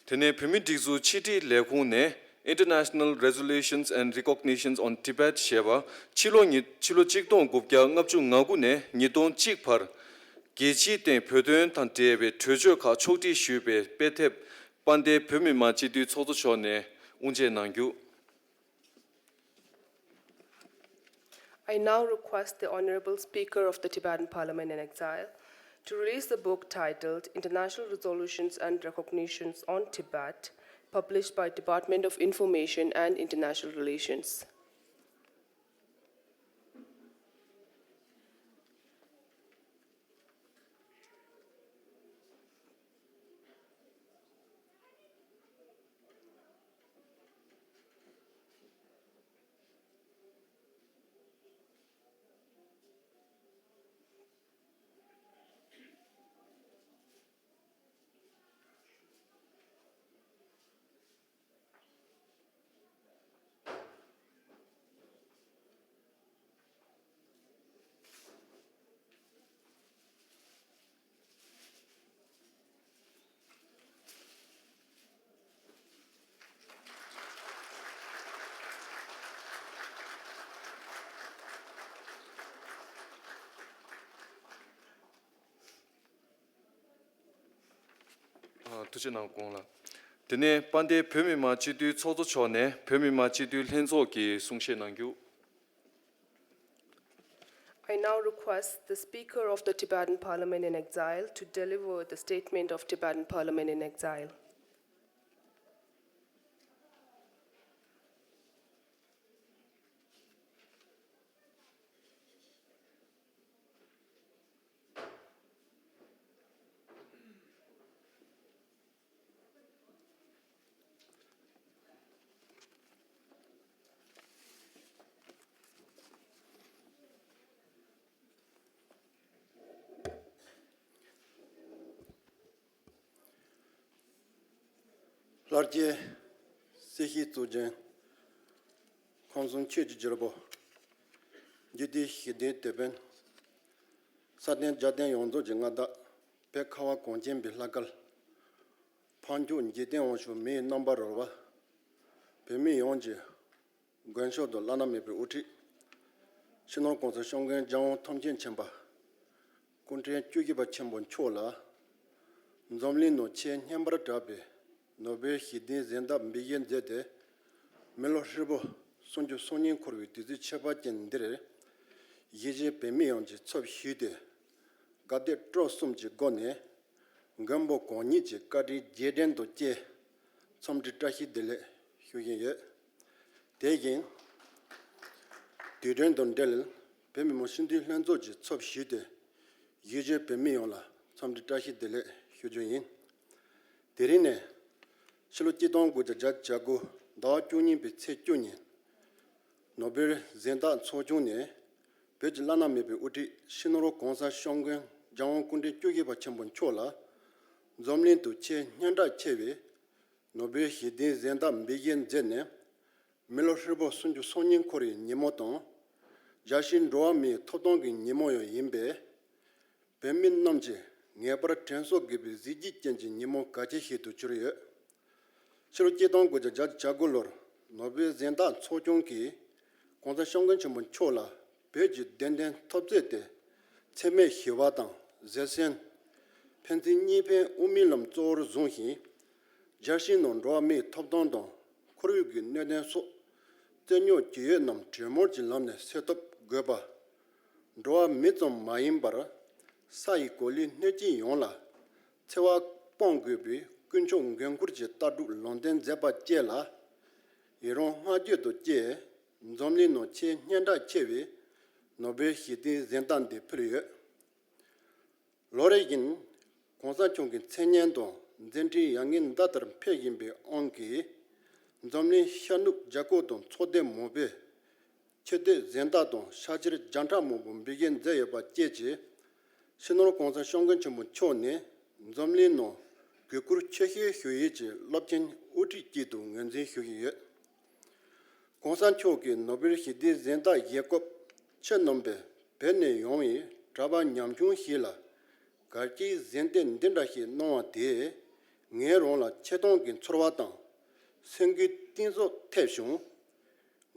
དེ་ནས་བོད་མིའི་སྒྲིག་འཛུགས་ཕྱི་དྲིལ་ལས་ཁུངས་ནས། International Resolutions and Recognitions on Tibet ཞེས་པ། ཕྱི་ལོ་ཉིས། ཕྱི་ལོ་ཆིག་སྟོང་དགུ་བརྒྱ་ལྔ་བཅུ་ང་དགུ་ནས་ཉིས་སྟོང་གཅིག་བར་རྒྱལ་སྤྱིའི་སྟེང་བོད་དོན་དང་འབྲེལ་བའི་གྲོས་ཆོད་ཁག་ཕྱོགས་སྒྲིག་ཞུས་པའི་དཔེ་དེབ། དཔལ་ལྡན་བོད་མི་མང་སྤྱི་འཐུས་ཚོགས་གཙོ་མཆོག་ནས་དབུ་འབྱེད་གནང་རྒྱུ། I now request the Honorable Speaker of the Tibetan Parliament in Exile to release the book titled International Resolutions and Recognitions on Tibet, published by Department of Information and International Relations. ཨ། ཐུགས་རྗེ་གནང་། དགོངས་ལ། དེ་ནས་དཔལ་ལྡན་བོད་མི་མང་སྤྱི་འཐུས་ཚོགས་གཙོ་མཆོག་ནས་བོད་མི་མང་སྤྱི་འཐུས་ལྷན་ཚོགས་ཀྱི་གསུང་བཤད་གནང་རྒྱུ། I now request the Speaker of the Tibetan Parliament in Exile to deliver the statement of Tibetan Parliament in Exile. ལྷར་བཅས་སྲིད་ཞིའི་གཙུག་རྒྱན། ཁམས་གསུམ་ཆོས་ཀྱི་རྒྱལ་པོ། འཇིག་རྟེན་ཞི་བདེའི་དེད་དཔོན། ས་སྟེང་རྒྱལ་བསྟན་ཡོངས་རྫོགས་ཀྱི་མངའ་བདག། བོད་ཁ་བ་གངས་ཅན་པའི་ལྷ་སྐལ། འཕགས་མཆོག་འཇིག་རྟེན་དབང་ཕྱུག་མིའི་རྣམ་པར་རོལ་པ། བོད་མི་ཡོངས་ཀྱི་མགོན་མཆོག་དང་བླ་ན་མེད་པའི་དབུ་ཁྲིད། སྤྱི་ནོར་༸གོང་ས་༸སྐྱབས་མགོན་རྒྱལ་དབང་ཐམས་ཅད་མཁྱེན་པ། སྐུ་ཕྲེང་བཅུ་བཞི་པ་ཆེན་པོ་མཆོག་ལ། འཛམ་གླིང་ནང་ཆེས་སྙན་པར་གྲགས་པའི་ནོ་བེལ་ཞི་བདེའི་གཟེངས་རྟགས་འབུལ་བཞེས་མཛད་དེ། མི་ལོ་ཧྲིལ་པོ་སུམ་ཅུ་སོ་གཉིས་འཁོར་བའི་དུས་ཚིགས་ཁྱད་པར་ཅན་འདིར། གཞིས་བྱེས་བོད་མི་ཡོངས་ཀྱི་ཚབ་ཞུས་ཏེ། དགའ་དད་སྤྲོ་གསུམ་གྱི་སྒོ་ནས། མགོན་པོ་གང་ཉིད་ཀྱི་བཀའ་དྲིན་རྗེས་དྲན་དུ་བཅས། འཚམས་འདྲི་བཀྲ་ཤིས་བདེ་ལེགས་ཞུ་བཞིན་ཡོད། དེ་བཞིན། དུས་སྟོན་དང་འབྲེལ། བོད་མི་མང་སྤྱི་འཐུས་ལྷན་ཚོགས་ཀྱི་ཚབ་ཞུས་ཏེ། གཞིས་བྱེས་བོད་མི་ཡོངས་ལ་འཚམས་འདྲི་བཀྲ་ཤིས་བདེ་ལེགས་ཞུ་རྒྱུ་ཡིན། དེ་རིང་ནས། ཕྱི་ལོ་གཅིག་སྟོང་དགུ་བརྒྱ་བརྒྱད་ཅུ་གྱ་དགུ་ཟླ་བ་བཅུ་གཉིས་པའི་ཚེས་བཅུ་ཉིན། ནོ་བེལ་གཟེངས་རྟགས་ཚོགས་ཆུང་ནས། བོད་ཀྱི་བླ་ན་མེད་པའི་དབུ་ཁྲིད་སྤྱི་ནོར་༸གོང་ས་༸སྐྱབས་མགོན་རྒྱལ་དབང་སྐུ་ཕྲེང་བཅུ་བཞི་པ་ཆེན་པོ་མཆོག་ལ། འཛམ་གླིང་དུ་ཆེས་སྙན་གྲགས་ཆེ་བའི་ནོ་བེལ་ཞི་བདེའི་གཟེངས་རྟགས་འབུལ་བཞེས་མཛད་ནས། མི་ལོ་ཧྲིལ་པོ་སུམ་ཅུ་སོ་གཉིས་འཁོར་བའི་ཉིན་མོ་དང་། རྒྱལ་སྤྱིའི་འགྲོ་བ་མིའི་ཐོབ་ཐང་གི་ཉིན་མོ་ཡང་ཡིན་པས། བོད་མི་རྣམས་ཀྱིས་ངེས་པར་དྲན་གསོ་དགོས་པའི་གཟི་བརྗིད་ཅན་གྱི་ཉིན་མོ་གལ་ཆེ་ཞིག་ཏུ་གྱུར་ཡོད། ཕྱི་ལོ་གཅིག་སྟོང་དགུ་བརྒྱ་བརྒྱད་ཅུ་གྱ་དགུ་ལོར་ནོ་བེལ་གཟེངས་རྟགས་ཚོགས་ཆུང་གིས་༸གོང་ས་༸སྐྱབས་མགོན་ཆེན་པོ་མཆོག་ལ་བོད་ཀྱི་བདེན་དོན་འཐབ་རྩོད་དེ་འཚེ་མེད་ཞི་བ་དང་བཟོད་བསྲན། ཕན་ཚུན་གཉིས་ཕན་དབུ་མའི་ལམ་གཙོ་བོར་བཟུང་ཞིང་། རྒྱལ་སྤྱིའི་ནང་འགྲོ་བ་མིའི་ཐོབ་ཐང་དང་ཁོར་ཡུག་གི་གནད་དོན་སོགས་རྩོད་རྙོག་ཅི་ཡོད་རྣམས་གྲོས་མོལ་གྱི་ལམ་ནས་སེལ་ཐབས་དགོས་པ། འགྲོ་བ་མི་ཙམ་མ་ཡིན་པར་ས་ཡི་གོ་ལའི་སྣོད་བཅུད་ཡོངས་ལ་འཚེ་བ་སྤོང་དགོས་པའི་དཀོན་མཆོག་མགོན་སྐོར་གྱི་ལྟ་གྲུབ་ལམ་སྟོན་མཛད་པ་བཅས་ལ་ཡི་རང་བསྔགས་བརྗོད་དང་བཅས་འཛམ་གླིང་ནང་ཆེས་སྙན་གྲགས་ཆེ་བའི་ནོ་བེལ་ཞི་བདེའི་གཟེངས་རྟགས་འདི་ཕུལ་ཡོད། ལོ་རེ་བཞིན་༸གོང་ས་མཆོག་གི་མཚན་སྙན་དང་མཛད་འཕྲིན་ཡར་ངོའི་ཟླ་ལྟར་འཕེལ་བཞིན་པའི་དབང་གིས། འཛམ་གླིང་ཤར་ནུབ་རྒྱལ་ཁབ་དང་ཚོགས་སྡེ་མང་པོས་ཆེ་བསྟོད་གཟེངས་རྟགས་དང་ཤར་ཕྱིར་བརྒྱ་ཕྲག་མང་པོ་འབུལ་བཞེས་མཛད་ཡོད་པ་བཅས་ཀྱིས། སྤྱི་ནོར་༸གོང་ས་༸སྐྱབས་མགོན་ཆེན་པོ་མཆོག་ནི་འཛམ་གླིང་ནང་གུས་བཀུར་ཆེ་ཤོས་ཞུ་ཡུལ་གྱི་རླབས་ཆེན་དབུ་ཁྲིད་ཅིག་ཏུ་ངོས་འཛིན་ཞུ་བཞིན་ཡོད། ༸གོང་ས་མཆོག་གིས་ནོ་བེལ་ཞི་བདེའི་གཟེངས་རྟགས་བཞེས་སྐབས། ཁྱེད་རྣམ་པས་བོད་ནས་ཡོང་བའི་གྲྭ་པ་ཉམ་ཆུང་ཞིག་ལ་ གལ་ཏེ་གཟེངས་བསྟོད་འདི་འདྲ་ཞིག་གནང་བ་དེས་ངའི་རང་ལ་ཆེ་མཐོང་གི་ཚོར་བ་དང་སེམས་འགུལ་གཏིང་ཟབ་ཐེབས་བྱུང་།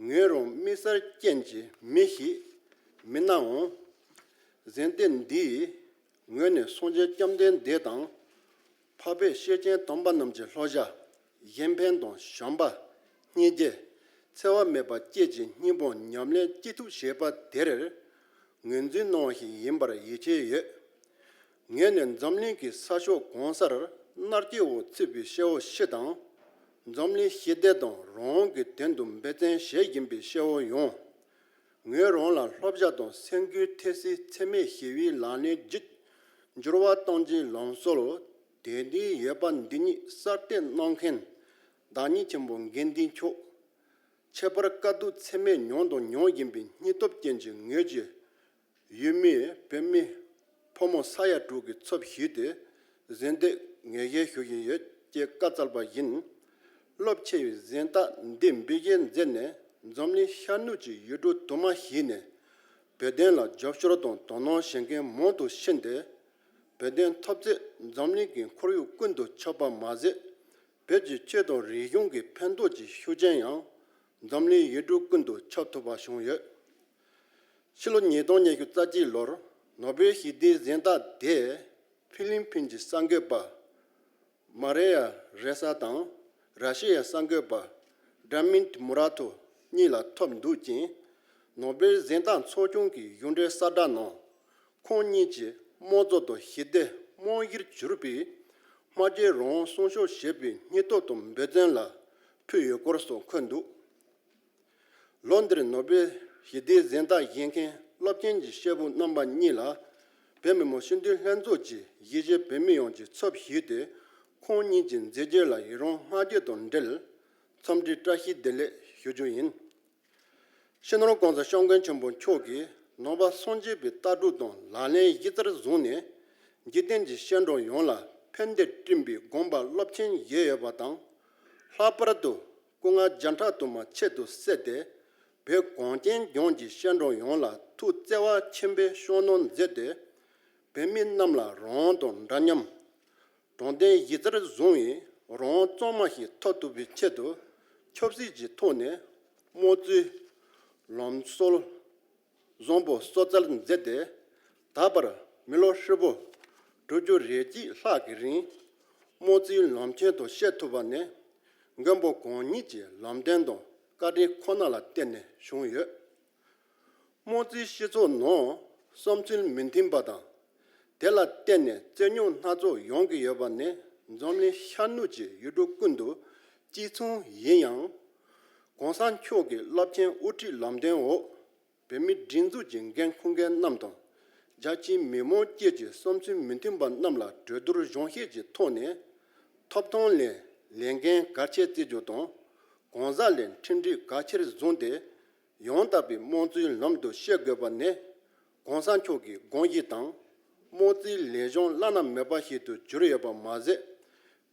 ངོས་རང་དམིགས་བསལ་ཅན་གྱི་མི་ཞིག་མིན་ནའང་། གཟེངས་བསྟོད་འདིའི་ངོས་ནས་སངས་རྒྱས་བཅོམ་ལྡན་འདས་དང་། འཕགས་པའི་སྐྱེས་ཆེན་དམ་པ་རྣམས་ཀྱི་བསླབ་བྱ་གཞན་ཕན་དང་བྱམས་པ། སྙིང་རྗེ། འཚེ་བ་མེད་པ་བཅས་ཀྱི་སྙིང་པོ་ཉམས་ལེན་ཅི་ཐུབ་བྱས་པ་དེར་ངོས་འཛིན་གནང་བ་ཞིག་ཡིན་པར་ཡིད་ཆེས་ཡོད། ངས་ནི་འཛམ་གླིང་གི་ས་ཕྱོགས་གང་སར་མནར་གཅོད་འོག་ཚུད་པའི་སྐྱེ་བོ་སྤྱི་དང་། འཛམ་གླིང་ཞི་བདེ་དང་རང་དབང་གི་དོན་དུ་འབད་བརྩོན་བྱེད་བཞིན་པའི་སྐྱེ་བོ་ཡོངས། ངོས་རང་ལ་བསླབ་བྱ་དང་སེམས་འགུལ་ཐེབས་སའི་འཚེ་མེད་ཞི་བའི་ལག་ལེན་བརྒྱུད་འགྱུར་བ་གཏོང་རྒྱུའི་ལམ་སྲོལ་དོན་ལྡན་ཡོད་པ་འདི་ཉིད་གསལ་སྟོན་གནང་མཁན་བདག་ཉིད་ཆེན་པོ་དགེ་འདུན་མཆོག་ཁྱད་པར་དཀའ་སྡུག་ཚད་མེད་མྱོང་དང་མྱོང་བཞིན་པའི་སྙིང་སྟོབས་ཅན་གྱི་ངོས་ཀྱི་ཡུལ་མིའི་བོད་མི་ཕོ་མོ་ས་ཡ་དྲུག་གི་ཚབ་ཞུས་ཏེ་གཟེངས་བསྟོད་ངེས་ཞལ་ཞུ་བཞིན་ཡོད་ཅེས་བཀའ་སྩལ་པ་ཡིན། རླབས་ཆེ་བའི་གཟེངས་རྟགས་འདི་འབུལ་བཞེས་མཛད་ནས་འཛམ་གླིང་ཤར་ནུབ་ཀྱི་ཡུལ་གྲུ་དུ་མ་ཞིག་ནས་བོད་དོན་ལ་རྒྱབ་སྐྱོར་དང་དོ་སྣང་བྱེད་མཁན་མང་དུ་ཕྱིན་ཏེ། བོད་དོན་འཐབ་རྩོད་འཛམ་གླིང་གི་ཁོར་ཡུག་ཀུན་ཏུ་ཁྱབ་པ་མ་ཟད། བོད་ཀྱི་ཆོས་དང་རིག་གཞུང་གི་ཕན་ཐོགས་ཀྱི་ཤུགས་རྐྱེན་ཡང་འཛམ་གླིང་ཡུལ་གྲུ་ཀུན་ཏུ་ཁྱབ་ཐུབ་པ་བྱུང་ཡོད། ཕྱི་ལོ་ཉིས་སྟོང་ཉི་ཤུ་རྩ་གཅིག་ལོར་ནོ་བེལ་ཞི་བདེའི་གཟེངས་རྟགས་དེ་ཧྥི་ལི་ཕིན་གྱི་གསར་འགོད་པ་མ་རེ་ཡ་རེ་ས་དང་ར་ཤི་ཡའི་གསར་འགོད་པ་ཌ་མིན་ཏི་མུ་ར་ཐོ་གཉིས་ལ་ཐོབ་འདུག་ཅིང་། ནོ་བེལ་གཟེངས་རྟགས་ཚོགས་ཆུང་གི་གཞུང་འབྲེལ་གསལ་བསྒྲགས་ནང་། ཁོང་གཉིས་ཀྱིས་དམངས་གཙོ་དང་ཞི་བདེ་རྨང་གཞིར་གྱུར་པའི་སྨྲ་བརྗོད་རང་དབང་སྲུང་སྐྱོབ་བྱེད་པའི་སྙིང་སྟོབས་དང་འབད་བརྩོན་ལ་ཕུལ་ཡོད་སྐོར་སོགས་འཁོད་འདུག་ལོ་འདིར་ནོ་བེལ་ཞི་བདེའི་གཟེངས་རྟགས་བཞེས་མཁན་རླབས་ཆེན་གྱི་སྐྱེས་བུ་རྣམ་པ་གཉིས་ལ་བོད་མི་མང་སྤྱི་འཐུས་ལྷན་ཚོགས་ཀྱི་གཞིས་བྱེས་བོད་མི་ཡོངས་ཀྱི་ཚབ་ཞུས་ཏེ་ཁོང་གཉིས་ཀྱི་མཛད་རྗེས་ལ་ཡི་རང་བསྔགས་བརྗོད་དང་འབྲེལ་འཚམས་འདྲིའི་བཀྲ་ཤིས་བདེ་ལེགས་ཞུ་རྒྱུ་ཡིན། སྤྱི་ནོར་༸གོང་ས་༸སྐྱབས་མགོན་ཆེན་པོ་མཆོག་གིས་ནང་པ་སངས་རྒྱས་པའི་ལྟ་གྲུབ་དང་ལག་ལེན་གཞི་རྩར་བཟུང་ནས་འཇིག་རྟེན་གྱི་སྐྱེ་འགྲོ་ཡོངས་ལ་ཕན་བདེ་བསྐྲུན་པའི་དགོངས་པ་རླབས་ཆེན་བཞེས་ཡོད་པ་དང་། ལྷག་པར་དུ་སྐུ་ངལ་བརྒྱ་ཕྲག་དུ་མ་ཆེད་དུ་བསྩལ་ཏེ་བོད་གངས་ཅན་ལྗོངས་ཀྱི་སྐྱེ་འགྲོ་ཡོངས་ལ་ཐུགས་བརྩེ་བ་ཆེན་པོས་སྐྱོང་གནང་མཛད་དེ་བོད་མི་རྣམས་ལ་རང་དབང་དང་འདྲ་མཉམ། དྲང་བདེན་གཞི་རྩར་བཟུང་བའི་རང་དབང་གཙང་མ་ཞིག་ཐོབ་ཐུབ་པའི་ཆེད་དུ་ཆབ་སྲིད་ཀྱི་ཐོག་ནས་དམངས་གཙོའི་ལམ་སྲོལ་བཟང་པོ་གསོ་སྩལ་མཛད་དེ། ད་བར་མི་ལོ་ཧྲིལ་པོ་དྲུག་ཅུ་རེ་གཅིག་ལྷག་གི་རིང་དམངས་གཙོའི་ལམ་ཆེན་དུ་སྐྱོད་ཐུབ་པ་ནི་མགོན་པོ་གང་ཉིད་ཀྱི་ལམ་སྟོན་དང་བཀའ་དྲིན་ཁོ་ན་ལ་བརྟེན་ནས་བྱུང་ཡོད། དམངས་གཙོའི་སྤྱི་ཚོགས་ནང་བསམ་ཚུལ་མི་མཐུན་པ་དང་། དེ་ལ་བརྟེན་ནས་རྩོད་རྙོག་སྣ་ཚོགས་ཡོང་གི་ཡོད་པ་ནི་འཛམ་གླིང་ཤར་ནུབ་ཀྱི་ཡུལ་གྲུ་ཀུན་ཏུ་གཅིག་མཚུངས་ཡིན་ཡང་། ༸གོང་ས་མཆོག་གི་རླབས་ཆེན་དབུ་ཁྲིད་ལམ་སྟོན་འོག་བོད་མིའི་སྒྲིག་འཛུགས་ཀྱི་འགན་འཁུར་མཁན་རྣམས་དང་། རྒྱ་ཆེའི་མི་མང་བཅས་ཀྱི་བསམ་ཚུལ་མི་མཐུན་པ་རྣམས་ལ་གྲོས་བསྡུར་གཞུང་བཤེར་གྱི་ཐོག་ནས་ཐོབ་ཐང་ལས་ལས་འགན་གལ་ཆེར་བརྩི་རྒྱུ་དང་། གང་ཟག་ལས་ཁྲིམས་སྒྲིག་གལ་ཆེར་བཟུང་སྟེ། ཡང་དག་པའི་དམངས་གཙོའི་ལམ་དུ་སྐྱོད་དགོས་པ་ནི་༸གོང་ས་མཆོག་གི་དགོངས་གཞི་དང་། དམངས་གཙོའི་ལས་གཞུང་བླ་ན་མེད་པ་ཞིག་ཏུ་གྱུར་ཡོད་པ་མ་ཟད།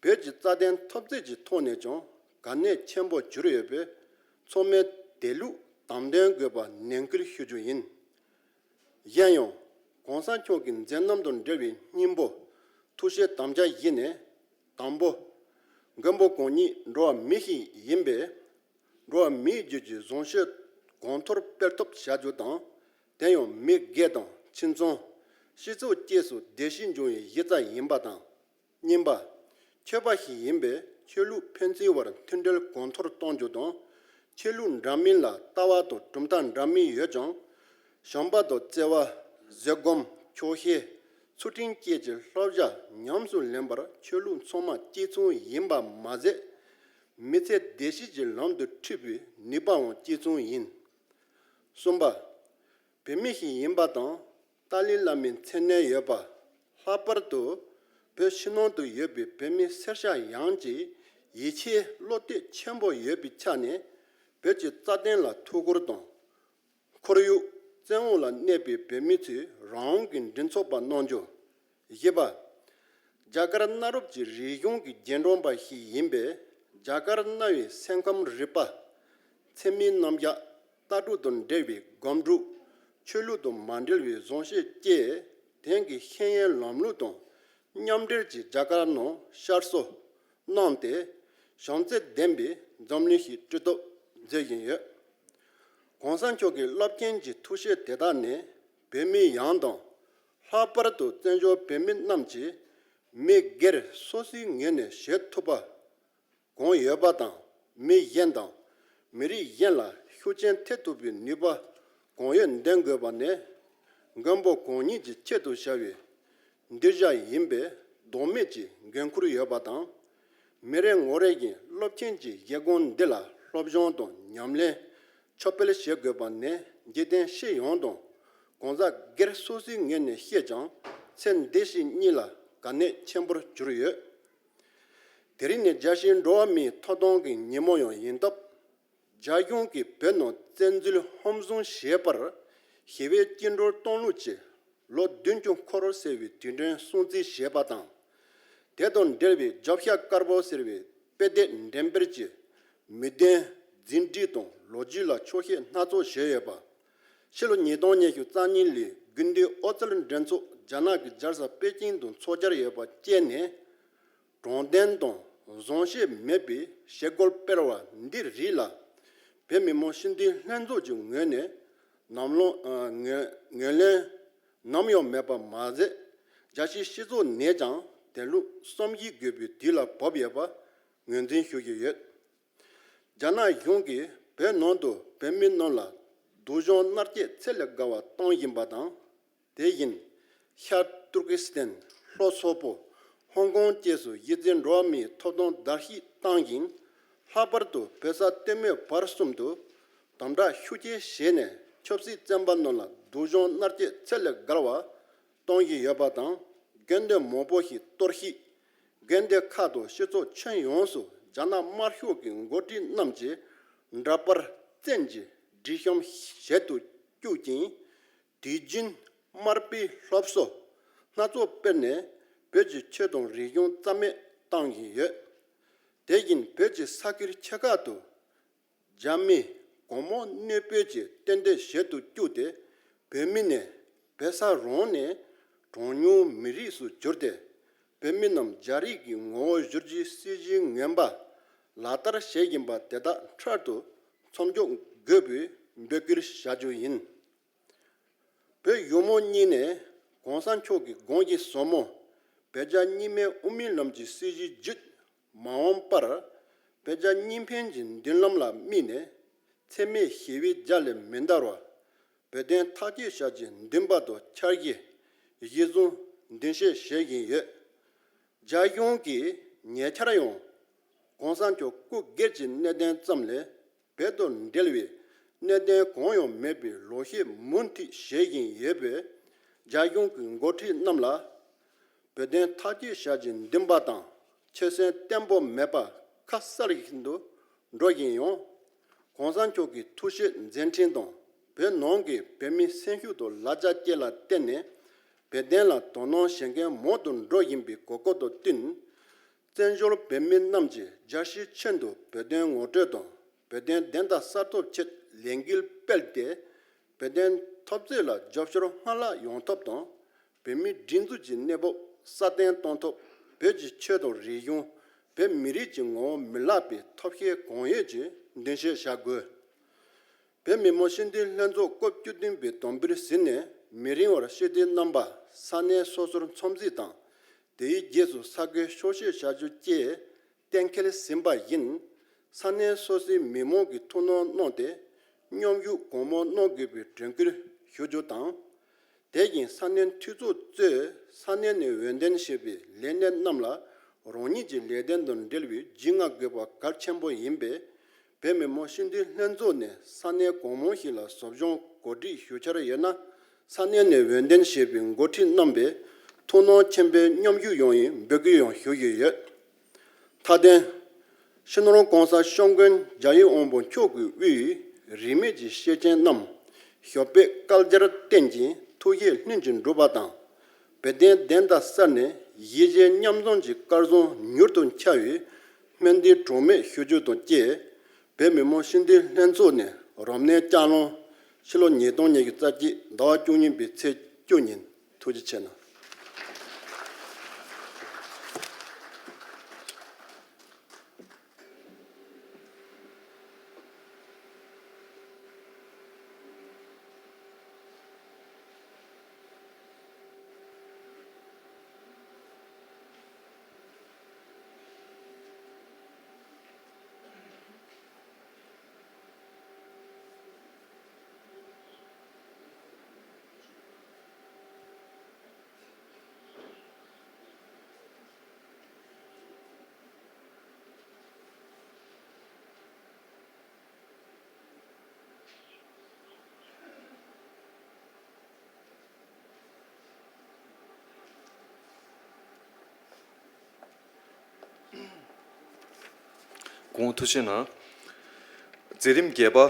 བོད་ཀྱི་རྩ་དོན་འཐབ་རྩོད་ཀྱི་ཐོག་ནས་ཀྱང་གལ་གནད་ཆེན་པོ་གྱུར་ཡོད་པས། ཚང་མས་དེ་ལུགས་དམ་དོན་དགོས་པ་ནན་སྐུལ་ཞུ་རྒྱུ་ཡིན། གཞན་ཡང་༸གོང་ས་མཆོག་གི་མཛད་རྣམ་དང་འབྲེལ་བའི་སྙིང་པོ་ཐུགས་བཞེད་དམ་བཅའ་བཞི་ནི། དང་པོ། མགོན་པོ་གང་ཉིད་འགྲོ་བ་མི་ཞིག་ཡིན་པས། འགྲོ་བ་མིའི་རྒྱུད་ཀྱི་བཟང་སྤྱོད་གོང་མཐོར་སྤེལ་ཐབས་བྱ་རྒྱུ་དང་། དེ་ཡང་མི་སྒེར་དང་ཁྱིམ་ཚང་། སྤྱི་ཚོགས་བཅས་སུ་བདེ་སྐྱིད་འབྱུང་བའི་གཞི་རྩ་ཡིན་པ་དང་། གཉིས་པ། ཆོས་པ་ཞིག་ཡིན་པས་ཆོས་ལུགས་ཕན་ཚུན་བར་མཐུན་སྒྲིལ་གོང་མཐོར་གཏོང་རྒྱུ་དང་། ཆོས་ལུགས་འདྲ་མིན་ལ་ལྟ་བ་དང་གྲུབ་མཐའ་འདྲ་མིན་ཡོད་ཀྱང་། བྱམས་པ་དང་བརྩེ་བ། བཟོད་སྒོམ། ཆོག་ཤེས། ཚུལ་ཁྲིམས་བཅས་ཀྱི་བསླབ་བྱ་ཉམས་སུ་ལེན་པར་ཆོས་ལུགས་ཚང་མ་གཅིག་མཚུངས་ཡིན་པ་མ་ཟད། མི་ཚེ་བདེ་སྐྱིད་ཀྱི་ལམ་དུ་ཁྲིད་པའི་ནུས་པའང་གཅིག་མཚུངས་ཡིན། གསུམ་པ། བོད་མི་ཞིག་ཡིན་པ་དང་། ཏཱ་ལའི་བླ་མའི་མཚན་གནས་ཡོད་པ། ལྷག་པར་དུ་བོད་ཕྱི་ནང་དུ་ཡོད་པའི་བོད་མི་སེར་སྐྱ་ཡོངས་ཀྱི་ཡིད་ཆེས་བློ་གཏད་ཆེན་པོ་ཡོད་པའི་ཆ་ནས། བོད་ཀྱི་རྩ་དོན་ལ་ཐུགས་ཁུར་དང་། ཁོར་ཡུག་བཙན་འོག་ལ་གནས་པའི་བོད་མི་ཚོས་རང་དབང་གི་མགྲིན་ཚབ་པ་གནང་རྒྱུ། བཞི་པ། རྒྱ་གར་གནའ་རབས་ཀྱི་རིག་གཞུང་གི་རྗེས་འབྲང་པ་ཞིག་ཡིན་པས། རྒྱ་གར་གནའ་བོའི་སེམས་ཁམས་རིག་པ། མཚན་མོའི་རྣམ་གཞག་ལྟ་གྲུབ་དང་འབྲེལ་བའི་སྒོམ་སྒྲུབ། ཆོས་ལུགས་དང་མ་འབྲེལ་བའི་བཟང་སྤྱོད་བཅས། དེང་གི་ཤེས་ཡོན་ལམ་ལུགས་དང་མཉམ་འབྲེལ་གྱིས་རྒྱ་གར་ནང་ཤར་གསོ་གནང་སྟེ། བྱམས་བརྩེ་ལྡན་པའི་འཛམ་གླིང་ཞིག་སྐྲུན་ཐབས་མཛད་བཞིན་ཡོད། གོང་ས་མཆོག་གི་རླབས་ཆེན་གྱི་ཐུགས་བཞེད་དེ་དག་ནི་བོད་མི་ཡོངས་དང་། ལྷག་པར་དུ་བཙན་བྱོལ་བོད་མི་རྣམས་ཀྱིས་མི་སྒེར་སོ་སོའི་ངོས་ནས་བྱེད་ཐུབ་པ་གང་ཡོད་པ་དང་། མི་གཞན་དང་མི་རིགས་གཞན་ལ་ཤུགས་རྐྱེན་ཐེབས་ཐུབ་པའི་ནུས་པ་གང་ཡོད་འདོན་དགོས་པ་ནི། མགོན་པོ་གང་ཉིད་ཀྱི་ཆེད་དུ་བྱ་བའི་གདུལ་བྱ་ཡིན་པས་ལྡོག་མེད་ཀྱི་འགན་ཁུར་ཡོད་པ་དང་། མི་རེ་ངོ་རེ་བཞིན་རླབས་ཆེན་གྱི་བཞེད་དགོངས་འདི་ལ་སློབ་སྦྱོང་དང་ཉམས་ལེན་ཕྱག་འབུལ་བྱེད་དགོས་པ་ནི་འཇིག་རྟེན་སྤྱི་ཡོངས་དང་གང་ཟག་སྒེར་སོ་སོའི་ངོས་ནས་བཤད་ཀྱང་། ཚེ་འདི་ཕྱི་གཉིས་ལ་གལ་གནད་ཆེན་པོར་གྱུར་ཡོད། དེ་རིང་ནི་རྒྱལ་སྤྱིའི་འགྲོ་བ་མིའི་ཐོབ་ཐང་གི་ཉིན་མོ་ཡང་ཡིན་སྟབས། རྒྱ་གཞུང་གིས་བོད་ནང་བཙན་འཛུལ་ཧམ་བཟུང་བྱས་པར་ཞི་བའི་བཅིངས་འགྲོལ་གཏོང་ལུགས་ཀྱི་ལོ་བདུན་ཅུ་འཁོར་ཟེར་བའི་དུས་དྲན་སྲུང་བརྩི་བྱས་པ་དང་། དེ་དང་འབྲེལ་བའི་རྒྱབ་ཤ་དཀར་པོ་ཟེར་བའི་དཔེ་དེབ་འགྲེམས་སྤེལ་གྱིས་མི་དོན་ཟིན་བྲིས་དང་ལོ་རྒྱུས་ལ་འཁྱོག་བཤད་སྣ་ཚོགས་བྱས་ཡོད་པ། ཕྱི་ལོ་ཉིས་སྟོང་ཉི་ཤུ་རྩ་གཉིས་ལོའི་དགུན་དུས་ཨོ་རྩལ་འགྲན་ཚོགས་རྒྱ་ནག་གི་རྒྱལ་ས་པེ་ཅིང་དུ་འཚོགས་འཆར་ཡོད་པ་བཅས་ནས། དྲང་བདེན་དང་བཟང་བཤད་མེད་པའི་བྱེད་སྒོ་སྤེལ་བ་འདི་རིགས་ལ། བོད་མི་མང་སྤྱི་འཐུས་ལྷན་ཚོགས་ཀྱི་ངོས་ནས་ནམ་ལངས་ཨ་ངོས་ངོས་ལེན་ནམ་ཡང་མེད་པ་མ་ཟད། རྒྱལ་སྤྱིའི་སྤྱི་ཚོགས་ནས་ཀྱང་དེ་ལུགས་བསམ་གཞིག་དགོས་པའི་དུས་ལ་བབ་ཡོད་པ་ངོས་འཛིན་ཞུ་གི་ཡོད། རྒྱ་ནག་གཞུང་གིས་བོད་ནང་དུ་བོད་མི་རྣམས་ལ་སྡུག་སྦྱོང་མནར་གཅོད་ཚད་ལས་བརྒལ་བ་བཏང་བཞིན་པ་དང་། དེ་བཞིན་ཤར་ཏུར་ཀི་སི་ཐན། ལྷོ་སོག་པོ། ཧོང་ཀོང་བཅས་སུ་གཞི་རྩའི་འགྲོ་བ་མིའི་ཐོབ་ཐང་བརྡལ་བཤིག་བཏང་ཞིང་། ལྷག་པར་དུ་བོད་ས་སྟོད་སྨད་བར་གསུམ་དུ་དམ་དྲག་ཤུགས་ཆེ་བྱས་ནས་ཆབ་སྲིད་བཙོན་པ་རྣམས་ལ་སྡུག་སྦྱོང་མནར་གཅོད་ཚད་ལས་བརྒལ་བ་གཏོང་བཞིན་ཡོད་པ་དང་། དགོན་སྡེ་མང་པོ་ཞིག་གཏོར་བཤིག་དགོན་སྡེ་ཁག་དང་སྤྱི་ཚོགས་ཁྱོན་ཡོངས་སུ་རྒྱ་ནག་དམར་ཤོག་གི་འགོ་ཁྲིད་རྣམས་ཀྱིས་འདྲ་པར་བཙན་གྱིས་སྒྲིག་གཤོམ་བྱེད་དུ་བཅུག་ཅིང་། དུས་རྒྱུན་དམར་པོའི་སློབ་གསོ་སྣ་ཚོགས་སྤེལ་ནས་བོད་ཀྱི་ཆོས་དང་རིག་གཞུང་རྩ་མེད་བཏང་བཞིན་ཡོད། དེ་བཞིན་བོད་ཀྱི་ས་ཁུལ་ཆེ་ཁག་ཏུ་རྒྱ་མི་གོང་མ་གནས་སྤོས་ཀྱིས་གཏན་སྡོད་བྱེད་དུ་བཅུག་སྟེ། བོད་མི་ནས་བོད་ས་རང་ནས་གྲངས་ཉུང་མི་རིགས་སུ་གྱུར་ཏེ། བོད་མི་རྣམས་རྒྱ་རིགས་ཀྱི་ངོ་བོ་བསྒྱུར་རྒྱུའི་སྲིད་བྱུས་ངན་པ་ལག་བསྟར་བྱེད་བཞིན་པ་དེ་དག་འཕྲལ་དུ་མཚམས་འཇོག་དགོས་པའི་འབོད་སྐུལ་བྱ་རྒྱུ་ཡིན། བོད་གཞུང་མང་གཉིས་ནས་གོང་ས་མཆོག་གི་དགོངས་གཞི་ཟབ་མོ་བོད་རྒྱ་གཉིས་སྨན་དབུ་མའི་ལམ་གྱི་སྲིད་བྱུས་བརྒྱུད། མ་འོངས་པར་བོད་རྒྱ་གཉིས་ཕན་གྱི་མདུན་ལམ་ལ་དམིགས་ནས། འཚེ་མེད་ཞི་བའི་རྒྱ་ལས་མི་འདའ་བར་བོད་དོན་ཐག་གཅོད་བྱ་རྒྱུའི་འདུན་པ་དང་འཆར་གཞི་གཞི་བཟུང་མདུན་སྐྱོད་བྱེད་བཞིན་ཡོད། རྒྱ་གཞུང་གིས་ཉེ་ཆར་ཡང་གོང་ས་མཆོག་སྐུ་སྒེར་གྱི་གནད་དོན་ཙམ་ལས། བོད་དང་འབྲེལ་བའི་གནད་དོན་གང་ཡང་མེད་པའི་ལོག་བཤད་མུ་མཐུད་བྱེད་བཞིན་ཡོད་པས། རྒྱ་གཞུང་གི་འགོ་ཁྲིད་རྣམས་ལ་བོད་དོན་ཐག་གཅོད་བྱ་རྒྱུའི་འདུན་པ་དང་ཆོད་སེམས་བརྟན་པོ་མེད་པ་ཁ་གསལ་བཞིན་དུ་འགྲོ་བཞིན་ཡང་། གོང་ས་མཆོག་གི་ཐུགས་བཞེད་མཛད་འཕྲིན་དང་བོད་ནང་གི་བོད་མིའི་སེམས་ཤུགས་དང་ལ་རྒྱ་བཅས་ལ་བརྟེན་ནས། བོད་དོན་ལ་དོ་སྣང་བྱེད་མཁན་མང་དུ་འགྲོ་བཞིན་པའི་གོ་སྐབས་དང་བསྟུན། བཙན་བྱོལ་བོད་མི་རྣམས་ཀྱིས་རྒྱལ་སྤྱིའི་ཁྱོན་དུ་བོད་དོན་ངོ་སྤྲོད་དང་བོད་དོན་བདེན་མཐའ་གསལ་ཐབས་ཆེད་ལས་འགུལ་སྤེལ་ཏེ། བོད་དོན་འཐབ་རྩོད་ལ་རྒྱབ་སྐྱོར་སྔར་ལྷག་ཡོང་ཐབས་དང་། བོད་མིའི་སྒྲིག་འཛུགས་ཀྱི་གནས་བབ་སྲ་བརྟན་གཏོང་ཐབས། བོད་ཀྱི་ཆོས་དང་རིག་གཞུང་། བོད་མི་རིགས་ཀྱི་ངོ་བོ་མི་བརླག་པའི་ཐབས་ཤེས་གང་ཡོད་ཀྱིས་མདུན་སྐྱོད་བྱ་དགོས། བོད་མི་མང་སྤྱི་འཐུས་ལྷན་ཚོགས་སྐབས་བཅུ་བདུན་པའི་དམ་འབུལ་ཟིན་ནས་མི་རིང་བར་སྤྱི་འཐུས་རྣམ་པ་ས་གནས་སོ་སོར་འཚམས་གཟིགས་དང་། དེའི་རྗེས་སུ་ས་བགོས་ཤོག་བཤད་བྱ་རྒྱུ་བཅས་གཏན་འཁེལ་ཟིན་པ་བཞིན། ས་གནས་སོ་སོའི་མི་མང་གིས་ཐུགས་སྣང་གནང་སྟེ་མཉམ་ཞུགས་གང་མང་གནང་དགོས་པའི་དྲན་སྐུལ་ཞུ་རྒྱུ་དང་། དེ་བཞིན་ས་གནས་འཐུས་ཚོགས་གཙོས་ས་གནས་ནས་འོས་འདེམས་བྱས་པའི་ལས་སྣེ་རྣམས་ལ་རང་ཉིད་ཀྱི་ལས་དོན་དང་འབྲེལ་བའི་རྒྱུས་མངའ་དགོས་པ་གལ་ཆེན་པོ་ཡིན་པས། བོད་མི་མང་སྤྱི་འཐུས་ལྷན་ཚོགས་ནས་ས་གནས་གང་མང་ཞིག་ལ་ཟབ་སྦྱོང་གོ་སྒྲིག་ཞུ་འཆར་ཡོད་ན། ས་གནས་ནས་འོས་འདེམས་བྱས་པའི་འགོ་ཁྲིད་རྣམ་པས་ཐུགས་སྣང་ཆེན་པོས་མཉམ་ཞུགས་ཡོང་བའི་འབོད་སྐུལ་ཡང་ཞུ་བཞིན་ཡོད། མཐའ་དོན། སྤྱི་ནོར་༸གོང་ས་༸སྐྱབས་མགོན་རྒྱལ་བའི་དབང་པོ་མཆོག་གིས་དབུས་རིས་མེད་ཀྱི་སྐྱེས་ཆེན་རྣམས་ཞབས་པད་བསྐལ་བརྒྱར་བརྟན་ཅིང་ཐུགས་བཞེད་ལྷུན་གྱིས་འགྲུབ་པ་དང་། བོད་དོན་བདེན་མཐའ་གསལ་ནས་གཞིས་བྱེས་མཉམ་འཛོམས་ཀྱི་སྐལ་བཟང་མྱུར་དུ་འཆར་བའི་སྨོན་འདུན་གྲངས་མེད་ཞུ་རྒྱུ་དང་བཅས། བོད་མི་མང་སྤྱི་འཐུས་ལྷན་ཚོགས་ནས་རབ་གནས་བསྐྱར་གླེང་ཕྱི་ལོ་ཉིས་སྟོང་ཉི་ཤུ་རྩ་གཅིག་ཟླ་བ་བཅུ་གཉིས་པའི་ཚེས་བཅུ་ཉིན། ཐུགས་རྗེ་ཆེ་གནང་། སྐུ་ངོ་ཐུགས་རྗེ་གནང་། མཛད་རིམ་བརྒྱད་པ།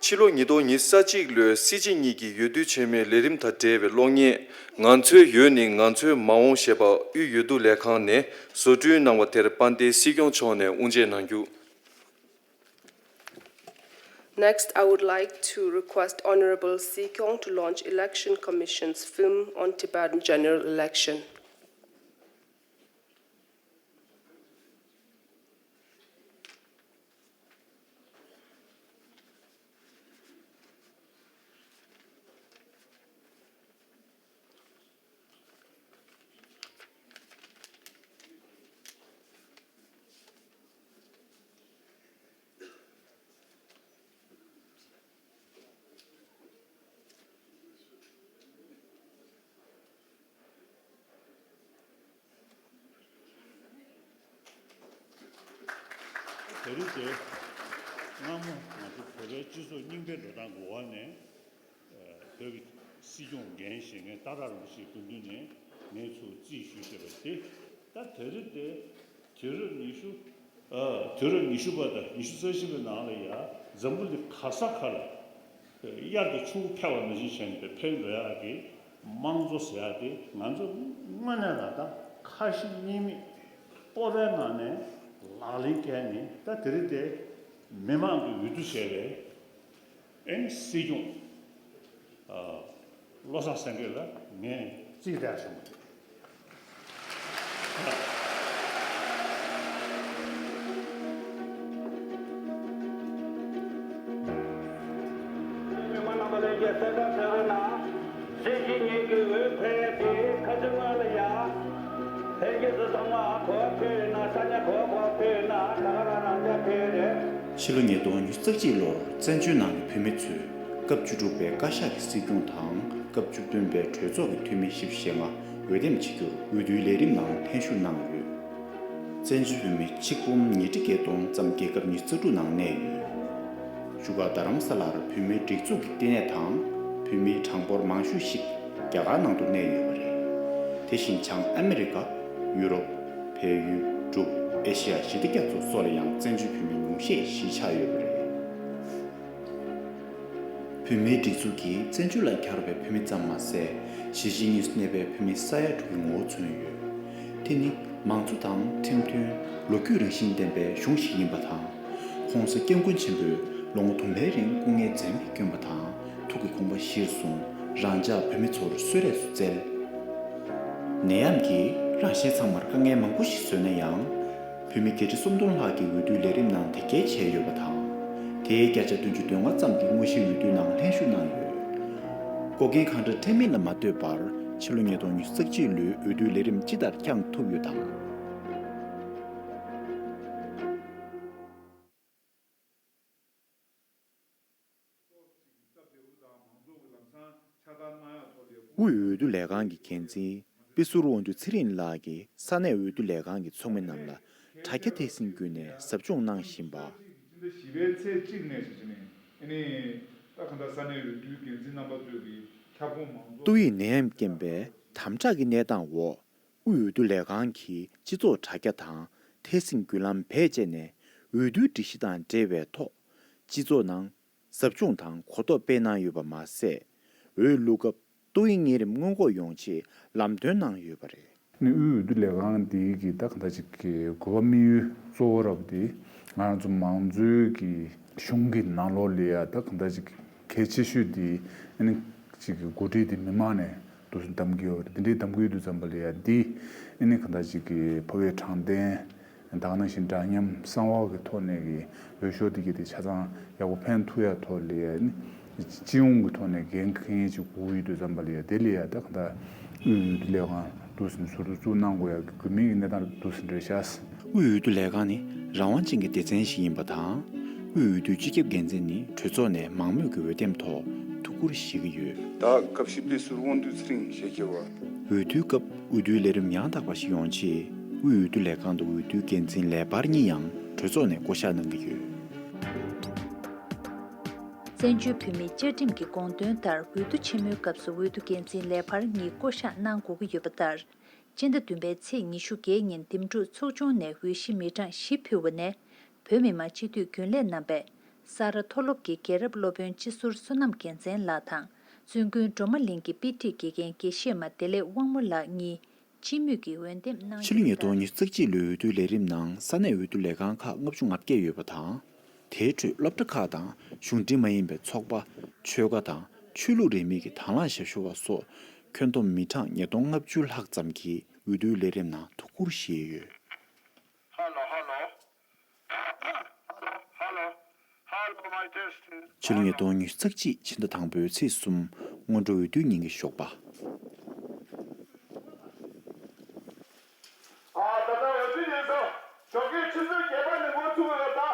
ཕྱི་ལོ་ཉིས་སྟོང་ཉི་ཤུ་རྩ་གཅིག་ལོའི་སྲིད་སྤྱི་གཉིས་ཀྱི་འོས་བསྡུ་ཆེན་མོའི་ལས་རིམ་དང་འབྲེལ་བའི་གློག་བརྙན། ང་ཚོའི་འོས་ནི་ང་ཚོའི་མ་འོངས་ཞེས་པ། དབུས་འོས་བསྡུ་ལས་ཁང་ནས་བཟོ་སྐྲུན་གནང་བ་དེར་དཔལ་ལྡན་སྲིད་སྐྱོང་མཆོག་ནས་དབུ་འབྱེད་གནང་རྒྱུ། Next, I would like to request Honorable Si Kyong to launch Election Commission's film on Tibetan general election. དེ་རིང་དེ་སྔ་མོ་ང་ཚོ་བོད་པའི་སྤྱི་ཚོགས་རྙིང་པའི་འགྲོ་སྟངས་གོ་བ་ནས། བོད་ཀྱི་སྲིད་སྐྱོང་འགན་བཞེས་མཁན་ཏཱ་ལའི་རིན་པོ་ཆེའི་སྐུ་མདུན་ནས་ངས་ཚུར་རྩིས་ཞུས་བྱས་པ་དེ། ད་དེ་རིང་དེ་དུས་རབས་ཉི་ཤུ། ཨ། དུས་རབས་ཉི་ཤུ་པ་དང་ཉི་ཤུ་རྩ་བཞི་པའི་ནང་ལ་ཡ་འཛམ་བུ་གླིང་ག་ས་ག་ལ་དབྱར་གྱི་ཆུ་བོ་འཕེལ་བ་ནང་བཞིན་བྱས་ནས་འཕེལ་འགྲོ་ཡག་གི་དམངས་གཙོ་ཟེར་ཡག་དེ་ང་ཚོ་དངོས་གནས་ལ་ད་ཁ་ཞེ་གཉིས་མེད་སྤོབས་པའི་ངང་ནས་ལག་ལེན་བཀལ་ནས། ད་དེ་རིང་དེ་མི་མང་གིས་འོས་བསྡུ་བྱས་པའི་ཨེ་སྲིད་སྐྱོང་ཨ་བློ་བཟང་སེང་གེ་ལ་ངས་རྩིས་སྤྲད་བྱུང་བ་རེད། མི་མང་རྣམ་པ་ལྷན་རྒྱས་གསལ་བསྒྲགས་བྱ་རོགས་གནང་། སྲིད་སྤྱི་གཉིས་ཀྱི་འོས་འཕེན་ཡག་དེ་ཁ་ཆེ་སྔོན་ལ་ཡ། ལྷན་རྒྱས་ཚོ་ཚང་མ་གོ་བ་ཐོས་ཡོད་ན། ས་གནས་གོ་བ་གོ་བ་ཐོས་ཡོད་ན་ད་ག་རང་རང་འཇགས་ཕེབས་རེད། ཕྱི་ལོ་ཉིས་སྟོང་ཉི་ཤུ་རྩ་གཅིག་ལོར་བཙན་བྱོལ་ནང་གི་བོད་མི་ཚོས་སྐབས་བཅུ་དྲུག་པའི་བཀའ་ཤག་གི་སྲིད་སྐྱོང་དང་སྐབས་བཅུ་བདུན་པའི་གྲོས་ཚོགས་ཀྱི་འཐུས་མི་བཞི་བཅུ་ཞེ་ལྔ་འོས་འདེམས་བྱེད་རྒྱུར་འོས་བསྡུའི་ལས་རིམ་ནང་ལྷན་ཞུགས་གནང་ཡོད། བཙན་བྱོལ་བོད་མི་ཆིག་འབུམ་ཉིས་ཁྲི་བརྒྱད་སྟོང་ཙམ་རྒྱལ་ཁབ་ཉི་ཤུ་རྩ་དྲུག་ནང་གནས་ཡོད། བཞུགས་སྒར་རྡ་རམ་ས་ལར་བོད་མིའི་སྒྲིག་འཛུགས་ཀྱི་ལྟེ་གནས་དང་། བོད་མིའི་གྲངས་འབོར་མང་ཤོས་ཤིག་རྒྱ་གར་ནང་དུ་གནས་ཡོད་པ་རེད། དེ་བཞིན་བྱང་ཨ་མི་རི་ཀ། ཡུ་རོབ། བལ་ཡུལ། འབྲུག་ཨེ་ཤི་ཡ་ཞི་བདེ་རྒྱ་མཚོ་སོགས་ལ་ཡང་བཙན་བྱོལ་བོད་མི་ཉུང་ཤས་ཤིག་ཆགས་ཡོད་པ་རེད། བོད་མིའི་སྒྲིག་འཛུགས་ཀྱིས་བཙན་བྱོལ་ལ་གྱར་བའི་བོད་མི་ཙམ་མ་ཟད། གཞིས་བྱེས་གཉིས་སུ་གནས་པའི་བོད་མི་ས་ཡ་དྲུག་གི་ངོ་བོ་མཚོན་ཡོད། དེ་ནི་མང་གཙོ་དང་ཁྲིམས་མཐུན། ལོ་རྒྱུས་རང་བཞིན་ལྡན་པའི་གཞུང་ཞིག་ཡིན་པ་དང་། ྋགོང་ས་ྋསྐྱབས་མགོན་ཆེན་པོས་ལོ་ངོ་དུ་མའི་རིང་སྐུ་ངལ་འཛེམ་མེད་བསྐྱོན་པ་དང་། ཐུགས་ཀྱི་དགོངས་པ་གཞིར་བཟུང་རང་ཅག་བོད་མི་ཚོར་གསོལ་རས་སུ་བསྩལ། ནད་ཡམས་ཀྱིས་རང་གཞན་ཚང་མར་དཀའ་ངལ་མང་པོ་ཞིག་བཟོས་ན་ཡང་། བོད་མི་བརྒྱད་ཁྲི་སུམ་སྟོང་ལྷག་གིས་འོས་བསྡུའི་ལས་རིམ་ནང་དེབ་སྐྱེལ་བྱས་ཡོད་པ་དང་། དེའི་བརྒྱ་ཆ་བདུན་ཅུ་དོན་ལྔ་ཙམ་གྱིས་དངོས་གཞིའི་འོས་བསྡུའི་ནང་ལྷན་ཞུགས་གནང་ཡོད། འགོག་རྐྱེན་གང་འདྲ་འཕྲད་མིན་ལ་མ་ལྟོས་པར། ཕྱི་ལོ་ཉིས་སྟོང་ཉི་ཤུ་རྩ་གཅིག་ལོའི་འོས་བསྡུའི་ལས་རིམ་ཇི་ལྟར་བསྐྱངས་ཐུབ་ཡོད་དམ། དབུས་འོས་བསྡུ་ལས་ཁང་གི་འགན་འཛིན་པི་ཟུར་དབང་ཕྱུག་ཚེ་རིང་ལགས་ཀྱིས་ས་གནས་འོས་བསྡུ་ལས་ཁང་གི་ཚོགས་མི་རྣམས་ལ་དྲ་རྒྱ་སྟེགས་གསུམ་བརྒྱུད་ནས་ཟབ་སྦྱོང་གནང་བཞིན་པ། ཏོག་དབྱིབས་ནད་ཡམས་རྐྱེན་པས་དམ་དྲག་གི་གནས་སྟངས་འོག་དབུས་འོས་བསྡུ་ལས་ཁང་གིས་སྤྱི་ཚོགས་དྲ་རྒྱ་དང་སྟེགས་གསུམ་བརྒྱུད་ལམ་བེད་སྤྱད་ནས་འོས་བསྡུའི་སྒྲིག་གཞི་དང་འབྲེལ་བའི་ཐོག་སྤྱི་ཚོགས་ནང་ཟབ་སྦྱོང་དང་གོ་རྟོགས་སྤེལ་གནང་ཡོད་པ་མ་ཟད། འོས་བླུག་སྐབས་ཏོག་དབྱིབས་གཉན་རིམས་སྔོན་འགོག་ཡོང་ཆེད་ལམ་སྟོན་གནང་ཡོད་པ་རེད། ནི་དབུས་འོས་བསྡུ་ལས་ཁང་འདི་གི་ད་གང་ལྟར་ཅིག་གི་གོ་བ་དམིགས་ཡུལ་གཙོ་བོ་རབ་འདི་ང་རང་ཚོ་མང་གཙོའི་གི་གཞུང་གི་ནང་ལོགས་ལ་ཡ་ད་གང་ལྟར་ཅིག་གལ་ཆེ་ཤོས་འདི་ཨ་ནི་ཅིག་གི་འགོ་ཁྲིད་འདི་མི་མང་ནས་ དུ་གདམ་གྱི་ཡོད་རེད། འདི་འདྲའི་གདམ་གྱི་ཡོད་དུས་ཙམ་པ་ལ་ཡ་འདི་ཨ་ནི་གང་ལྟར་ཅིག་གི་ཕ་བའི་དྲང་བདེན་དང་ནང་བཞིན་འདྲ་མཉམ་གསང་བ་གི་ཐོག་ནས་ཀྱི་འོས་ཤོག་འདི་གི་དེ་ཆ་ཚང་ཡག་པོ་ཕན་ཐོགས་ཡ་ཐོག་ལ་ཡ་ནི་སྤྱི་ཡོངས་ཀྱི་ཐོག་ནས་འགན་འཁྱེར་མཁན་ཅིག་དགོས་ཡོད་དུས་ཙམ་པ་ལ་ཡ་དེ་ལ་ཡ་ད་གང་ལྟར་དབུས་འོས་བསྡུ་ལས་ཁང་འདུག་ཟིན་ཟུར་དུ་བཙུགས་གནང་དགོས་ཡ་གི་དགོས་མིན་གྱི་གནས་སྟངས་འདུག་ཟིན་རེད་ཤག་དབུས་འོས་བསྡུ་ལས་ཁང་ནི་རང་དབང་ཅན་གྱི་སྡེ་ཚན་ཞིག་ཡིན་པ་དང་། དབུས་འོས་བསྡུའི་སྤྱི་ཁྱབ་འགན་འཛིན་ནི་གྲོས་ཚོགས་ནས་མང་མོས་ཀྱི་འོས་འདེམས་ཐོག་ཐུགས་ཁུར་བཞེས་ཀྱི་ཡོད། ད་སྐབས་བཞི་པའི་ཟུར་དབང་འདུས་ཚེ་རིང་ཞལ་གྱེས་པ། འོས་བསྡུའི་སྐབས་འོས་བསྡུའི་ལས་རིམ་ཡང་དག་པ་ཞིག་ཡོང་ཆེད་དབུས་འོས་བསྡུ་ལས་ཁང་དུ་འོས་བསྡུའི་འགན་འཛིན་ལས་འཕར་གཉིས་ཡང་གྲོས་ཚོགས་ནས་བསྐོ་གཞག་གནང་གི་ཡོད། བཙན་བྱོལ་བོད་མིའི་བཅའ་ཁྲིམས་ཀྱི་དགོངས་དོན་ལྟར་འོས་བསྡུ་ཆེན་མོའི་སྐབས་སུ་འོས་བསྡུ་འགན་འཛིན་ལས་འཕར་གཉིས་བསྐོ་གཞག་གནང་དགོས་ཀྱི་ཡོད་པ་ལྟར། སྤྱི་ཟླ་བདུན་པའི་ཚེས་ཉི་ཤུ་བརྒྱད་ཉིན་འདེམས་སྒྲུག་ཚོགས་ཆུང་ནས་འོས་གཞི་མི་གྲངས་བཞི་ཕུལ་བ་ནས། བོད་མི་མང་སྤྱི་འཐུས་རྒྱུན་ལས་རྣམ་པས་ས་རཱ་མཐོ་སློབ་ཀྱི་རྒྱལ་རབས་སློབ་དཔོན་སྤྱི་ཟུར་བསོད་ནམས་རྒྱལ་མཚན་ལགས་དང་། བཙུན་དགོན་སྒྲོལ་མ་གླིང་གི་དཔེ་ཁྲིད་དགེ་རྒན་དགེ་བཤེས་མ་བདེ་ལེགས་དབང་མོ་ལགས་གཉིས་སྤྱི་མོས་ཀྱིས་འོས་འདེམས་གནང་ཕྱི་ལོ་ཉིས་སྟོང་ཉི་ཤུ་རྩ་གཅིག་ལོའི་འོས་བསྡུའི་ལས་རིམ་ནང་ས་གནས་འོས་བསྡུ་ལས་ཁང་ཁག་ལྔ་བཅུ་ང་བརྒྱད་ཡོད་པ་དང་། དེའི་ཁྲོད་སློབ་གྲྭ་ཁག་དང་གཞུང་འབྲེལ་མ་ཡིན་པའི་ཚོགས་པ། ཆོལ་ཁ་དང་ཆོས་ལུགས་རིས་མེད་ཀྱི་དྭང་བླངས་ཞབས་ཞུ་བ་སོགས་ཁྱོན་བསྡོམས་མི་གྲངས་ཉིས་སྟོང་ལྔ་བཅུ་ལྷག་ཙམ་གྱིས་འོས་བསྡུའི་ལས་རིམ་ནང་ཐུགས་ཁུར་བཞེས་ཡོད། Hello, hello. Hello, hello. Hello, my test. ཕྱི་ལོ་ཉིས་སྟོང་ཉི་ཤུ་རྩ་གཅིག་ཕྱི་ཟླ་དང་པོའི་ཚེས་གསུམ་སྔོན་འགྲོ་འོས་བསྡུའི་ཉིན་གྱི་ཞོགས་པ། ཨ། ད་ལྟ་འོས་བསྡུ་ཡིན་ཙང་ཞོགས་ཀའི་ཆུ་ཚོད་བརྒྱད་པ་ནས་འགོ་ཚུགས་ཡོད་ད།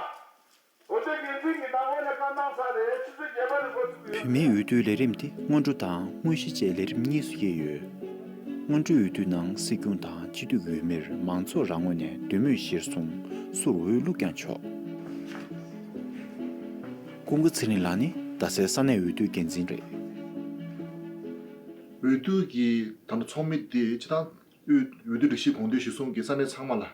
འོས་བསྡུ་འགན་འཛིན་གྱིས་ད་ལྟ་ནས་བཀའ་གནང་ཚར་རེད། ཆུ་ཚོད་བརྒྱད་པ་ནས་འགོ་ཚུགས་ཡོད། བོད་མིའི་འོས་བསྡུའི་ལས་རིམ་དེ་སྔོན་འགྲོ་དང་དངོས་གཞི་བཅས་ལས་རིམ་གཉིས་སུ་དབྱེ་ཡོད། སྔོན་འགྲོའི་འོས་བསྡུའི་ནང་སྲིད་སྐྱོང་དང་སྤྱི་འཐུས་ཀྱི་འོས་མིར་མང་ཚོགས་རང་ངོས་ནས་འདོད་མོས་གཞིར་བཟུང་སུར་འོས་བླུགས་ཀྱང་ཆོག་ཀུན་དགའ་ཚེ་རིང་ལགས་ནི་རྡ་སའི་ས་གནས་འོས་བསྡུའི་འགན་འཛིན་རེད། འོས་བསྡུ་གི་ད་ནི་ཚོགས་མི་དེ་སྤྱི་བཏང་འོས་འོས་བསྡུ་སྒྲིག་གཞི་དགོངས་དོན་གཞིར་བཟུང་གི་ས་གནས་ཚང་མ་ལ།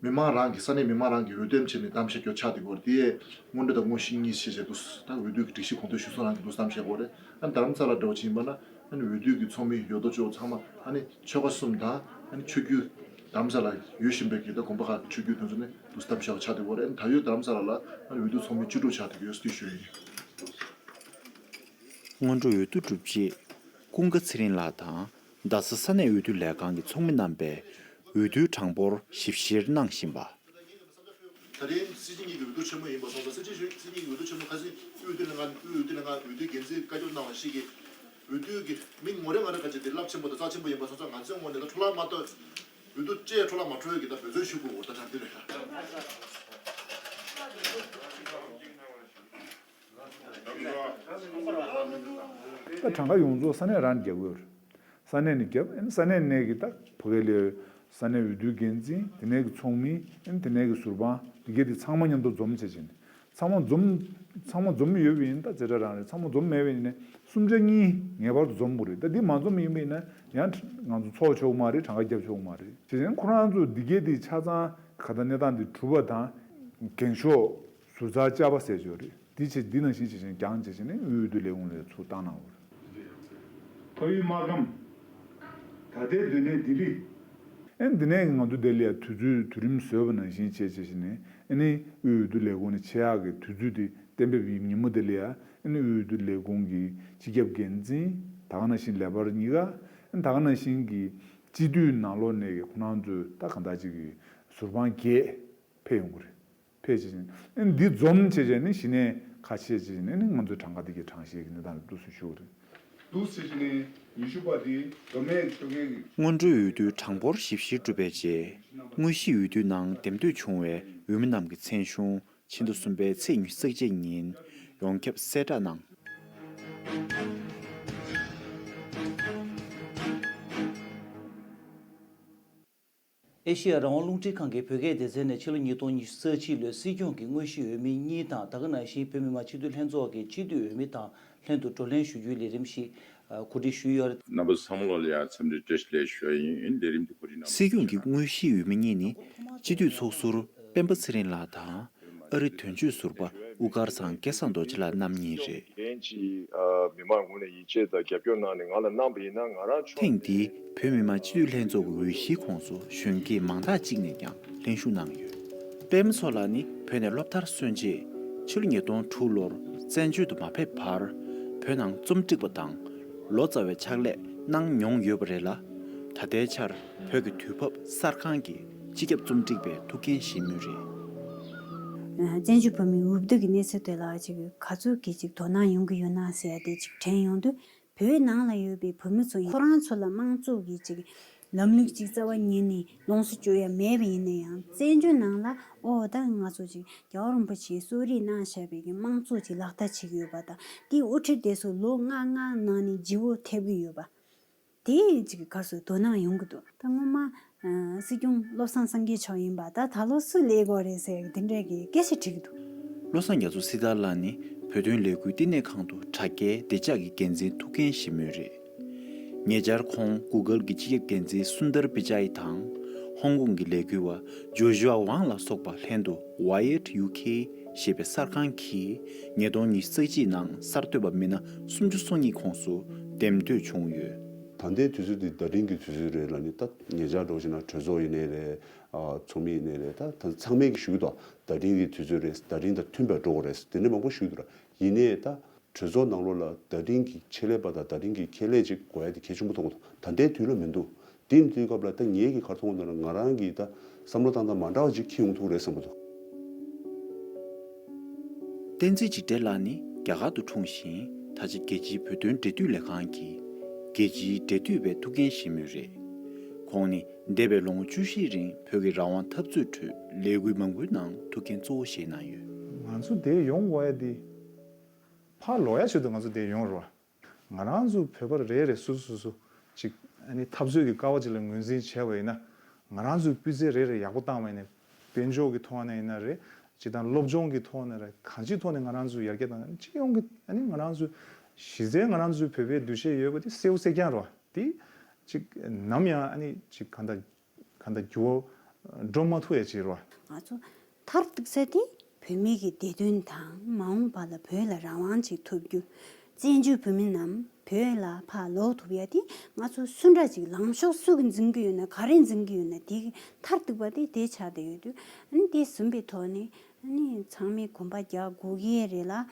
མི་མང་རང་གི་ས་གནས་མི་མང་རང་གི་འོས་འདེམས་བྱས་ནས་གཏམ་བཤད་རྒྱབ་ཆགས་བསྡད་ཀྱི་ཡོད་རེད། དེ་སྔོན་འགྲོ་དང་དངོས་གཞི་གཉིས་བྱས་བྱས་འདུག་ད་འོས་བསྡུ་གི་སྒྲིག་གཞི་དགོངས་དོན་གཞིར་བཟུང་རང་གི་འདུག་གཏམ་བཤད་དགོས་རེད། ཨ་ནི་རྡ་རམ་ས་ལ་འདྲ་བོ་ཅིག་ཡིན་པ་ན་ཨ་ནི་འོས་བསྡུ་གི་ཚོགས་མི་ཡོད་དོ་ཅོག་ཚང་མ་ཨ་ནི་ཆོལ་ཁ་གསུམ་དང་ཨ་ནི་ཆོས་བརྒྱུད་རྡ་རམ་ས་ལ་ཡོད་བཞིན་པའི་གི་ད་དགོན་པ་ཁག་གི་ཆོས་བརྒྱུད་དེ་ཚོ་ནས་འདུག་གཏམ་བཤད་ཆགས་བསྡད་ཀྱི་ཡོད་རེད། ཨ་ནི་ད་ཡོད་རྡ་རམ་ས་ལ་ལ་ཨ་ནི་འོས་བསྡུ་ཚོགས་མི་བཅུ་དྲུག་ཆགས་བསྡད་ཀྱི་ཡོད་ཟེར་ཞུ་ཡ་ཡིན། སྔོན་འགྲོ་འོས་བསྡུ་གྲུབ་རྗེས། ཀུན་དགའ་ཚེ་རིང་ལགས་དང་རྡ་ས་ས་གནས་འོས་བསྡུ་ལས་ཁང་གི་ཚོགས་མི་རྣམ་པས་འོས་བསྡུའི་གྲངས་འབོར་ཞིབ་བཤེར་གནང་བཞིན་པ། ད་རེས་སྲིད་སྤྱི་གཉིས་ཀྱི་འོས་བསྡུ་ཆེན་མོ་ཡིན་པ་སོང་ཙང་། སྲིད་སྤྱི་སྲིད་གཉིས་ཀྱི་འོས་བསྡུ་ཆེན་མོ་ཁ་སང་དབུས་འོས་བསྡུ་ལྷན་ཁང་དབུས་འོས་བསྡུ་ལྷན་ཁང་འོས་བསྡུའི་འགན་འཛིན་བཀའ་བཀྱོན་གནང་བ་ཞིག་གིས་འོས་བསྡུ་གི་མི་ངོ་རེ་ང་རེ་ག་ཅིག་དེ་རླབས་ཆེན་པོ་དང་རྩ་ཆེན་པོ་ཡིན་པ་སོང་ཙང་། ང་ཚོའི་ངོས་ནས་ད་འཕྲོ་བརླག་མ་གཏོང་། འོས་བསྡུ་བཅས་འཕྲོ་བརླག་མ་འགྲོ་ཡ་གི་ད་འབད་བརྩོན་ཞུ་དགོས་ད་དྲང་བདེན་རེད། ད་གྲངས་ཀ་ཡོངས་རྫོགས་ས་གནས་རང་རྒྱག་གི་ཡོད་རེད། ས་གནས་ནས་བརྒྱབ། ཨ་ནི་ས་གནས་ནས་ཀྱི་ད་ཕ་གི་ལས་ས་གནས་འོས་བསྡུའི་འགན་འཛིན། དེ་ནས་ཀྱི་ཚོགས་མི། ཨ་ནི་དེ་ནས་ཀྱི་ཟུར་དཔང་། དེ་གས་དེ་ཚང་མ་མཉམ་དུ་འཛོམས་བྱས་བྱས་ནས། ཚང་མ་འཛོམས། ཚང་མ་འཛོམས་ཡོད་པ་ཡིན་ན་ད་ཅི་འདྲ་རང་རེད། ཚང་མ་འཛོམས་མེད་པ་ཡིན་ན་གསུམ་ཆ་གཉིས་ངེས་པར་དུ་འཛོམས་དགོས་རེད། ད་འདི་མ་འཛོམས་ཡིན་པ་ཡིན་ན་ཡང་ང་ཚོ་ཚོགས་ཆོག་གི་མ་རེད། གྲངས་ཀ་བརྒྱབ་ཆོག་གི་མ་རེད། བྱས་ཙང་ཁོ་རང་ཚོ་འདི་གས་དེ་ཆ་ཚང་ག་ད་གནས་སྟངས་འདི་གྲུབ་པ་དང་། འགེངས་ཤོག་ཟུར་ཚགས་བཅའ་བ་ཟེར་ཆོག་རེད། འདི་བྱས། འདི་ནང་བཞིན་བྱས་བྱས་ཀྱང་བྱས་བྱས་ནས་དབུས་འོས་བསྡུ་ལས་ཁུངས་ལ་ཚུར་བཏང་གནང་བ་རེད། ཕ་ཡུལ་སྨར་ཁམས། ད་ལྟའི་སྡོད་གནས་ལྡི་ལི། ཨ་ནི་འདི་ནས་ང་ཚོ་ལྡི་ལི་ཡ་དུས་ཚོད་དུས་རིམ་བཟོས་པ་ནང་བཞིན་བྱས་བྱས་བྱས་ནས། ཨ་ནི་དབུས་འོས་བསྡུ་ལས་ཁུངས་ནས་ཆེད་ཡག་གི་དུས་ཚོད་དེ་གཏན་འབེབས་ཡིན། ཉིན་མོ་དེ་ལ་ཡ་ཨ་ནི་དབུས་འོས་བསྡུ་ལས་ཁུངས་ཀྱི་སྤྱི་ཁྱབ་འགན་འཛིན། ད་ག་ནང་བཞིན་ལས་འཕར་གཉིས་ཀ། ཨ་ནི་ད་ག་ནང་བཞིན་གྱི་སྤྱི་འཐུས་ནང་ལོགས་ནས་ཀྱི་ཁོ་རང་ཚོའི་ད་གང་ལྟར་ཅིག་གི་ཟུར་དཔང་བརྒྱད་ཕེབས་ཡོང་གི་རེད། ཕལ་ཆེར་ཨ་ནི་འདི་འཛོམས་བྱས་བྱས་ནས་གཞི་ནས་ཁ་ཕྱེ་བྱས་ནས་ནི་ང་ཚོའི་གྲངས་ཀ་འདི་གའི་གྲངས་བཤེར་གྱི་གནས་སྟངས་ལ་འདུག་སེ་ཞུ་གི་རེད། འདུག་སེ་བྱས་ནས་ཉི་ཤུ་པ་དེ་མདོ་སྨད་ཆོལ་ཁའི། སྔོན་འགྲོའི་འོས་བསྡུའི་གྲངས་འབོར་ཞིབ་བཤེར་གྲུབ་པའི་རྗེས། དངོས་གཞིའི་འོས་བསྡུའི་ནང་འདེམས་ཐོན་བྱུང་བའི་འོས་མི་རྣམས་ཀྱི་མཚན་གཞུང་ཕྱི་ཟླ་གསུམ་པའི་ཚེས་ཉི་ཤུ་རྩ་བརྒྱད་ཉིན་ཡོངས་ཁྱབ་གསལ་བསྒྲགས་གནང་། ཨེ་ཤེ་ཡ་རང་དབང་རླུང་འཕྲིན་ཁང་གི་བོད་སྐད་སྡེ་ཚན་ནས་ཕྱི་ལོ་ཉིས་སྟོང་ཉི་ཤུ་རྩ་གཅིག་ལོའི་སྲིད་སྐྱོང་གི་དངོས་གཞིའི་འོས་མི་གཉིས་དང་། ད་ག་ནང་བཞིན་བོད་མི་མང་སྤྱི་འཐུས་ལྷན་ཚོགས་ཀྱི་སྤྱི་འཐུས་འོས་མི་དང་ལྷན་དུ་བགྲོ་གླེང་ཞུ་རྒྱུའི་ལས་རིམ་ཞིག་གོ་སྒྲིག་ཞུས་ཡོད་རེད། རྣམ་པ་ཚང་མ་ལ་ཡང་འཚམས་འདྲི་བཀྲ་ཤིས་བདེ་ལེགས་ཞུ་ཡ་ཡིན། ལས་རིམ་འདི་གོ་སྒྲིག་གནང་བ། སྲིད་སྐྱོང་གི་དངོས་གཞིའི་འོས་མི་གཉིས་ནི་སྤྱི་འཐུས་ཚོགས་ཟུར་སྤེན་པ་ཚེ་རིང་ལགས་དང་། ཨ་རི་དོན་གཅོད་ཟུར་པ་དབུ་དཀར་ཚང་སྐལ་བཟང་རྡོ་རྗེ་ལགས་རྣམ་གཉིས་རེད། གཞན་གྱིས་ཨ་མི་མང་ངོས་ནས་ཡིད་ཆེས་དང་རྒྱབ་སྐྱོར་གནང་ནས་ང་ལ་གནང་བ་ཡིན་ན། ང་རང་ཕྱོགས་ཐེངས་འདིའི་བོད་མི་མང་སྤྱི་འཐུས་ལྷན་ཚོགས་ཀྱི་འོས་གཞིའི་ཁོངས་སུ་གཞོན་སྐྱེས་མང་དག་ཅིག་ནས་ཀྱང་ལྷན་ཞུགས་གནང་ཡོད། པད་མ་མཚོ་ལགས་ནི་བོད་ནས་སློབ་མཐར་སོན་རྗེས། ཕྱི་ལོ་ཉིས་སྟོང་དྲུག་ལོར་བཙན་བྱོལ་དུ་མ་ཕེབས་བར། བོད་ནང་རྩོམ་སྒྲིག་པ་དང་། ལོ་ཙཱ་བའི་ཕྱག་ལས། གནང་མྱོང་ཡོད་པ་རེད་ལ། ད་ལྟའི་ཆར་བོད་ཀྱི་དུས་བབ་གསར་ཁང་གི་སྤྱི་ཁྱབ་རྩོམ་སྒྲིག་པའི་ཐུགས་འགན་བཞེས་མུས་རེད། བཙན་བྱོལ་བོད་མིའི་འུབ་བཏུག་གི་གནས་ཚུལ་དེ་ལ་ཅིག་ག་ཚོད་ཀྱི་ཅིག་དོ་སྣང་ཡོང་གི་ཡོད་ན་ཟེར་ཏེ་ཅིག་དྲན་ཡོང་དུས། བོད་ནང་ལ་ཡོད་པའི་བོད་མི་ཚོ་ཡིན། ཁོ་རང་ཚོ་ལ་དམངས་གཙོ་གི་ཅིག་ལམ་ལུགས་ཅིག་རྩ་བ་ཉིད་ནས་ལོངས་སུ་སྤྱོད་ཡ་མེད་པ་ཡིན་ན་ཡང་། བཙན་བྱོལ་ནང་ལ་ཨོ་ད་ང་ཚོ་ཅིག་རྒྱལ་བ་རིན་པོ་ཆེས་གསོལ་རས་གནང་བཞག་པའི་གི་དམངས་གཙོ་ཅིག་ལག་བསྟར་བྱེད་ཀྱི་ཡོད་པ་དང་། དེའི་དབུ་ཁྲིད་དེ་ཚོ་ལོ་ལྔ་ལྔ་ནང་ནས་བརྗེ་བོ་ཐེབས་ཀྱི་ཡོད་པ། དེ་ཅིག་ག་ཚོད་དོ་སྣང་ཡོང་གི་འདུག་ད་སྔོན་མ་ཨ་སྲིད་སྐྱོང་བློ་བཟང་སེང་གེ་མཆོག་ཡིན་པ། ད་ད་ལོ་སུ་སླེབས་དགོས་རེད་ཟེར་དེ་འདྲའི་གི་སྐད་ཆ་དྲིས་ཀྱི་འདུག་བློ་བཟང་རྒྱ་མཚོ་སྲི་ཐར་ལགས་ནི་བོད་དོན་ལས་འགུལ་བསྟི་གནས་ཁང་དུ་དྲ་རྒྱའི་བདེ་འཇགས་ཀྱི་འགན་འཛིན་ཐུགས་འགན་བཞེས་མུས་རེད། ཉེ་ཆར་ཁོང་Google་གྱི་སྤྱི་ཁྱབ་འགན་འཛིན་སུན་དར་པི་ཅའི་དང་། ཧོང་ཀོང་གི་ལས་འགུལ་བ་ཇོ་ཤུ་ཝ་ཝང་ལ་སོགས་པ་ལྷན་དུ་Wired UK་ཞེས་པའི་གསར་ཁང་གིས་ཉིས་སྟོང་ཉི་ཤུ་རྩ་གཅིག་ནང་གསར་གཏོད་པ་མི་སྣ་སུམ་ཅུ་སོ་གཉིས་ཁོངས་སུ་འདེམས་ཐོན་བྱུང་ཡོད། ད་ལྟའི་དུས་ཚོད་འདི་བརྡ་འཕྲིན་གྱི་དུས་ཚོད་རེད་ལབ་ནས། ད་ཉེ་ཆར་འགྲོ་བཞིན་ན་གྲོས་ཚོགས་ཡིན་ནའི་རེད། ཨ་ཚོགས་མི་ཡིན་ནའི་རེད། ད་ད་ཚང་མས་ཀྱི་ཞུ་གི་འདུག་བརྡ་འཕྲིན་གྱི་དུས་ཚོད་རེད། བརྡ་འཕྲིན་དང་མཐུན་པར་འགྲོ་དགོས་རེད། དེ་འདྲ་མང་པོ་ཞུ་གི་འདུག་ཡིན་ནའི་ད་གྲོས་ཚོགས་ནང་ལོགས་ལ་བརྡ་འཕྲིན་གྱི་ཆེད་ལས་པ་དང་བརྡ་འཕྲིན་གྱི་ཁྱད་ལས་ཅིག་དགོས་ཡ་དེ་གལ་ཆེན་པོ་མཐོང་གི་འདུག་ད་ལྟའི་དུས་ལ་མི་འདུག་དེའི་དུས་སྐབས་ལ་ད་ངེད་ཀྱིས་ག་རེ་མཐོང་གི་འདུག་ན། ང་རང་གིས་ད་བསམ་བློ་བཏང་སྟངས་མ་འདྲ་བ་ཅིག་འཁྱེར་ཡོང་ཐུབ་ཀྱི་རེད་བསམ་གྱི་འདུག་བསྟན་འཛིན་འཇིགས་བྲལ་ལགས་ནི་རྒྱ་གར་དུ་འཁྲུངས་ཤིང་། ད་ཆ་རྒྱལ་སྤྱིའི་བོད་དོན་འབྲེལ་མཐུད་ལས་ཁང་གི་རྒྱལ་སྤྱིའི་འབྲེལ་མཐུད་པའི་ཐུགས་འགན་བཞེས་མུས་རེད། ཁོང་ནི་འདས་པའི་ལོ་ངོ་བཅུ་བཞི་རིང་བོད་ཀྱི་རང་དབང་འཐབ་རྩོད་ཁྲོད་ལས་འགུལ་མང་པོའི་ནང་ཐུགས་འགན་གཙོ་བོ་བཞེས་གནང་ཡོད། ང་ཚོ་འདིར་ཡོང་དགོས་ཡ་འདི་ཕར་ལོག་ཡ་ཆེད་དུ་ང་ཚོ་འདིར་ཡོང་རེད་བ། ང་རང་ཚོ་བོད་པ་རེ་རེ་སོ་སོ་སོ་སོ་ཅིག་ཨ་ནི་འཐབ་རྩོད་ཀྱི་ཀ་བ་ཅིག་ལ་ངོས་འཛིན་བྱས་པ་ཡིན་ན། ང་རང་ཚོའི་སྤུས་ཚད་རེ་རེ་ཡག་པོ་བཏང་བ་ཡིན་ན། དཔལ་འབྱོར་གྱི་ཐོག་ནས་ཡིན་ན་རེད། སྤྱིར་བཏང་སློབ་སྦྱོང་གི་ཐོག་ནས་རེད། གང་ཅིའི་ཐོག་ནས་ང་རང་ཚོ་ཡར་རྒྱས་བཏང་ན། སྤྱི་ཡོངས་ཀྱི་ཨ་ནི་ང་རང་ཚོ་གཞི་རྩའི་ང་རང་ཚོའི་བོད་པའི་འདུ་ཤེས་ཡོད་པ་དེ་གསལ་པོ་གསལ་རྐྱང་རེད་བ། དེ་ཅིག་ནམ་ཡང་ཨ་ནི་ཅིག་གང་ལྟར་གང་ལྟར་འགྱུར་བ་འགྲོ་མ་ཐུབ་ཡ་ཅིག་རེད་བ། ང་ཚོ་མཐར་གཏུགས་ས་དེ་བོད་མི་གི་བདེ་དོན་དང་། མ་འོངས་པ་ལ་བོད་ལ་རང་དབང་ཅིག་ཐོབ་རྒྱུ། བཙན་བྱོལ་བོད་མི་རྣམས་བོད་ལ་ཕར་ལོག་ཐུབ་ཡ་དེ་ང་ཚོ་སུ་འདྲ་ཅིག་ལངས་ཕྱོགས་སུ་གི་འཛིན་གི་ཡོད་ན། ག་རེ་འཛིན་གི་ཡོད་ན། དེ་གི་མཐར་གཏུགས་པ་དེ་དེ་ཆགས་བསྡད་ཡོད་དུས། ཨ་ནི་དེ་ཟིན་པའི་ཐོག་ནས་ཨ་ནི་ཚང་མས་གོམ་པ་རྒྱག་དགོས་ཀྱི་རེད་ལ། ཨ་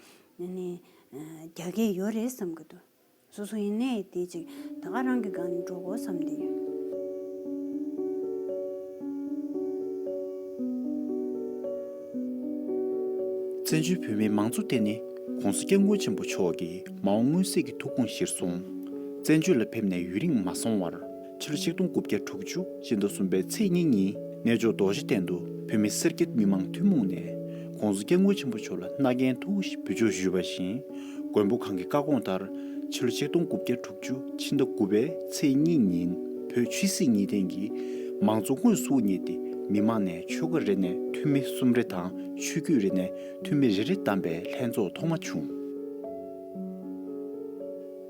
ནི་རྒྱག་གི་ཡོད་རེད་བསམ་གི་འདུག་སོ་སོ་ཡིན་ནའི་དེ་ཅིག་ད་ག་རང་གི་སྒང་ནས་འགྲོ་དགོས་བསམ་བསྡད་ཡོད། བཙན་བྱོལ་བོད་མིའི་མང་གཙོ་དེ་ནི་༸གོང་ས་༸སྐྱབས་མགོན་ཆེན་པོ་མཆོག་གིས་མ་འོངས་མངོན་གསལ་གྱི་ཐུགས་དགོངས་གཞིར་བཟུང་། བཙན་བྱོལ་ལ་ཕེབས་ནས་ཡུན་རིང་མ་སོང་བར། ཕྱི་ལོ་ཆིག་སྟོང་དགུ་བརྒྱ་དྲུག་ཅུ་སྤྱི་ཟླ་གསུམ་པའི་ཚེས་གཉིས་ཉིན་གནས་མཆོག་རྡོ་རྗེ་གདན་དུ་བོད་མི་སེར་སྐྱ་མི་མང་ཐུན་མོང་ནས་༸གོང་ས་༸སྐྱབས་མགོན་ཆེན་པོ་མཆོག་ལ་མནའ་གན་ཐུགས་བཞེས་འབུལ་ཕྱོགས་ཞུས་པ་བཞིན། མགོན་པོ་གང་གི་བཀའ་དགོངས་ལྟར་ཕྱི་ལོ་ཆིག་སྟོང་དགུ་བརྒྱ་དྲུག་ཅུ་ཕྱི་ཟླ་དགུ་པའི་ཚེས་གཉིས་ཉིན་བོད་ཆོས་སྲིད་གཉིས་ལྡན་གྱི་མང་གཙོ་དངོས་སུ་དབུ་བརྙེས་ཏེ། མི་མང་ནས་ཆོལ་ཁ་རེ་ནས་འཐུས་མི་གསུམ་རེ་དང་ཆོས་བརྒྱུད་རེ་ནས་འཐུས་མི་རེ་རེ་བདམས་པའི་ལྷན་ཚོགས་ཐོག་མ་བྱུང་།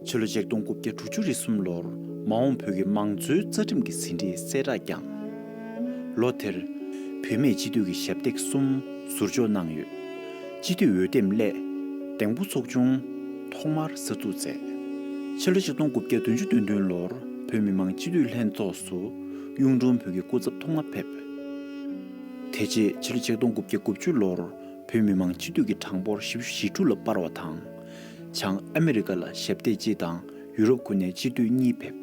ཕྱི་ལོ་ཆིག་སྟོང་དགུ་བརྒྱ་དྲུག་ཅུ་རེ་གསུམ་ལོར་མ་འོངས་བོད་ཀྱི་མང་གཙོའི་རྩ་ཁྲིམས་ཀྱི་ཟིན་བྲིས་གསལ་བསྒྲགས་བསྐྱངས། ལོ་དེར་བུད་མེད་སྤྱི་འཐུས་ཀྱི་ཞབས་སྟེགས་གསུམ་ཟུར་འཇོག་གནང་ཡོད། སྤྱི་འཐུས་འོས་འདེམས་སླད་འདེམས་བསྐོ་ཚོགས་ཆུང་ཐོག་མར་གསར་འཛུགས་མཛད། ཕྱི་ལོ་ཆིག་སྟོང་དགུ་བརྒྱ་བདུན་ཅུ་དོན་བདུན་ལོར་བོད་མི་མང་སྤྱི་འཐུས་ལྷན་ཚོགས་སུ་གཡུང་དྲུང་བོན་གྱི་སྐུ་ཚབ་ཐོག་མ་ཕེབས། དེ་རྗེས་ཕྱི་ལོ་ཆིག་སྟོང་དགུ་བརྒྱ་དགུ་བཅུ་ལོར་བོད་མི་མང་སྤྱི་འཐུས་ཀྱི་གྲངས་འབོར་བཞི་བཅུ་ཞེ་དྲུག་ལ་སྤར་བ་དང་། བྱང་ཨ་མི་རི་ཀ་ལ་ཞབས་སྟེགས་གཅིག་དང་ཡུ་རོབ་ཁུལ་ནས་སྤྱི་འཐུས་གཉིས་ཕེབས།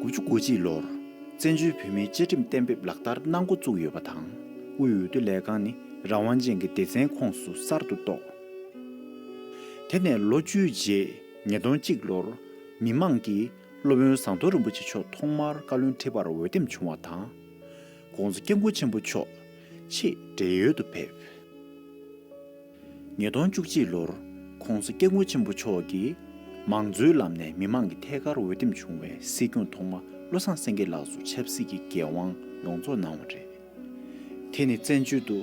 དགུ་བཅུ་གོ་གཅིག་ལོར་བཙན་བྱོལ་བོད་མིའི་བཅའ་ཁྲིམས་གཏན་འབེབས་ལག་བསྟར་གནང་འགོ་བཙུགས་ཡོད་པ་དང་། དབུས་འོས་བསྡུ་ལས་ཁང་ནི་རང་དབང་ཅན་གྱི་སྡེ་ཚན་ཁོངས་སུ་གསར་དུ་གཏོགས། དེ་ནས་ལོ་བཅུའི་རྗེས་ཉིས་སྟོང་གཅིག་ལོར་མི་མང་གིས་སློབ་དཔོན་ཟམ་གདོང་རིན་པོ་ཆེ་མཆོག་ཐོག་མར་བཀའ་བློན་ཁྲི་པར་འོས་འདེམས་བྱུང་བ་དང་། ༸གོང་ས་༸སྐྱབས་མགོན་ཆེན་པོ་མཆོག་ཆེས་བགྲེས་ཡོལ་དུ་ཕེབས། ཉིས་སྟོང་བཅུ་གཅིག་ལོར་༸གོང་ས་༸སྐྱབས་མགོན་ཆེན་པོ་མཆོག་གིས་མང་གཙོའི་ལམ་ནས་མི་མང་གི་ཐད་ཀར་འོས་འདེམས་བྱུང་བའི་སྲིད་སྐྱོང་ཐོག་མ་བློ་བཟང་སེང་གེ་ལགས་སུ་ཆབ་སྲིད་ཀྱི་འགན་དབང་ཡོངས་རྫོགས་གནང་བ་རེད། དེ་ནི་བཙན་བྱོལ་དུ་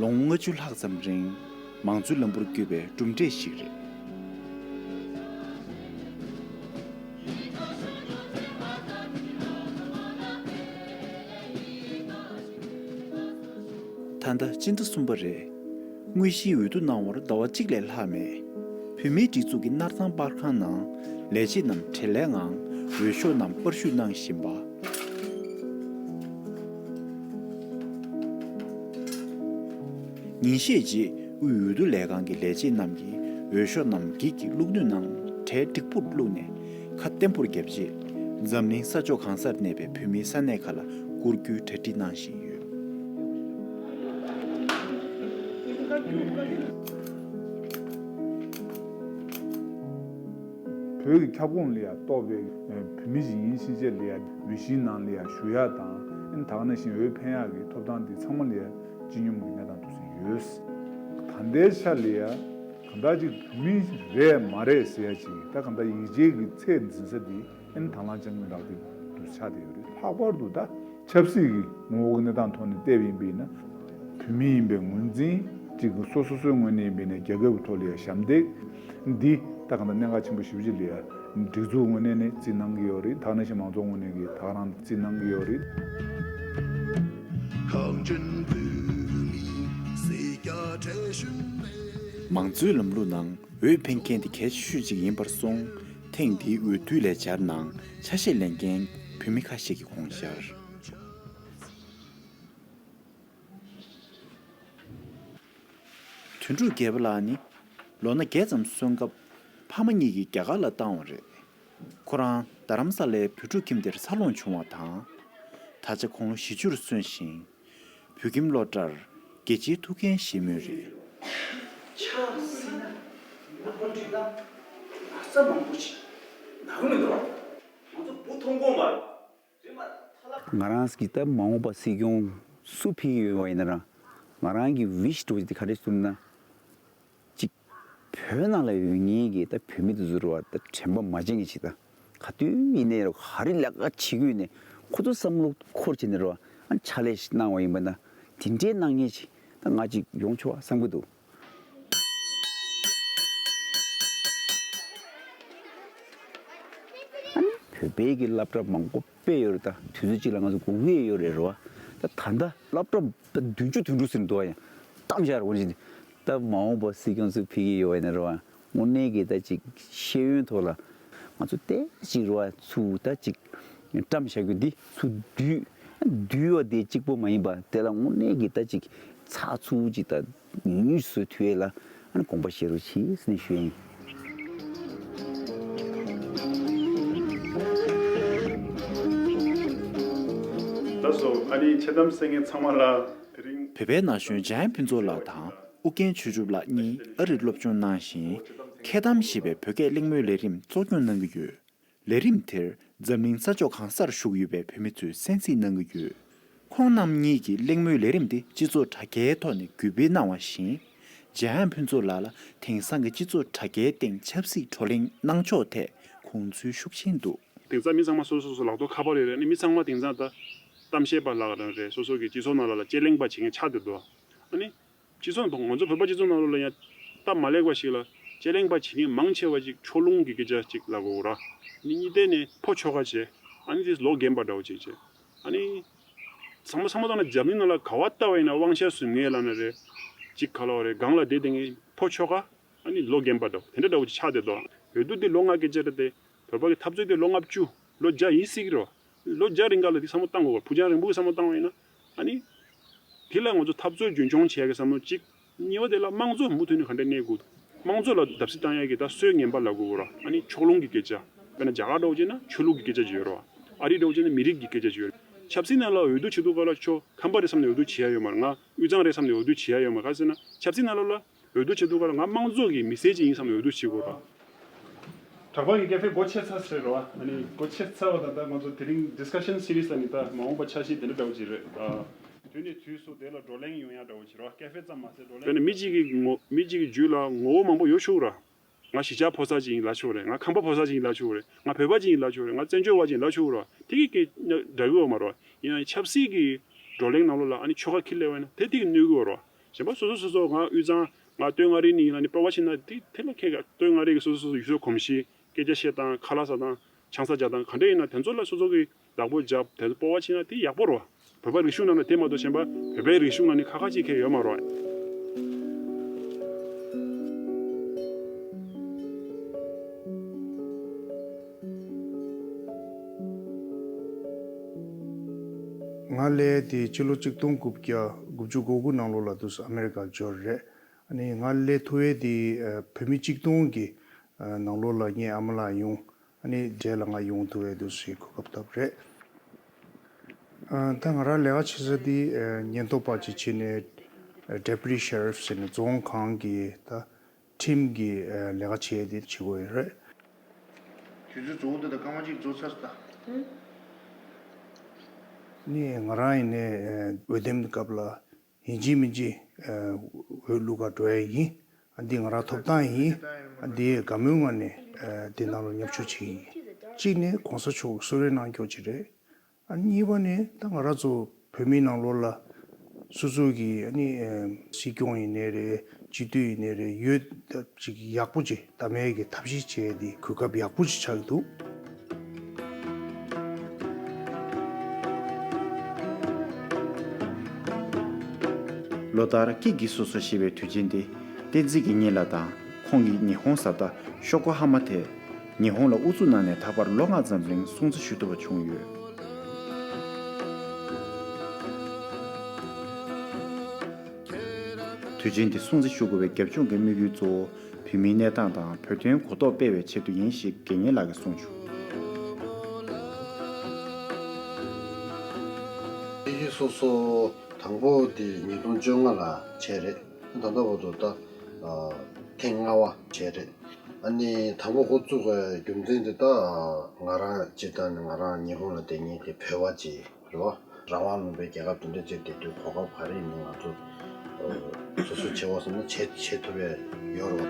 ལོ་ངོ་ལྔ་བཅུ་ལྷག་ཙམ་རིང་མང་གཙོའི་ལམ་བུར་བསྐྱོད་པའི་གྲུབ་འབྲས་ཤིག་རེད། ད་ལྟ་སྤྱི་ཟླ་གསུམ་པ་རེད། དངོས་གཞིའི་འོས་བསྡུ་གནང་བར་ཟླ་བ་གཅིག་ལས་ལྷག་མེད། བོད་མིའི་སྒྲིག་འཛུགས་ཀྱི་སྣར་ཐང་པར་ཁང་ནང་ལས་བྱེད་རྣམས་བྲེལ་ལས་ངང་འོས་ཤོག་རྣམས་པར་བཤུས་གནང་བཞིན་པ། ཉིན་ཤས་རྗེས་དབུས་འོས་བསྡུ་ལས་ཁང་གི་ལས་བྱེད་རྣམས་ཀྱིས་འོས་ཤོག་རྣམས་འགྱིག་གི་བླུགས་སྣོད་ནང་གྲལ་འགྲིག་པོར་བླུགས་ནས་ ཁ་བརྟན་པོར་བརྒྱབ་རྗེས། འཛམ་གླིང་ས་ཕྱོགས་གང་སར་གནས་པའི་བོད་མིའི་ས་གནས་ཁག་ལ་བསྐུར་རྒྱུའི་གྲ་སྒྲིག་གནང་བཞིན་ཡོད། བོད་ཀྱི་ཁྱབ་ཁོངས་ལ་ཡང་གཏོགས་པའི་བོད་མི་ཞིག་ཡིན་ཕྱིན་ཆད་ལ་ཡང་འོས་གཞིའི་ནང་ལ་ཡང་ཞུགས་ཡག་དང་། ཨ་ནི་ད་ག་ནང་བཞིན་འོས་འཕེན་ཡག་གི་ཐོབ་ཐང་འདི་ཚང་མ་ལ་ཡང་སྤྱི་སྙོམས་ཀྱི་གནས་སྟངས་འདུག་སེ་ཡོད། ད་ལྟའི་ཆ་ལ་ཡང་གང་ལྟར་ཅིག་བོད་མི་རེད་མ་རེད་ཟེར་ཡག་ཅིག་ད་གང་ལྟར་ཡིག་ཆའི་གི་ཚད་འཛིན་ས་འདི་ཨ་ནི་དང་བླངས་བཅའ་ཁྲིམས་ལག་དེབ་འདུག་ཆགས་བསྡད་ཡོད་རེད། ལྷག་པར་དུ་ད་ཆབ་སྲིད་ཀྱི་ངོ་བོ་གི་གནས་སྟངས་ཐོག་ནས་བལྟས་པ་ཡིན་པ་ཡིན་ན། བོད་མི་ཡིན་པའི་ངོས་འཛིན་གཅིག་གི་སོ་སོ་སོའི་ངོས་ནས་ཡིན་པ་ཡིན་ན་རྒྱལ་ཁབ་ཀྱི་ཐོག་ལ་ཡང་ཞབས་འདེགས་འདི་ད་གང་ལྟར་གནད་འགག་ཆེན་པོ་ཞེ་པོ་ཅིག་ལ་ཡང་སྒྲིག་འཛུགས་ངོས་ནས་ནི་རྩིས་གནང་གི་ཡོད་རེད། ད་ག་ནང་བཞིན་མང་ཚོགས་ངོས་ནས་ཀྱི་ད་ག་རང་རྩིས་གནང་གི་ཡོད་རེད། གངས་ཅན་བོད་མིའི་སེར་སྐྱ་བགྲེས་གཞོན་མང་གཙོའི་ལམ་ལུགས་ནང་འོས་འཕེན་མཁན་དེ་གལ་ཆེ་ཤོས་ཅིག་ཡིན་པར་སོང་། ཐེངས་འདིའི་འོས་བསྡུ་ལས་འཆར་ནང་ཆ་ཤས་ལེན་མཁན་བོད་མི་ཁ་ཤས་ཀྱི་དགོངས་འཆར། དོན་གྲུབ་རྒྱལ་པོ་ལགས་ནི་ལོ་ན་བརྒྱད་ཙམ་སོན་སྐབས་ཕ་མ་གཉིས་ཀྱིས་རྒྱ་གར་ལ་བཏང་བ་རེད། ཁོ་རང་རྡ་རམ་ས་ལའི་བོད་ཕྲུག་ཁྱིམ་དེར་འཚར་ལོངས་བྱུང་བ་དང་། ད་ཆ་ཁོང་ལོ་བཞི་བཅུར་སོན་ཞིང་། བོད་ཁྱིམ་སློབ་གྲྭར་རྒྱལ་སྤྱིའི་ཐུགས་འགན་བཞེས་མུས་རེད། ཆགས་སྲིད་ན་ནག་པོ་འདྲི་ན་ན་ཚ་མང་པོ་ཞིག་ནག་མི་འདུག་ང་ཚོ་བུ་མཐོང་གོ་མ་རེད། ང་རང་གི་ད་མ་འོངས་པ་སྲིད་སྐྱོང་སུ་ཕེབས་ཀྱི་ཡོད་པ་ཡིན་ན་ར། ང་རང་གི་ཝིཤ་འདྲ་བོ་ཅིག་དེ་ག་རེ་ཟེར་ན། ཅིག་བོད་ནང་ལ་ཡོད་མཁན་གྱི་ད་བོད་མི་དེ་ཚོ་ར་བ་ད་དྲན་པ་མ་བརྗེད་མཁན་ཅིག་ད་ག་དུས་ཡིན་ནའི་ར་ག་རེ་ལས་ཀ་བྱེད་ཀྱི་ཡོད་ནའི་ཁོ་ཚོ་བསམ་བློ་འཁོར་བྱས་ནས་ར་བ་ཨ་ཕྱག་ལས་ཤིག་གནང་བ་ཡིན་པ་ན་དེ་འདྲའི་གནང་མཁན་ཅིག་ད་ང་ཅིག་ཡོང་ཆོག་བསམ་གྱི་འདུག་ཨ་ནི་བོད་པའི་གི་སློབ་གྲྭ་མང་པོ་སྤེལ་ཡོད་རེད། ད་དུས་ཚོད་གཅིག་ལ་ང་ཚོ་སྒུག་གི་ཡོད་རེད་རེད་བ། ད་ད་ལྟ་སློབ་གྲྭ་ད་བདུན་ཅུ་དོན་དྲུག་ཟིན་འདུག་ཡང་གཏམ་བཞག་རེད་བ། ད་མ་འོངས་པ་སྲིད་སྐྱོང་ཚོ་ཕེབས་ཀྱི་ཡོད་པ་ཡིན་ན་རེད་བ། དངོས་གནས་ཀྱི་ད་ཅིག་ཤེས་ཡོན་ཐོག་ལ་ང་ཚོ་ཏོག་ཙམ་རེད་བ་ཚུར་ད་ཅིག་བཀྲམ་བཞག་རྒྱུ་འདི་ཚུར་བསྡུས་བསྡུས་པ་དེ་གཅིག་པོ་མ་ཡིན་པ་དེ་ལ་དངོས་གནས་ཀྱི་ད་ཅིག་ཚགས་ཚུད་ཅིག་ད་ཉུང་ཉུང་བཟོ་ཐུབ་ཡས་ལ་ཨ་ནི་དགོངས་པ་བཞེས་རོགས་གྱིས་ཟེར་ནས་ཞུ་ཡ་ཡིན། ལགས་སོ། ཨ་ནི་འཆལ་གཏམ་གསན་མཁན་ཚང་མ་ལ་དེ་རིང་། བོད་པའི་ན་གཞོན་འཇམ་དབྱངས་ཕུན་ཚོགས་ལགས་དང་ཨུ་རྒྱན་ཆོས་གྲུབ་ལགས་གཉིས་ཨ་རིར་སློབ་སྦྱོང་གནང་ཞིང་། མཁས་གཏམ་ཞེས་པའི་བོད་སྐད་གླེང་མོལ་ལས་རིམ་གཙོ་སྐྱོང་གནང་གི་ཡོད། ལས་རིམ་དེར་འཛམ་གླིང་ས་ཕྱོགས་གང་སར་བཞུགས་ཡོད་པའི་བོད་མི་ཚོས་གསན་གཟིགས་གནང་གི་ཡོད། ཁོང་རྣམ་གཉིས་ཀྱིས་གླེང་མོལ་ལས་རིམ་དེ་སྤྱི་ཚོགས་དྲ་རྒྱའི་ཐོག་ནས་བརྒྱུད་སྤེལ་གནང་བ་བཞིན། འཇམ་དབྱངས་ཕུན་ཚོགས་ལགས་ལ་དེང་སང་གི་སྤྱི་ཚོགས་དྲ་རྒྱའི་སྟེང་ཆབ་སྲིད་བགྲོ་གླེང་གནང་ཕྱོགས་ཐད་དགོངས་ཚུལ་ཤུགས་ཆེན་འདུག་དེང་སང་མི་ཚང་མ་སོ་སོ་སོ་སོ་ལག་ཐོག་ཁ་པར་རེད་རེད། ཨ་ནི་མི་ཚང་མ་དེང་སང་ད་གཏམ་བཤད་པ་ལགས་རང་རེད། སོ་སོ་གི་སྤྱི་ཚོགས་ནང་ལ་ལ་དཔྱད་གླེང་པ་བྱེད་མཁན་ཆགས་བསྡད་འདུག་ཨ་ནི། སྤྱི་ཚོགས་ནང་ང་ཚོ་བོད་པ་སྤྱི་ཚོགས་ནང་ལོགས་ལ་ཡང་སྟབས་མ་ལེགས་པ་ཞིག་ལ་དཔྱད་གླེང་པ་བྱེད་མཁན་མང་ཆེ་བ་ཅིག་ཕྱོགས་ལྷུང་གི་སྐད་ཆ་ཅིག་ལབ་དགོས་ར། ཨ་ནི་གཉིས་ཐད་ནས་ཕོ་ཁྱོ་ག་བྱས། ཨ་ནི་དེ་ལོ་རྒན་པ་འདྲ་བོ་ཅིག་བྱས། ཨ་ནི་ཚང་མ་ཚང་མ་ཚང་མ་འཛམ་གླིང་ནང་ལ་ག་བ་ལྟ་བ་ཡིན་ན་དབང་ཆ་ཟིན་མཁན་ལབ་ན་རེད། ཅིག་ག་ལབ་རེད། སྒང་ལ་བསྡད་བསྡད་མཁན་ཕོ་ཁྱོ་ག་ཨ་ནི་ལོ་རྒན་པ་འདྲ་བོ་དེ་འདྲ་འདྲ་བོ་ཅིག་ཆགས་བསྡད་འདུག་འོས་བསྡུ་དེ་ལོ་ལྔ་སྐད་ཆ་རེད་དེ། བོད་པ་གི་འཐབ་རྩོད་དེ་ལོ་ལྔ་བཅུ་ལོ་བརྒྱ་ཡིན་སྲིད་ཀྱི་རེད་བ། ལོ་བརྒྱ་རིང་ག་ལ་དེ་བསམ་བློ་བཏང་དགོས་པ། ཕུགས་རྒྱང་རིང་པོ་གི་བསམ་བློ་བཏང་བ་ཡིན་ན། ཨ་ནི། དེ་ལ་ང་ཚོ་འཐབ་རྩོད་རྒྱུན་འཁྱོངས་བྱེད་ཡ་གི་བསམ་བློ་གཅིག་གཉིས་པ་དེ་ལ་དམངས་གཙོ་མུ་མཐུད་ནས་ག་འདྲ་གནས་དགོས། དམངས་གཙོ་ལ་བརྡབ་གསིག་བཏང་ཡ་གི་ད་སྲོལ་ངན་པ་ལབ་དགོས་ར། ཨ་ནི་ཕྱོགས་ལྷུང་གི་སྐད་ཆ། དཔེར་ན་རྒྱ་གར་འདྲ་བོ་བྱས་ན་ཆོས་ལུགས་ཀྱི་སྐད་ཆ་ཅིག་ཡོད་ར། ཨ་རི་འདྲ་བོ་བྱས་ན་མི་རིགས་ཀྱི་སྐད་ཆ་ཅིག་ཡོད་ར། ཆབ་སྲིད་ནང་ལ་འོས་བསྡུ་བྱེད་དུས་སྐབས་ལ་ཁྱོད་ཁམས་པ་རེད་བསམ་ནས་འོས་བསྡུ་བྱེད་ཡ་ཡོད་མ་རེད། ང་དབུས་གཙང་རེད་བསམ་ནས་འོས་བསྡུ་བྱེད་ཡ་ཡོད་མ་རེད། ག་རེ་ཟེར་ན་ཆབ་སྲིད་ནང་ལོགས་ལ། འོས་བསྡུ་བྱེད་དུས་སྐབས་ལ་ང་དམངས་གཙོ་གི་མི་སེར་ཅིག་ཡིན་བསམ་ནས་འོས་བསྡུ་བྱེད་དགོས་ར། གྲགས་པ་གི་ཀ་ཧྥེ་སྒོ་ཕྱེ་ཚར་ཟེར་རེད་བ། ཨ་ནི་སྒོ་ཕྱེ་ཚར་བ་དང་ད་ང་ཚོ་དེ་རིང་ཌིས་ཀ་ཤན་སི་རི་ཛི་ལ་ནི་ད་མ་འོངས་པ་འཆར་གཞི་དེ་འདྲ་འདྲ་བོ་ཅིག་རེད། ཨ། དུས་ནས་དུས་སུ་དེ་ལ་བགྲོ་གླེང་ཡོང་ཡ་འདྲ་བོ་ཅིག་རེད་བ། ཀ་ཧྥེ་ཙམ་མ་ཟད་བགྲོ་གླེང་། དཔེར་ན་མི་གཅིག་གི་ངོ་མི་གཅིག་གི་རྒྱུད་ལ་ངོ་བོ་མང་པོ་ཡོད་ཆོག་ར། ང་གཞིས་ཆགས་ཕོ་གསར་ཅིག་ཡིན་ལབ་ཆོག་རེད། ང་ཁམས་པ་ཕོ་གསར་ཅིག་ཡིན་ལབ་ཆོག་རེད། ང་བོད་པ་ཅིག་ཡིན་ལབ་ཆོག་རེད། ང་བཙན་བྱོལ་བ་ཅིག་ཡིན་ལབ་ཆོག་ར། དེ་གི་སྐད་འདྲ་གི་ཡོད་མ་རེད་བ། ཡིན་ན་ཆབ་སྲིད་ཀྱི་བགྲོ་གླེང་ནང་ལོགས་ལ་ཨ་ནི་ཆོལ་ཁ་ཁྱེར་སླེབས་པ་ཡིན་ན་དེ་དེ་གི་གནོད་གི་ཡོད་རེད་བ། གཞན་པ་སོ་སོ་སོ་སོ་ང་དབུས་གཙང་ང་སྟོད་མངའ་རིས་ནས་ཡིན་ལབ་ནས་སྤོབས་པ་བྱས་ན་དེ་དེ་ལ་ཁྱད་ག་སྟོད་མངའ་རིས་ཀྱི་སོ་སོ་སོ་སོ་ཡུལ་སྲོལ་གོམས་གཤིས་སྐད་ཆ་བཤད་སྟངས་ཁ་ལག་ཟ་སྟངས་ཆང་ས་རྒྱག་སྟངས་ག་འདྲ་ཡིན་ན་དེ་ཚོ་ལ་སོ་སོ་གི་བདག་པོ་རྒྱབ་དེ་ཚོ་སྤོབས་པ་བྱས་ན་དེ་ཡག་པོ་རེད་བ། བོད་པའི་རིག་གཞུང་ནང་ལ་དེ་མ་གཏོགས་གཞན་པ་བོད་པའི་རིག་གཞུང་ནང་ནས་ཁ་ཁ་ཅིག་ཁེལ་ཡོད་མ་རེད་བ། ང་སླེབས་དེ་ཕྱི་ལོ་ཆིག་སྟོང་དགུ་བརྒྱ་དགུ་བཅུ་གོ་དགུ་ནང་ལོགས་ལ་དུས་སུ་ཨ་མེ་རི་ཀར་འབྱོར་རེད། ཨ་ནི་ང་སླེབས་ཐུབ་ཡས་དེ་ཨ་བོད་མི་ཆིག་སྟོང་གི་ཨ་ནང་ལོགས་ལ་ངའི་ཨ་མ་ལགས་ཡོང་། ཨ་ནི་རྗེས་ལ་ང་ཡོང་ཐུབ་པའི་དུས་སུ་གོ་སྐབས་ཐོབ་རེད། ཨ་ད་ང་རང་ལས་ཀ་བྱེད་ས་དེ་ཨ་ཉེན་རྟོག་པ་ཅིག་བྱས་ནས་ཨ་Deputy Sheriff ཟེར་ནས་རྫོང་ཁག་གི་ད་ཁྲིམས་ཀྱི་ཨ་ལས་ཀ་བྱེད་ཡས་དེ་བྱེད་དགོས་ཡོད་རེད། དུས་ཚོད་རྫོགས་འདི་དང་སྐར་མ་གཅིག་རྫོགས་ཚར་སོང་ད། ནི་ང་རང་ཡིན་ནའི་ཨ་འོས་འདེམས་སྐབས་ལ་ཡིན་གཅིག་མིན་གཅིག་ཨ་འོས་བླུག་ག་འགྲོ་ཡ་ཡིན། ཨ་འདི་ང་རང་ཐོབ་ཐང་ཡིན། ཨ་འདི་དགའ་མོས་ངང་ནས་ཨ་འདི་ནང་ལ་མཉམ་ཞུགས་བྱེད་ཀྱི་ཡིན། གཅིག་ནས་གོང་ས་མཆོག་གསོལ་རས་གནང་ཀྱོག་ཅིག་རེད། ཨ་གཉིས་པ་ནི་ད་ང་རང་ཚོ་བོད་མིའི་ནང་ལོགས་ལ་སོ་སོ་གི་ཨ་ནི་ཨེམ་སྲིད་སྐྱོང་ཡིན་ནའི་རེད། སྤྱི་འཐུས་ཡིན་ནའི་རེད། འོས་ད་ཅིག་ཡག་པོ་ཅིག་བདམས་ཡས་ཀྱི་ཐབས་ཤེས་བྱས་ཏེ་གོ་སྐབས་ཡག་པོ་ཅིག་ཆགས་ཀྱི་འདུག་ལོ་ལྟར་ཀི་གི་སོ་སོ་ཞེས་པའི་དུས་ཆེན་འདི་བསྟན་འཛིན་དགེ་བསྙེན་ལགས་དང་ཁོང་གིས་ཉི་ཧོང་བཟའ་ཟླ་ཤོ་ཀོ་ཧ་མ་དེ་ཉི་ཧོང་ལ་ཨུ་ཚུགས་གནང་ནས་ད་བར་ལོ་ལྔ་ཙམ་རིང་སྲུང་བརྩི་ཞུ་ཐུབ་པ་བྱུང་ཡོད། དུས་ཆེན་འདི་སྲུང་བརྩི་ཞུ་དགོས་པའི་རྒྱབ་ལྗོངས་ཀྱི་དམིགས་ཡུལ་གཙོ་བོ་བོད་མིའི་གནས་སྟངས་དང་བོད་དོན་གོ་རྟོགས་སྤེལ་བའི་ཆེད་དུ་ཡིན་ཞེས་དགེ་བསྙེན་ལགས་ཀྱིས་གསུངས་བྱུང་། ཨེ་ཡིན་སོ་སོ་དང་པོ་དེ་ཉིས་སྟོང་བཅོ་ལྔ་ལ་བྱས་རེད། ད་ལྟ་བར་དུ་ད་ཨ་ཐེངས་ལྔ་པ་བྱས་རེད། ཨ་ནི་དང་པོ་འགོ་བཙུགས་པའི་རྒྱུ་མཚན་དེ་ད་ང་རང་སྤྱིར་བཏང་ནས་ང་རང་ཉི་ཧོང་ལ་བསྡད་མཁན་གྱི་བོད་པ་ཅིག་རེད་བ། རང་དབང་ལུང་པའི་རྒྱལ་ཁབ་དེ་འདྲ་ཅིག་བསྡད་དུས་གོ་སྐབས་ག་རེ་ཡིན་ན་ང་ཚོ་སོ་སོས་བྱེད་དགོས་བསམ་ན་བྱེད་བྱེད་ཐུབ་ཡས་ཡོད་རེད་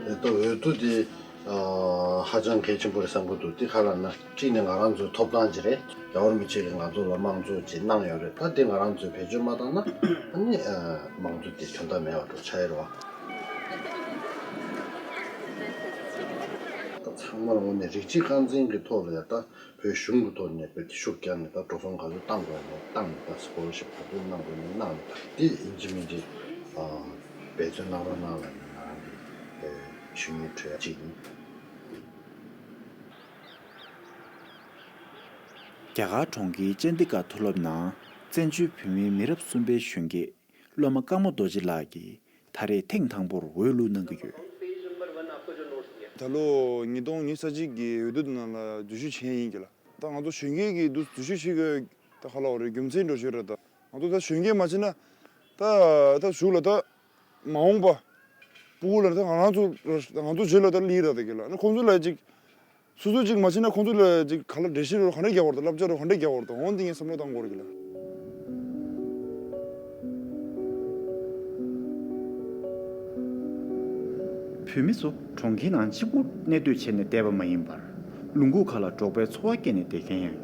བ། ད་འོས་བསྡུ་དེ་ཨ་ཧ་ཅང་གལ་ཆེན་པོ་རེད་བསམ་གྱི་འདུག་དེ་ག་རེ་ལབ་ན་གཅིག་ནས་ང་རང་ཚོའི་ཐོབ་ཐང་ཅིག་རེད། རྒྱལ་བ་རིན་པོ་ཆེ་གིས་ང་ཚོ་ལ་དམངས་གཙོ་ཅིག་གནང་ཡོད་རེད། ད་དེ་ང་རང་ཚོས་བེད་སྤྱོད་མ་བཏང་ན་ཨ་ནི་ཨ་དམངས་གཙོ་དེ་དོན་དག་མེད་པ་འདྲ་ཆགས་ཡོད་རེད་བ། ད་ཚང་མར་ངོས་ནས་རིགས་གཅིག་རྐང་འཛིན་གྱི་ཐོག་ལ་ཡ་ད་བོད་གཞུང་གི་ཐོག་ནས་བོད་དེ་ཤུགས་རྒྱག་ནས་ད་འགྲོ་སོང་ག་ཚོད་བཏང་དགོས་ནས་བཏང་ནས་ད་སི་ཀོ་ལར་ཤིབ་ག་ཚོད་གནང་དགོས་ནས་གནང་ནས་ད་དེ་ཡིན་གཅིག་མིན་གཅིག་ཨ་འབད་བརྩོན་གནང་རོགས་གནང་ལབ་ནས་ང་རང་གི་ཨེ་ཞུ་སྙན་འཕྲོད་ཡ་གཅིག་ཡིན། རྒྱ་གར་གྲོང་ཁྱེར་ཅན་ཌི་གྷར་མཐོ་སློབ་ནང་བཙན་བྱོལ་བོད་མིའི་མི་རབས་གསུམ་པའི་གཞོན་སྐྱེས་སློབ་མ་ཀརྨ་རྡོ་རྗེ་ལགས་ཀྱིས་ད་རེས་ཐེངས་དང་པོར་འོས་བླུགས་གནང་གི་ཡོད། ད་ལོ་ཉིས་སྟོང་ཉི་ཤུ་རྩ་གཅིག་གི་འོས་བསྡུ་ནང་ལ་འཛུལ་ཞུགས་བྱས་ཡིན་གྱི་ལ། ད་ང་ཚོ་གཞོན་སྐྱེས་ཀྱིས་འདུ་འཛུལ་ཞུགས་བྱེད་དགོས་ད་ག་ལ་བ་རེད། རྒྱུ་མཚན་འགྲོ་ཞོར་རེད། ད་ང་ཚོ་ད་གཞོན་སྐྱེས་མ་བྱེད་ན་ད་ད་གཞུག་ལ་ད་མ་འོངས་པ་སྤུ་གུ་ལ་ད་ང་རང་ཚོ་ང་ཚོ་རྗེས་ལ་ད་ལི་ར་ད་གི་ལ་ཁོང་ཚོ་ལ་ཅིག་སོ་སོ་གཅིག་མ་བྱས་ན་ཁོང་ཚོ་ལ་གཅིག་ག་ལ་འགྲེལ་བཤད་རོ་ག་འདྲ་རྒྱག་བར་དང་བསླབ་བྱ་རོ་ག་འདྲ་རྒྱག་བར་དང་འོན་ཏེ་ངས་བསམ་བློ་བཏང་དགོས་རེད་གི་ལ། བོད་མི་ཚོ་གྲོང་ཁྱེར་ནང་གཅིག་པུ་གནས་སྡོད་བྱས་ནས་བསྡད་པ་མ་ཡིན་པར་ལུང་ཁུག་ཁག་ལ་འབྲོག་པའི་འཚོ་བ་སྐྱེལ་ནས་བསྡད་མཁན་ཡང་ཡོད།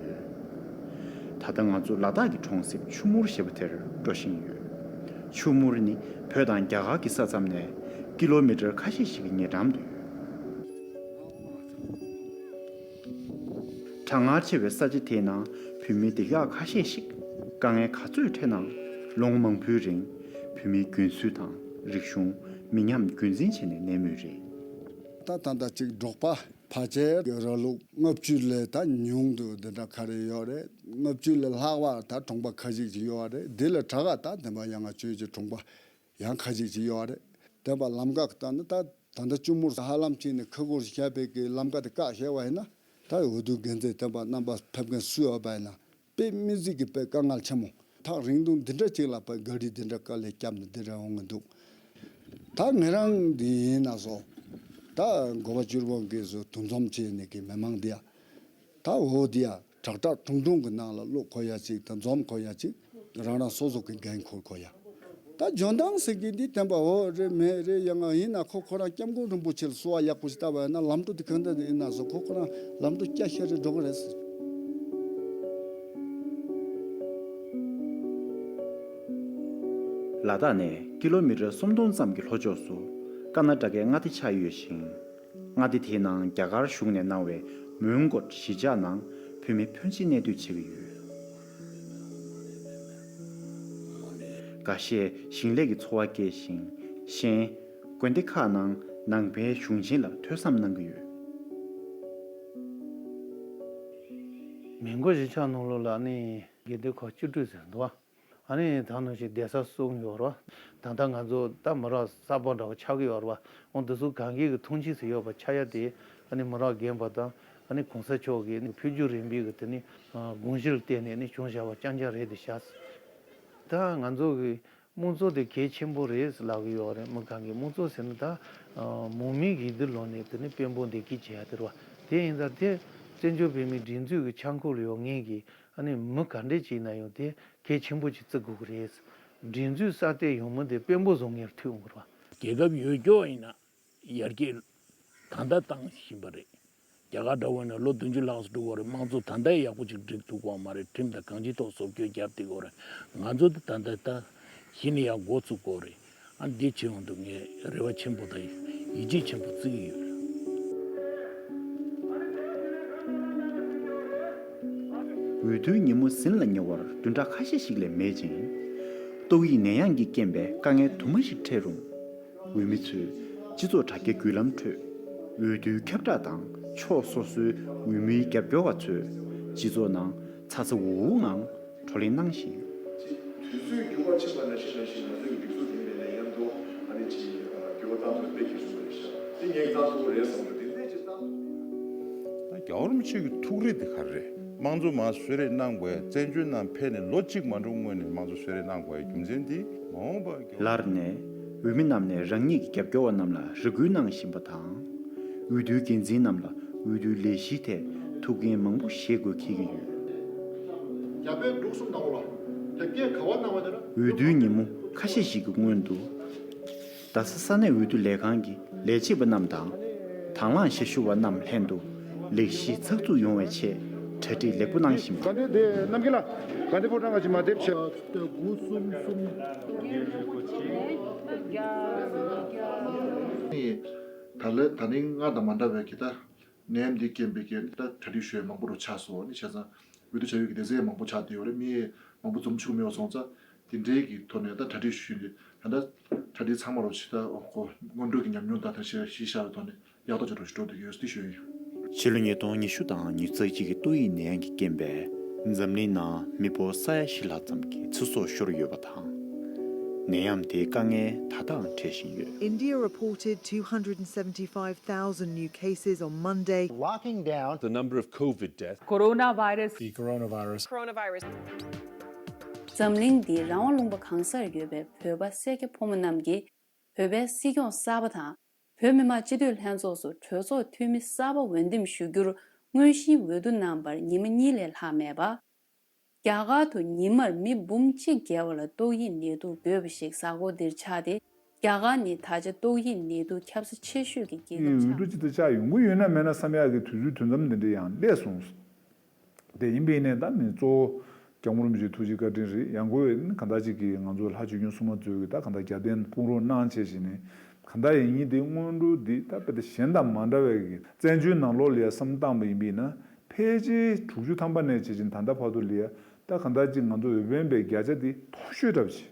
ད་ལྟ་ང་ཚོ་ལ་དྭགས་ཀྱི་གྲོང་གསེབ་ཆུ་མུར་ཞེས་པ་དེར་འགྲོ་བཞིན་ཡོད། ཆུ་མུར་ནི་བོད་དང་རྒྱ་གར་གྱི་ས་མཚམས་ནས་ཀི་ལོ་མི་ཊར་ཁ་ཤས་ཤིག་གི་ཉེ་འགྲམ་དུ་ཡོད། གྲང་ངར་ཆེ་བའི་ས་ཆ་དེའི་ནང་བོད་མི་སྡེ་ཁག་ཁ་ཤས་ཤིག་དཀའ་ངལ་ག་ཚོད་འཕྲད་ནའང་ལོ་ངོ་མང་པོའི་རིང་བོད་མིའི་རྒྱུན་སྲོལ་དང་རིག་གཞུང་མི་ཉམས་རྒྱུན་འཛིན་བྱས་ནས་གནས་མུས་རེད། ད་ད་ལྟ་ཅིག་འབྲོག་པ་ཕལ་ཆེར་གྱི་ར་ལུག་ལྔ་བཅུ་ལས་ད་ཉུང་དུ་འདི་འདྲ་ག་རེ་ཡོད་རེད། ལྔ་བཅུ་ལས་ལྷག་པ་ད་གྲོང་པ་ཁ་ཤས་ཅིག་ཡོད་རེད། འདི་ལས་དྲག་ག་ད་འདི་མ་ཡང་ང་ཆོས་ཀྱི་གྲོང་པ་ཡང་ཁ་ཤས་ཅིག་ཡོད་རེད། དེ་བ་ལམ་ཀ་ལྟ་ན་ད་ད་ལྟ་ཆུ་མུར་ཧ་ལམ་ཅིག་ནས་ཁ་སྒོར་བཤད་པའི་གི་ལམ་ཀ་དེ་བཀག་ཤེས་བ་ཡིན་ན་ད་འོས་བསྡུ་འགན་འཛིན་དེ་བ་རྣམ་པ་ཕེབས་མཁན་སུ་ཡོད་པ་ཡིན་ན་དཔེ་མི་སྲིད་ཀྱི་དཔེ་དཀའ་ངལ་ཆེན་མོ། ཐག་རིང་ཐུང་འདི་འདྲ་ཅིག་ལ་དཔེ་ག་རི་འདི་འདྲ་དཀའ་ལས་བརྒྱབ་ནས་འདི་འདྲ་འོང་གི་འདུག་ད་ངེད་རང་འདི་ཡིན་ན་སོ་ད་འགོ་པ་བཅུ་པོ་གིས་སུ་འདུ་འཛོམས་བྱས་ནས་གི་མི་མང་འདི་ཡ། ད་འོ་དེ་ཡ་དྲག་དྲག་ཁྲུང་ཁྲུང་གི་ནང་ལ་བླུག་གོ་ཡ་ཅིག་དང་འཛོམས་གོ་ཡ་ཅིག་རང་རང་སོ་སོ་གི་འགན་འཁུར་གོ་ཡ། ད་འཇོན་ཐང་ཟེར་གི་འདི་བསྟན་པ་འོ་རེད་མེད་རེད་ཡ་ང་ཡིན་ན་ཁོ་ཁོ་རང་སྐྱབས་མགོན་རིན་པོ་ཆེ་ལ་གསོལ་བ་ཡག་པོ་ཞིག་བཏབ་པ་ཡིན་ན་ལམ་འགྲོ་དེ་གང་འདྲ་ཡིན་ན་སོ་ཁོ་ཁོ་རང་ལམ་འགྲོ་སྐྱ་ཤ་རེ་འགྲོ་གི་རེད་ཟེར། ལ་དྭགས་ནས་ཀི་ལོ་མི་ཊར་སུམ་སྟོང་ཙམ་གྱི་ལྷོ་ཕྱོགས་སུ་ཀར་ན་ཊ་ཀའི་མངའ་སྡེ་ཆགས་ཡོད་ཅིང་། མངའ་སྡེ་དེའི་ནང་རྒྱ་གར་གཞུང་ནས་གནང་བའི་མོན་གྷོ་གཞིས་ཆགས་ནང་བོད་མི་ཕོན་ཆེ་གནས་སྡོད་བྱེད་ཀྱི་ཡོད། འགའ་ཤས་ཞིང་ལས་ཀྱི་འཚོ་བ་སྐྱེལ་ཞིང་གཞན་དགོན་སྡེ་ཁག་ནང་ནང་པའི་གཞུང་ཆེན་ལ་ཐོས་བསམ་གནང་གི་ཡོད། མོན་གྷོ་གཞིས་ཆགས་ནང་ལོགས་ལ་ནི་དགེ་འདུན་ཁག་བཅུ་དྲུག་ཟེར་འདུག་བ། ཨ་ནི་ད་ནང་བཞིན་བསྡད་ས་གསུམ་ཡོད་རེད་བ། ད་ལྟ་ང་ཚོ་ད་མི་རབས་གསར་པ་འདྲ་བོ་ཆགས་ཀྱི་ཡོད་རེད་བ། འོ་འདི་ཚོ་གང་གི་གི་ཐུགས་རྗེ་ཆེ་ཡོད་པ་ཆགས་ཡ་དེ་ཨ་ནི་མི་རབས་རྒན་པ་དང་ཨ་ནི་གོང་ས་མཆོག་གི་ནི་ཕུལ་རྒྱུ་རིམ་པའི་གི་དེ་ནི་དགོངས་གཞི་ལ་བརྟེན་ནས་ནི་བྱུང་བཞག་པ་རྐྱང་རྐྱང་རེད་དེ་བཞག་ད་ང་ཚོ་གི་དམངས་གཙོ་དེ་གལ་ཆེན་པོ་རེད་ལབ་ཀྱི་ཡོད་རེད། མི་གང་གི་དམངས་གཙོ་ཟེར་ན་ད་མང་མོས་ཀྱི་འདི་ལོག་ནས་དེ་ནི་དཔོན་པོ་འདེགས་སྐྱེལ་བྱེད་ཡ་དེ་རེད་བ། དེ་ཡིན་ཙང་དེ་བཙན་བྱོལ་བོད་མིའི་སྒྲིག་འཛུགས་ཀྱི་འཆར་འགོད་ལ་ཡོད་མཁན་གྱི་ཨ་ནི་མི་ག་འདྲས་ཅིག་ཡིན་ན་ཡང་དེ་གལ་ཆེན་པོ་ཅིག་བརྩི་དགོས་ཀྱི་རེད། སྒྲིག་འཛུགས་གསར་གཏོད་ཡོང་མི་དེ་དཔོན་པོ་བཟང་ངན་ལ་ཐུག་ཡོང་གི་རེད་བ། རྒྱལ་ཁབ་ཡོད་སྐྱོ་ཡིན་ན་ཡར་རྒྱས་ད་ལྟ་བཏང་བཞིན་པ་རེད། རྒྱ་གར་འདྲ་བོ་ཡིན་ན་ལོ་བདུན་ཅུ་ལྷག་ཙམ་འགྲོ་གི་རེད། དམངས་གཙོ་ད་ལྟ་ཡག་པོ་ཅིག་སྒྲིག་ཐུབ་ཀྱི་མ་རེད། ཁྲིམས་དང་གང་ཅིའི་ཐོག་བཟོ་བཅོས་བརྒྱབ་བསྡད་ཀྱི་རེད། ང་ཚོ་དེ་ད་ལྟ་ད་གཞི་ནས་ཡར་འགོ་ཚུགས་དགོས་རེད། ཨ་འདི་བྱེད་ཡོང་དུས་ངས་རེ་བ་ཆེན་པོ་དང་ཡིད་ཆེས་ཆེན་པོ་བརྩི་གི་ཡོད། འོས་བསྡུའི་ཉིན་མོ་ཟིན་ལ་ཉེ་བར་བདུན་ཕྲག་ཁ་ཤས་ཤིག་ལས་མེད་ཅིང་། ཏོག་དབྱིབས་ནད་ཡམས་ཀྱི་རྐྱེན་པས་དཀའ་ངལ་དུ་མ་ཞིག་འཕྲད་རུང་། འོས་མི་ཚོས་སྤྱི་ཚོགས་དྲ་རྒྱའི་བརྒྱུད་ལམ་ཁྲོད་འོས་བསྡུའི་ཁྱབ་བསྒྲགས་དང་ཕྱོགས་སོ་སོའི་འོས་མིའི་རྒྱབ་སྐྱོར་བ་ཚོས་སྤྱི་ཚོགས་ནང་ཚ་ཚ་འུར་འུར་ངང་བགྲོ་གླེང་གནང་ཞིང་། དུས་ཚོད་འགྱུར་བ་ཕྱིན་པ་ནང་བཞིན་ནང་བཞིན་ང་ཚོའི་སྒྲིག་འཛུགས་དེ་ནས་ནད་ཡམས་ཐོག་ཨ་ནི་ཅིག་འགྱུར་བ་གཏང་ཐུབ་དཔེ་གལ་ཆེན་པོ་རེད་ཤག་དེ་ངས་གཙང་ཐུབ་པོ་རེད་བསམ་གི་འདུག་དེ་འདྲས་ཅིག་གཏང་ཐུབ། ད་རྒྱལ་བ་རིན་པོ་ཆེ་གི་ཐུགས་རེ་དེ་ག་རེ་རེད། དམངས་གཙོ་མར་གསོལ་རས་གནང་དགོས། བཙན་བྱོལ་ནང་ཕེབས་ནས་ལོ་གཅིག་མ་འགྲོ་སྔོན་ནས་དམངས་གཙོ་གསོལ་རས་གནང་དགོས་པའི་རྒྱུ་མཚན་དེ་མ་འོངས་པར་རྒྱལ་བ། ལར་ནས་འོས་མི་རྣམས་ནས་རང་ཉིད་ཀྱི་རྒྱབ་སྐྱོར་བ་རྣམས་ལ་རེ་སྐུལ་གནང་བཞིན་པ་དང་། འོས་བསྡུའི་འགན་འཛིན་རྣམས་ལ་འོས་བསྡུའི་ལས་གཞིའི་ཐད་ཐུགས་འགན་མང་པོ་བཞེས་དགོས་འཁེལ་གྱི་ཡོད། རྒྱ་བལ་འབྲུག་གསུམ་ནང་ལ་དེབ་སྐྱེལ་ག་བ་གནང་བ་དེ་ན། འོས་བསྡུའི་ཉིན་མོ་ཁ་ཤས་ཤིག་གི་སྔོན་དུ། རྡ་ས་ས་གནས་འོས་བསྡུ་ལས་ཁང་གི་ལས་བྱེད་པ་རྣམས་དང་། དང་བླངས་ཞབས་ཞུ་བ་རྣམས་ལྷན་དུ་ལས་གཞི་ཚགས་ཚུད་ཡོང་བའི་ཆེད་གྲ་སྒྲིག་ལེགས་པོ་གནང་བཞིན་པ། དགའ་ལྡན་སྡེ་རྣམ་རྒྱལ་ལགས། དགའ་ལྡན་ཕོ་བྲང་ཁ་ཆེ་མ་དེབ་ཆེ། དགུ་གསུམ་གསུམ། ད་ལན་ད་ནི་སྔར་དང་མ་འདྲ་བའི་གི་ད་ནད་ཡམས་འདི་རྐྱེན་པས་ཀྱི་ད་གྲ་སྒྲིག་ཞུ་ཡས་མང་པོ་རུ་ཆགས་སོང་ནི་བྱས་ཙང་། འོས་བསྡུ་བྱ་ཡུལ་གྱི་སྡེ་ཚན་མང་པོ་ཆགས་བསྡད་ཡོད་རེད། མི་མང་པོ་འཛོམས་ཆོག་མེད་པ་སོང་ཙང་དེ་འདྲའི་གི་ཐོག་ནས་ད་གྲ་སྒྲིག་ཞུས་ནས་ད་ལྟ་གྲ་སྒྲིག་ཚང་མ་རུ་ཕྱི་ད་ཁོ་སྔོན་འགྲོ་གི་ཉམས་མྱོང་དང་ཐབས་ཤེས་གཞི་བཞག་པའི་ཐོག་ནས་ཡག་ཐག་ཆོད་རུ་ཞུ་འགྲོ་བསྡད་ཡོད་ཟེར་ཞུ་ཡ་ཡིན། ཕྱི་ལོ་ཉིས་སྟོང་ཉི་ཤུ་དང་ཉི་ཤུ་རྩ་གཅིག་གི་ཏོག་དབྱིབས་ནད་ཡམས་ཀྱི་རྐྱེན་པས་འཛམ་གླིང་ནང་མི་འབོར་ས་ཡ་བཞི་ལྷག་ཙམ་གྱི་ཚེ་སྲོག་ཤོར་ཡོད་པ་དང་། ནད་ཡམས་དེའི་དཀའ་ངལ་ད་ལྟའང་འཕྲད་བཞིན་ཡོད། India reported two hundred and seventy-five thousand new cases on Monday. Locking down the number of COVID deaths. Coronavirus. The coronavirus. Coronavirus. འཛམ་གླིང་འདིའི་རང་དབང་ལུང་པ་གང་སར་ཡོད་པའི་བོད་པ་སེར་སྐྱ་ཕོ་མོ་རྣམས་ཀྱིས་བོད་པའི་སྲིད་སྐྱོང་གསར་པ་དང་། བོད་མི་མང་སྤྱི་འཐུས་ལྷན་ཚོགས་སུ་གྲོས་ཚོགས་འཐུས་མི་གསར་པ་འོས་འདེམས་ཞུ་རྒྱུར་དངོས་གཞིའི་འོས་བསྡུ་གནང་བར་ཉི་མ་གཉིས་ལས་ལྷག་མེད་པ། རྒྱ་གར་དུ་ཉི་མར་མི་འབུམ་གཅིག་བརྒལ་བ་ལ་ཏོག་དབྱིབས་ནད་དུག་འགོས་པ་ཞིག་གཟའ་འཁོར་འདིར་ཆགས་ཏེ། རྒྱ་གར་ནི་ད་ཆ་ཏོག་དབྱིབས་ནད་དུག་ཁྱབ་ས་ཆེ་ཤོས་ཀྱི་རྒྱལ་ཁབ་ཆགས། འོས་བསྡུ་ཅི་ལྟར་ཆགས་ཡོང་གི་ཡོད་ན་མེད་ན་བསམ་ཡག་གི་དུས་ཚོད་དུས་མཚམས་འདི་འདྲ་ཡང་སླེབས་སོང་། དེ་ཡིན་པའི་ནས་ད་ནི་གཙོ་བོ་སྐྱབས་མགོན་རིན་པོ་ཆེའི་ཐུགས་རྗེ་བཀའ་དྲིན་རེད། ཡང་སྒོས་ནི་གང་ལྟར་ཅིག་གིས་ང་ཚོ་ལྷ་ཆོས་སྐྱོང་སྲུང་མ་ཚོས་ཀྱི་ད་གང་ལྟར་རྒྱབ་རྟེན་དཔུང་རོགས་གནང་བྱས་བྱས་ནས་གང་ལྟར་ཡིན་ཉིན་དེ་སྔོན་འགྲོ་འདི་ད་དཔེ་ད་གཞན་དང་མ་འདྲ་བའི་གི་བཙན་བྱོལ་ནང་ལོགས་ལ་ཡ་བསམ་བཏང་བ་ཡིན་པས་ན། ཕལ་ཆེར་དྲུག་ཅུ་ཐམ་པ་ནས་བྱས་ཅིང་ད་ལྟ་བར་དུ་ལ་ཡ་ད་གང་ལྟར་ཅིག་ང་ཚོ་འོས་འཕེན་པའི་བརྒྱ་ཆ་དེ་མཐོ་ཤོས་འདྲ་བ་ཅིག་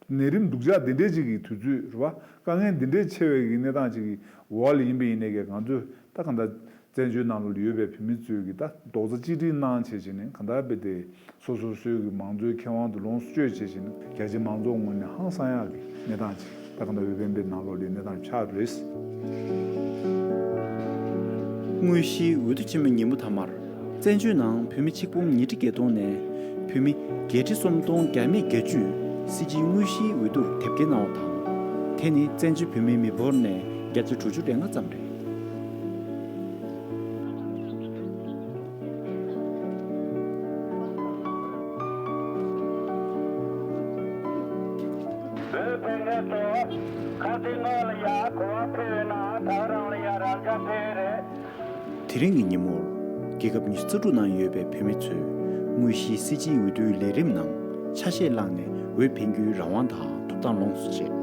ནད་རིམས་སྡུག་ཅག་འདི་འདྲའི་ཅིག་གི་དུས་ཚོད་རེད་བ། དཀའ་ངལ་འདི་འདྲའི་ཆེ་བའི་གི་གནས་སྟངས་ཅིག་གི་འོག་ལ་ཡིན་པ་ཡིན་ནའི་གི་ང་ཚོས་ད་གང་ལྟར་བཙན་བྱོལ་ནང་ལོགས་ལ་ཡོད་པའི་བོད་མི་ཚོས་གི་ད་རྡོག་རྩ་གཅིག་སྒྲིལ་གནང་བྱས་བྱས་ནས་གང་ལྟར་དཔེ་དེ་སོ་སོ་སོའི་གི་མང་གཙོའི་ཁེ་དབང་དུ་ལོངས་སུ་སྤྱོད་བྱས་བྱས་ནས་རྒྱ་ཆེ་མང་ཚོགས་ངོས་ནས་ཧང་སང་ཡག་གི་གནས་སྟངས་ཅིག་ད་གང་ལྟར་འོས་འཕེན་པའི་ནང་ལོགས་ལ་གནས་སྟངས་ཆགས་རེད། དངོས་གཞིའི་འོས་བསྡུ་ཆེན་མོའི་ཉིན་མོ་མཐའ་མར། བཙན་བྱོལ་ནང་བོད་མི་ཆིག་འབུམ་ཉིས་ཁྲི་བརྒྱད་སྟོང་ནས་བོད་མི་བརྒྱད་ཁྲི་སུམ་སྟོང་བརྒྱ་མེད་བརྒྱད་ཅུས་སྲིད་སྤྱིའི་དངོས་གཞིའི་འོས་བསྡུར་དེབ་སྐྱེལ་གནང་བ་དང་། དེ་ནི་བཙན་བྱོལ་བོད་མིའི་མི་འབོར་ནས་བརྒྱ་ཆ་དྲུག་ཅུ་རེ་ལྔ་ཙམ་རེད། བོད་ཕན་ངན་ཚོ། ཁ་ཚིག་སྔོན་ལ་ཡ་གོ་བ་ཕུལ་ཡོད་ན་ད་རང་ལ་ཡ་རང་འཇགས་ཕུལ་རེད། དེ་རིང་གི་ཉིན་མོར་རྒྱལ་ཁབ་ཉི་ཤུ་རྩ་དྲུག་ནང་ཡོད་པའི་བོད་མི་ཚོས་དངོས་གཞིའི་སྲིད་སྤྱིའི་འོས་བསྡུའི་ལས་རིམ་ནང་ཆ་ཤས་བླངས་ནས་འོས་འཕེན་རྒྱུའི་རང་དབང་དང་ཐོབ་ཐང་ལོངས་སུ་སྤྱད།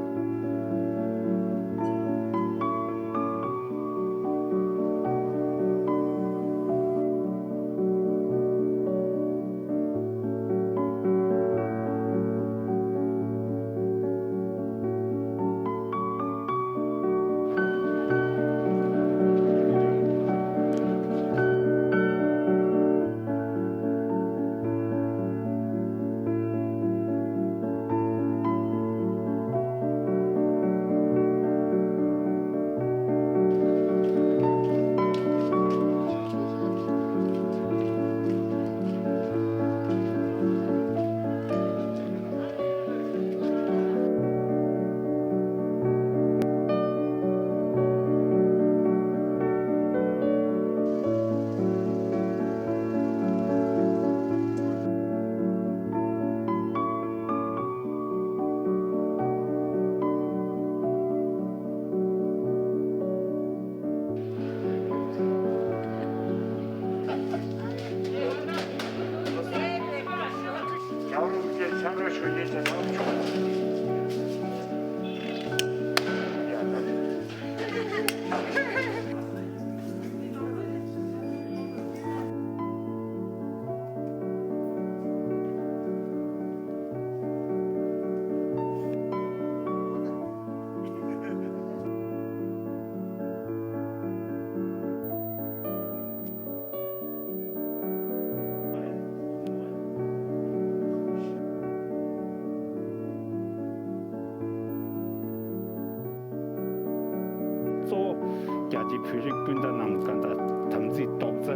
བོད་རིགས་སྤུན་ཟླ་རྣམས་གང་ལྟར་དམ་ཚིག་རྡོག་རྩ་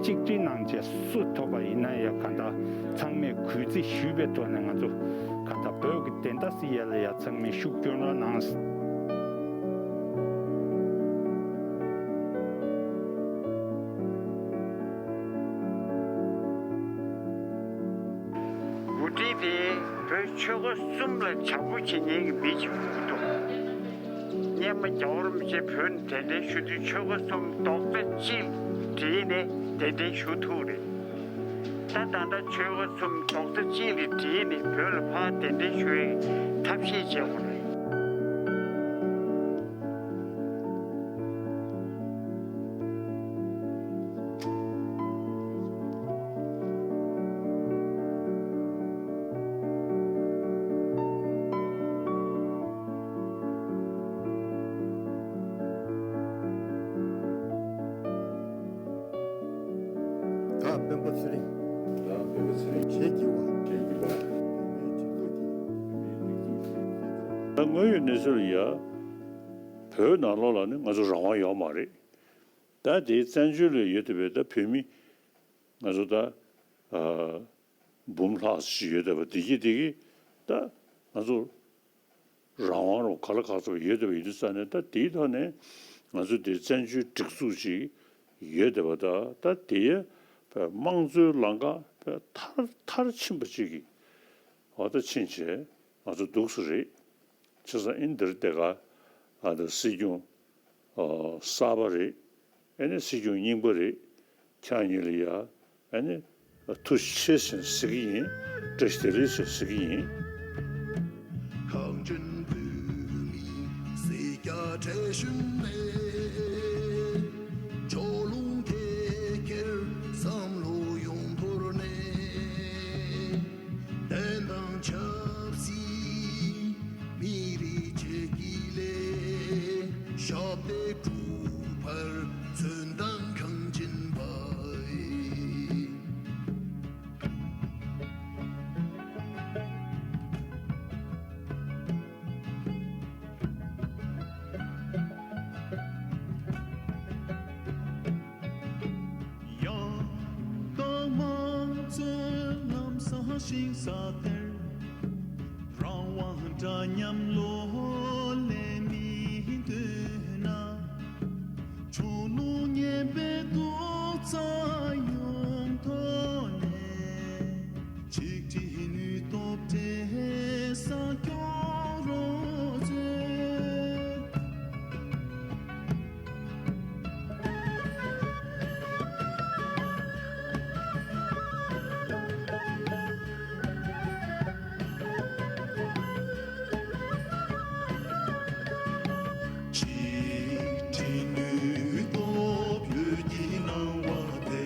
གཅིག་སྒྲིལ་གནང་བྱས་སུ་ཐོབ་པ་ཡིན་ན་ཡང་གང་ལྟར་ཚང་མས་གུས་བརྩི་ཞུས་པའི་ཐོག་ནས་ང་ཚོ་གང་ལྟར་བོད་ཀྱི་བདེན་མཐའ་སྲིད་ཡ་ལ་ཡ་ཚང་མས་ཤུགས་སྐྱོན་རོགས་གནང་། འགོ་ཁྲིད་དེ་བོད་ཆོལ་ཁ་གསུམ་ལ་བྱ་སྤོ་བྱེད་མཁན་གྱི་མི་ཅིག་འདུག་སྔོན་མ་རྒྱལ་བ་རིན་པོ་ཆེ་བོད་ནས་གདན་འདྲེན་ཞུ་དུས་ཆོལ་ཁ་གསུམ་རྡོག་རྩ་གཅིག་ལ་སྒྲིལ་ནས་གདན་འདྲེན་ཞུ་ཐུབ་རེད། ད་ད་ལྟ་ཆོལ་ཁ་གསུམ་རྡོག་རྩ་གཅིག་ལ་སྒྲིལ་ནས་བོད་ལ་ཕར་གདན་འདྲེན་ཞུ་ཡའི་ཐབས་ཤེས་བྱེད་དགོས་རེད། ད་སྤེན་པ་ཚེ་རིང་། ད་སྤེན་པ་ཚེ་རིང་། གཞས་སྒྱེར་བ། གཞས་སྒྱེར་བ། བོད་མིའི་སྒྲིག་འཛུགས་ཀྱི། བོད་མིའི་སྒྲིག་འཛུགས་ཀྱི། ད་དངོས་ཡོད་གནས་ཚུལ་ལ་ཡ། བོད་ནང་ལོགས་ལ་ནི་ང་ཚོ་རང་དབང་ཡོད་མ་རེད། ད་དེའི་བཙན་བྱོལ་ལ་ཡོད་བསྡད་པའི་ད་བོད་མི་ང་ཚོ་ད་ཨ་འབུམ་ལྷག་ཞིག་ཡོད་བསྡད་པ་དེ་གི་དེ་གི་ད་ང་ཚོ་རང་དབང་རུ་ག་ལ་ག་ཚོད་ཡོད་བསྡད་པ་ཡིན་དུས་ཙང་ནས་ད་དེའི་ཐོག་ནས་ང་ཚོ་དེ་བཙན་བྱོལ་སྒྲིག་འཛུགས་ཅིག་ཡོད་བསྡད་པ་ད་ད་དེ་ཡ་དམངས་གཙོའི་ལམ་ཁ་མཐར་མཐར་ཕྱིན་པ་ཅིག་གི་འོ་ད་ཕྱིན་བྱས་ང་ཚོ་སྡུག་ས་རེད། བྱས་ཙང་ཨིན་འདིར་དེ་ག་ཨ་ད་སྲིད་སྐྱོང་ཨ་གསར་པ་རེད། ཨ་ནི་སྲིད་སྐྱོང་རྙིང་པ་རེད། ཁྱེད་གཉིས་ལ་ཡ་ཨ་ནི་ཐུགས་རྗེ་ཆེ་ཞེས་ཟེར་གྱི་ཡིན། བཀྲ་ཤིས་བདེ་ལེགས་ཞེས་ཟེར་གྱི་ཡིན། གངས་ཅན་བོད་མིའི་སྲིད་རྒྱལ་བཀྲ་ཤིས་མེ་ཕྱོགས་ལྷུང་དེ་ཁྱེར་བསམ་བློ་ཡོངས་དོར་ནས། བདེན་དང་ཆབ་སྲིད་མི་རིགས་ཆེད་ཀྱི་ལས། ཞབས་པད་སྒྲུབ་པར་མཚོན་དང་གངས་ཅན་པ། ཡ། ད་དམངས་གཙོའི་ལམ་བཟང་ཞིག་ས་དེར། རང་དབང་འདྲ་མཉམ་ལོ་ལས་མི་འདོད་ན། ཕྱོགས་ལྷུང་ངན་པའི་རྡོག་རྩ་ཡོངས་ཐོག་ནས། ཆིག་སྒྲིལ་ནུས་སྟོབས་འབྲེལ་ས་སྐྱོང་རོགས་མཛོད། ཆིག་སྒྲིལ་ནུས་སྟོབས་ཡོད་ཀྱི་སྣང་བ་དེ།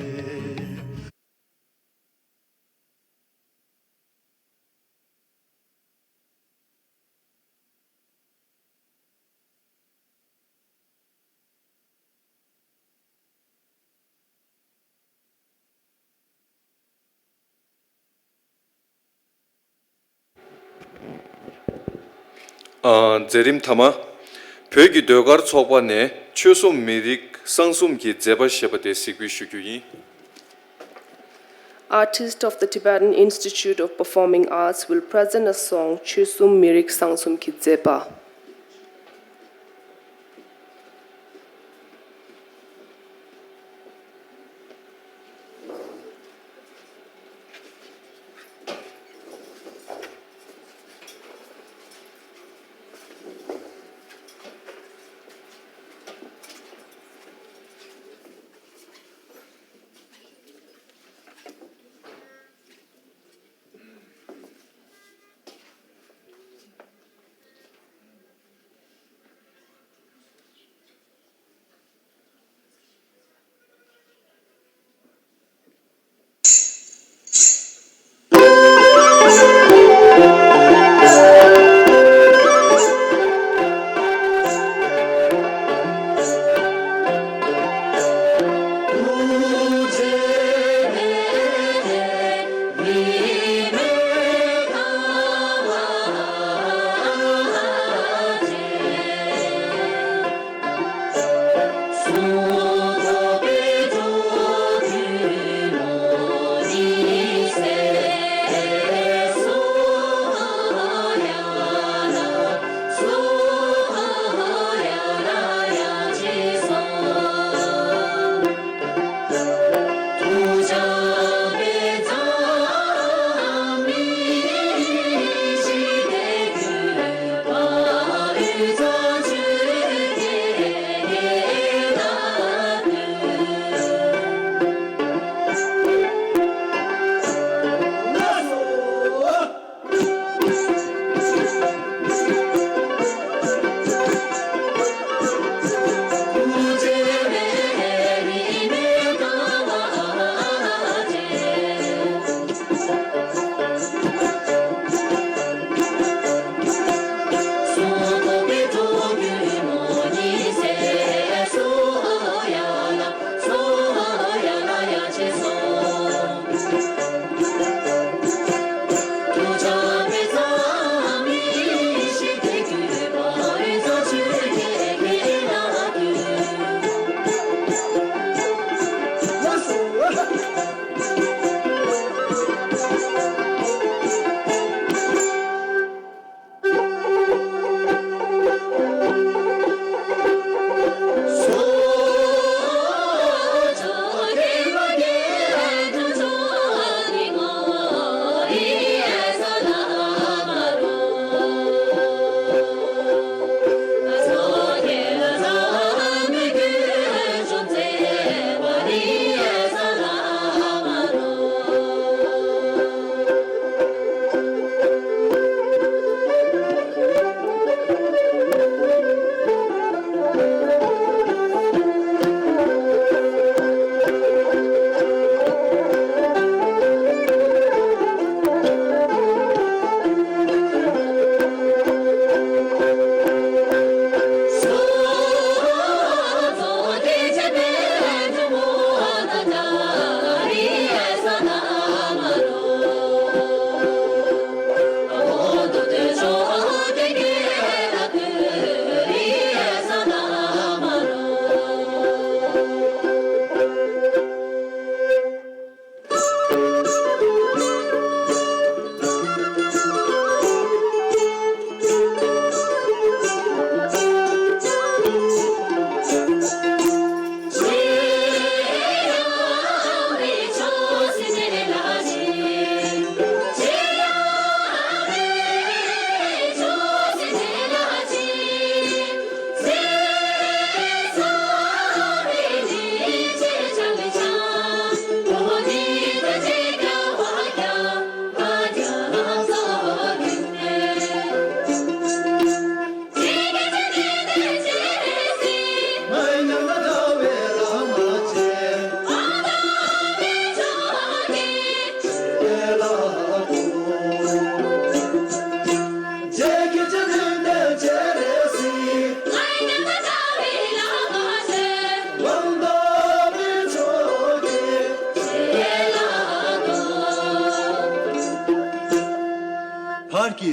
ཨ། མཛད་རིམ་མཐའ་མ། བོད་ཀྱི་ཟློས་གར་ཚོགས་པ་ནས་ཆོལ་གསུམ་མི་རིགས་གསང་གསུམ་གྱི་མཛད་པ་ཞེས་པ་དེ་གཟིགས་འབུལ་ཞུ་རྒྱུ་ཡིན། Artist of the Tibetan Institute of Performing Arts will present a song, ཆོལ་གསུམ་མི་རིགས་གསང་གསུམ་གྱི་མཛད་པ།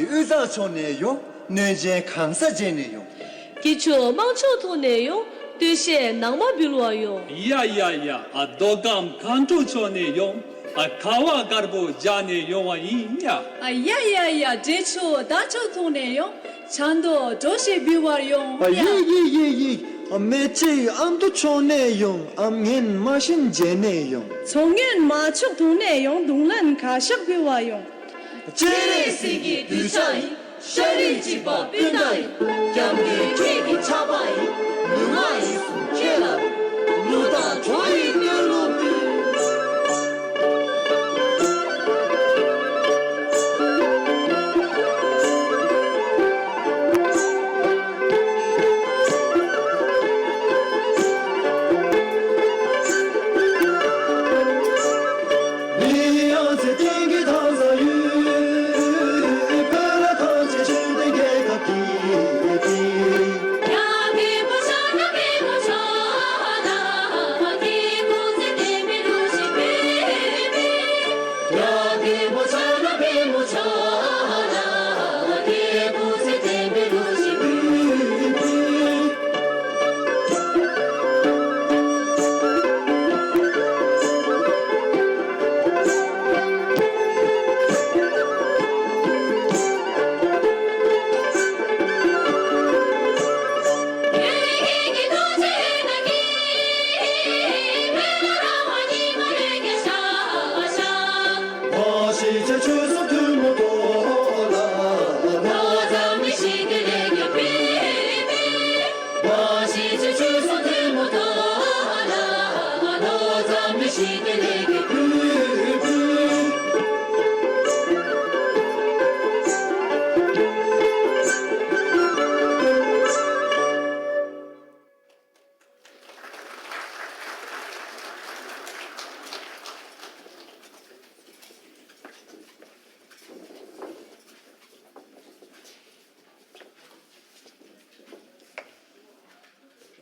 དབུས་གཙང་ཕྱོགས་ནས་ཡོང་། གནོད་སྦྱིན་གང་ཟག་བྱས་ནས་ཡོང་། སྐྱིད་ཆུ་དམངས་ཕྱོགས་ཐོག་ནས་ཡོང་། སྟོད་གཞས་ནང་མ་འབུལ་བར་ཡོང་། ཡ་ཡ་ཡ། ཨ། མདོ་ཁམས་སྒང་དྲུག་ཕྱོགས་ནས་ཡོང་། ཨ། ཁ་བ་དཀར་པོ་རྒྱག་ནས་ཡོང་བ་ཡིན་ཡ། ཨ། ཡ་ཡ་ཡ། འབྲས་ཆུ་རྟ་མཆོག་ཐོག་ནས་ཡོང་། ཆང་དུ་གྲོ་ཞིག་འབུལ་བར་ཡོང་། ཨ། ཡ། ཡིག་ཡིག་ཡིག་ཡིག། ཨ། སྨད་ཕྱོགས་ཨ་མདོ་ཕྱོགས་ནས་ཡོང་། ཨ། ངན་མ་ཤིང་བྱས་ནས་ཡོང་། མཚོ་སྔོན་མ་ཕྱོགས་ཐོག་ནས་ཡོང་། རྡུང་ལེན་ཁ་ཤགས་འབུལ་བར་ཡོང་། སྤྱན་རས་གཟིགས་ཀྱི་གདུལ་བྱ་ཡིན། ཤ་རུས་གཅིག་པ་སྤུན་ཟླ་ཡིན། སྐྱབས་མགོན་ཁྱེད་ཀྱི་ཆགས་པ་ཡིན། ལུས་ངག་ཡིད་གསུམ་ཁྱེད་ལ་འབུལ། གླུ་དང་བྲོ་ཡི་བསྟོད་གླུ་འབུལ།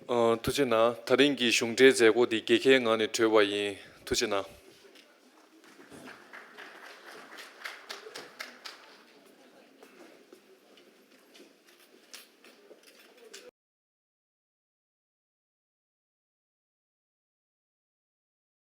ཨ། ཐུགས་རྗེ་གནང་། ད་རིང་གི་གཞུང་འབྲེལ་མཛད་སྒོ་འདི་རྒྱལ་ཁའི་ངང་ནས་གྲོལ་བ་ཡིན། ཐུགས་རྗེ་གནང་།